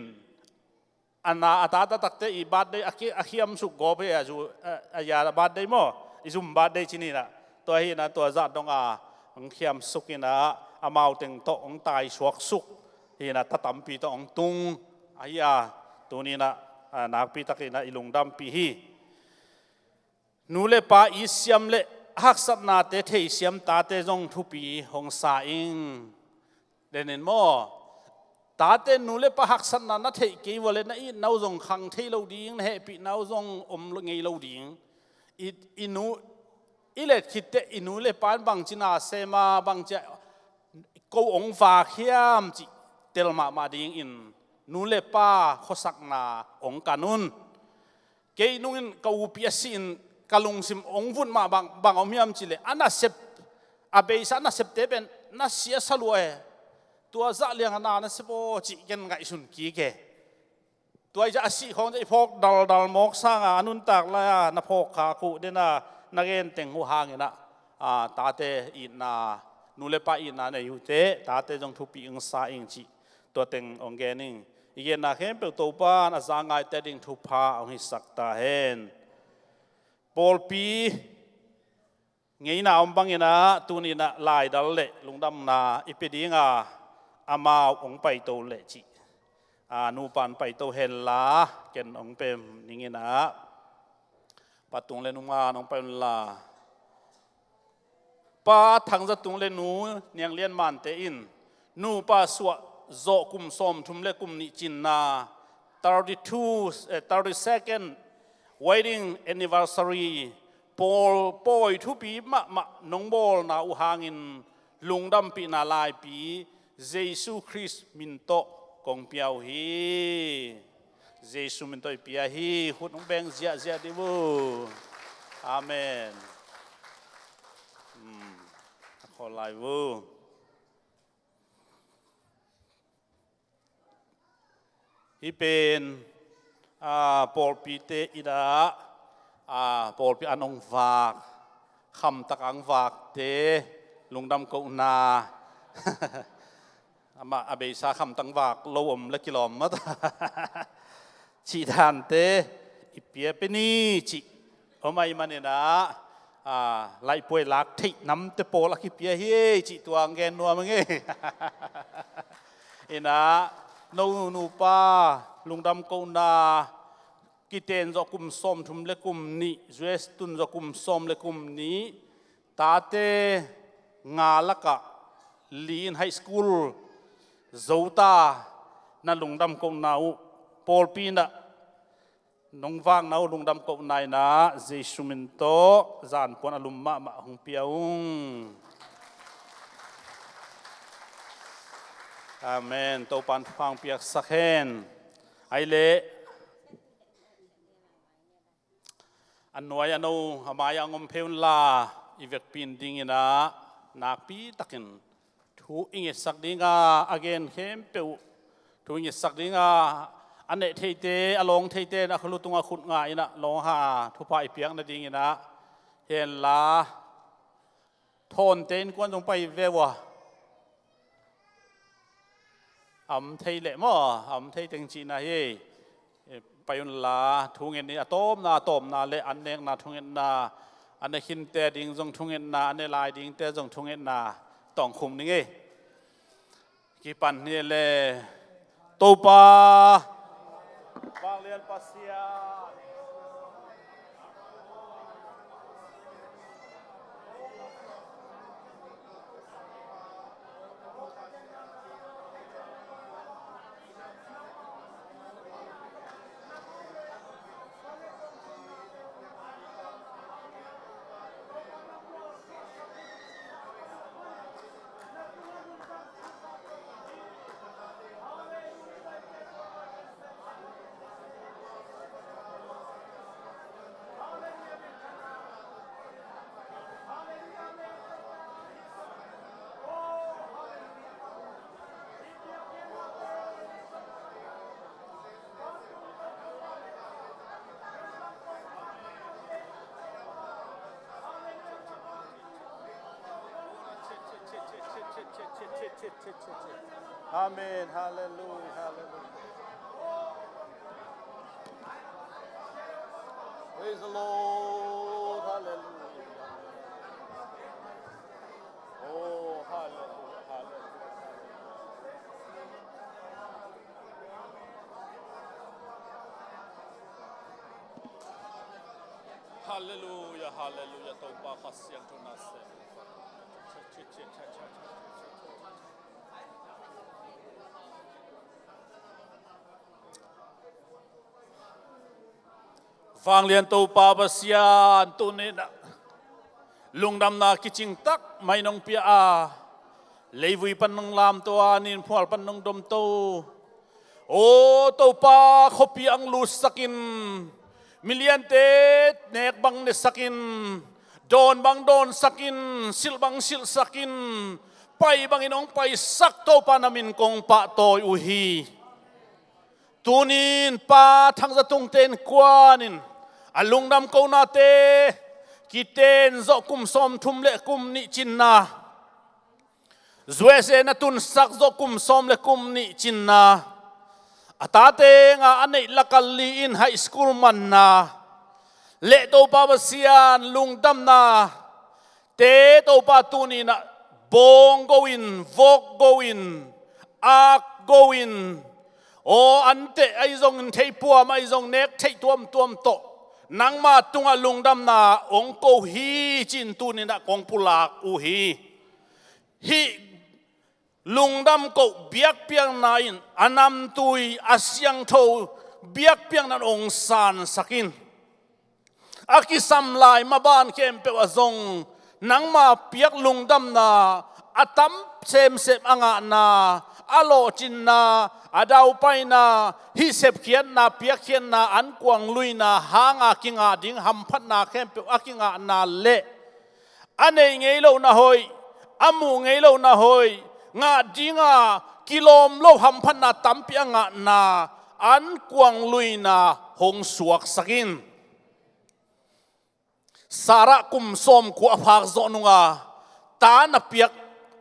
a na a tate takte i birthday a ki-, a khiamsuk gawp hi a, zu, a, a ya birthday maw, i zum birthday ci ni in ah. Tua hi in ah, tua zah dong a hong khiamsuk in ah, amau teng tawh hong taisuaksuk hi in ah, ta tampi tawh hong tung ahi a, tuni in ah, a, nakpi tak in ah i lungdampih hi. Nu le pa itsiam le haksatnate theisiam tate zong thupi hong sa ing. Den in maw, tate nu le pa haksatna na theih kei vua le na itna uh zong khang thei lo ding, na hehpihna uh zong om ngei lo ding. I, i nu, i let khit teh i nu le pa in bangci na sem a, bangci a ko hong vak hiam cih tel mahmah dingin nu le pa khuasakna hong kan un. Kei nungin ka upi a si in ka lungsim hong vut mah bang, bang om hiam cih leh, a nasep, a beisa a nasepte pen na si a sa lua e. Tua zah liang a na nasep aw cih ken ngaihsun kik e. Tua i a sih khawng i phawk daldal mawk sanga a nuntak lai-a na phawk khak uh den a, na gen teng uh hangin ah, a, tate itna, nu le pa itna nei uh teh tate zong thupi hong sa ing cih tua teng hong gen ing. I genna khempeuh Topa'n a za ngaite ding thupha hong hisak ta hen. Pawlpi ngeina om bangin ah tuni in ah laidal le lungdamna i pia ding a, amau hong paito leh cih, a, nupa'n paito hen la, ken hong pia ning in ah, Pa Tung le Nu Man hong pai un la. Pa Thang Za Tung le Nu Niang Lian Mante in nupa suah zawh kum sawmthum le kum nih cinna, thirty-two, eh, thirty-second wedding anniversary, pawl pawi thupi mahmah nong bawlna uh hangin lungdampihna laipi Jesu Khrist min tawh kong pia uh hi. Jesu min tawh i pia hi. Khut hong beng ziahziah dih uh. Amen. Hmm. A khawl lai uh. Hih pen, a, pawlpite in ah, a, pawlpi an hong vak, khamtak ang vakte lungdam kohna. Amah a beisa khamtang vak lo om le kilawm mata. Cih dante i pia pia ni cih om ahih manin ah, a, laihpuai lak theih namte pawl a kipia hi ei cih tua hong gen nuam ing ei. In ah, no nupa lungdam kohna, kiten zawh kum sawmthum le kum nih, U S tun zawh kum sawm le kum nih, tate nga lakah li in high school zo ta, na lungdam kohna uh, pawlpi in ah nong vakna uh lungdam kohna in ah Jesu min tawh zanpuan a lum mahmah hong pia ung. Amen. Topa'n thupha hong piaksak hen. Ahih leh a nuai a no a mai-ah hong om phei un la, i vekpi in ding in ah nakpi takin thu i ngetsak ding a, a gen khempeuh thu i ngetsak ding a, a neh theite, a lawng theite in ah a khut tungah khut nga in ah lawng ha, thupha i piak nading in ah hen la. Thawnte innkuan zong pai ve uh a. A om thei leh maw, a om thei teng cihna hi. Pai un la, thu nget ni, a tawpna, a tawpna le an nekna thungetna, a ne khinte ding zong thungetna, a ne lai dingte zong thungetna tawh hong khum ning ei. Kipan ni le. Topa vanglian Pasian. Amen. Hallelujah. Hallelujah. Praise the Lord. Hallelujah. Oh, hallelujah, hallelujah. Hallelujah, hallelujah. Topa Kha Siangtho na sem. Vanglian Topa Pasian, tuni-in ah lungdamna kicing tak mai nong pia a, leivui pan nong lamto a, nin phual pan nong domto. O Topa, khuapi ang lutsakin, miliante nek bang nesakin, dawn bang dawnsakin, silh bang silhsakin, pai bangin hong paisak Topa na min kong pahtawi uh hi. Tuni-in Pa Thang Za Tung ten kuanin a lungdam konate kiten zawh kum sawmthum le kum nih cinna, U S A na tunsak zawh kum sawm le kum nih cinna, a tate nga a neih lakal li in high school manna, le Topa Pasian lungdamna te Topa tuni-in ah bawng go in, vawk go in, ak go in, aw, an teh ahi zongin theipuam ahi zong nek theih tuamtuam tawh nangma tungah lungdamna hong ko hi ci-in tuni-in ah kong pulak uh hi. Hih lungdam koh biakpiakna in a namtui a siangtho biakpiakna in hong sansak in. A kisam lai maban khempeuh ah zong nangma piak lungdamna a tam semsem a ngahna, a lawhcinna, a daupaina, hih sepkhiatna, piakkhiatna, ankuang luina hanga kingah ding hamphatna khempeuh a kingahna le a nei ngei lohna hoih, a muh ngei lohna hoih, ngah dinga kilawm lo hamphatna tampi a ngahna ankuang luina hong suaksak in. Sarah kum sawmkua a phak zawh nunga ta na piak,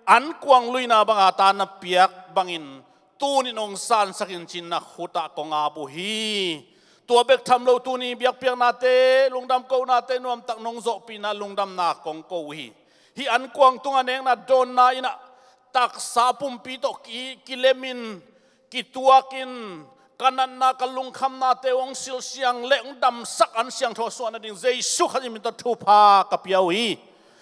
ankuang luina banga ta na piak bangin tuni-in hong sansak in ci-in na khutah kong ap uh hi. Tua bek tham lo tuni biakpiaknate, lungdam kohnate nuamtak nong zawhpihna lungdamna kong ko uh hi. Hih ankuang tunga nekna dawnna in ah taksa pumpi tawh ki, kilemin, kituakin, ka natna ka lungkhamnate uh hong silsiang le hong damsak an siangtho suah nading Jesu Khazih min tawh thupha ka pia uh hi.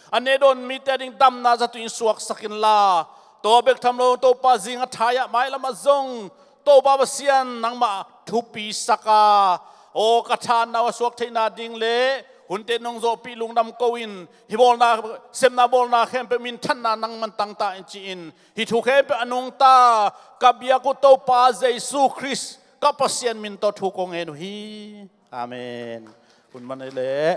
A ne dawn mite ading damna zatui in suaksak inla, tua bek tham lo Topa zing a thai-ah mailamah zong Topa Pasian nangmah thupi sak a, aw, ka thanna uh a suak theihna ding le hunte nong zawhpih lungdam ko in, hih bawlna, sepna bawlna khempeuh minthanna nangman tangta in ci-in, hih thu khempeuh a nungta ka biak uh Topa Jesu Khrist ka Pasian min tawh thu kong ngen uh hi. Amen. Hun man ei leh.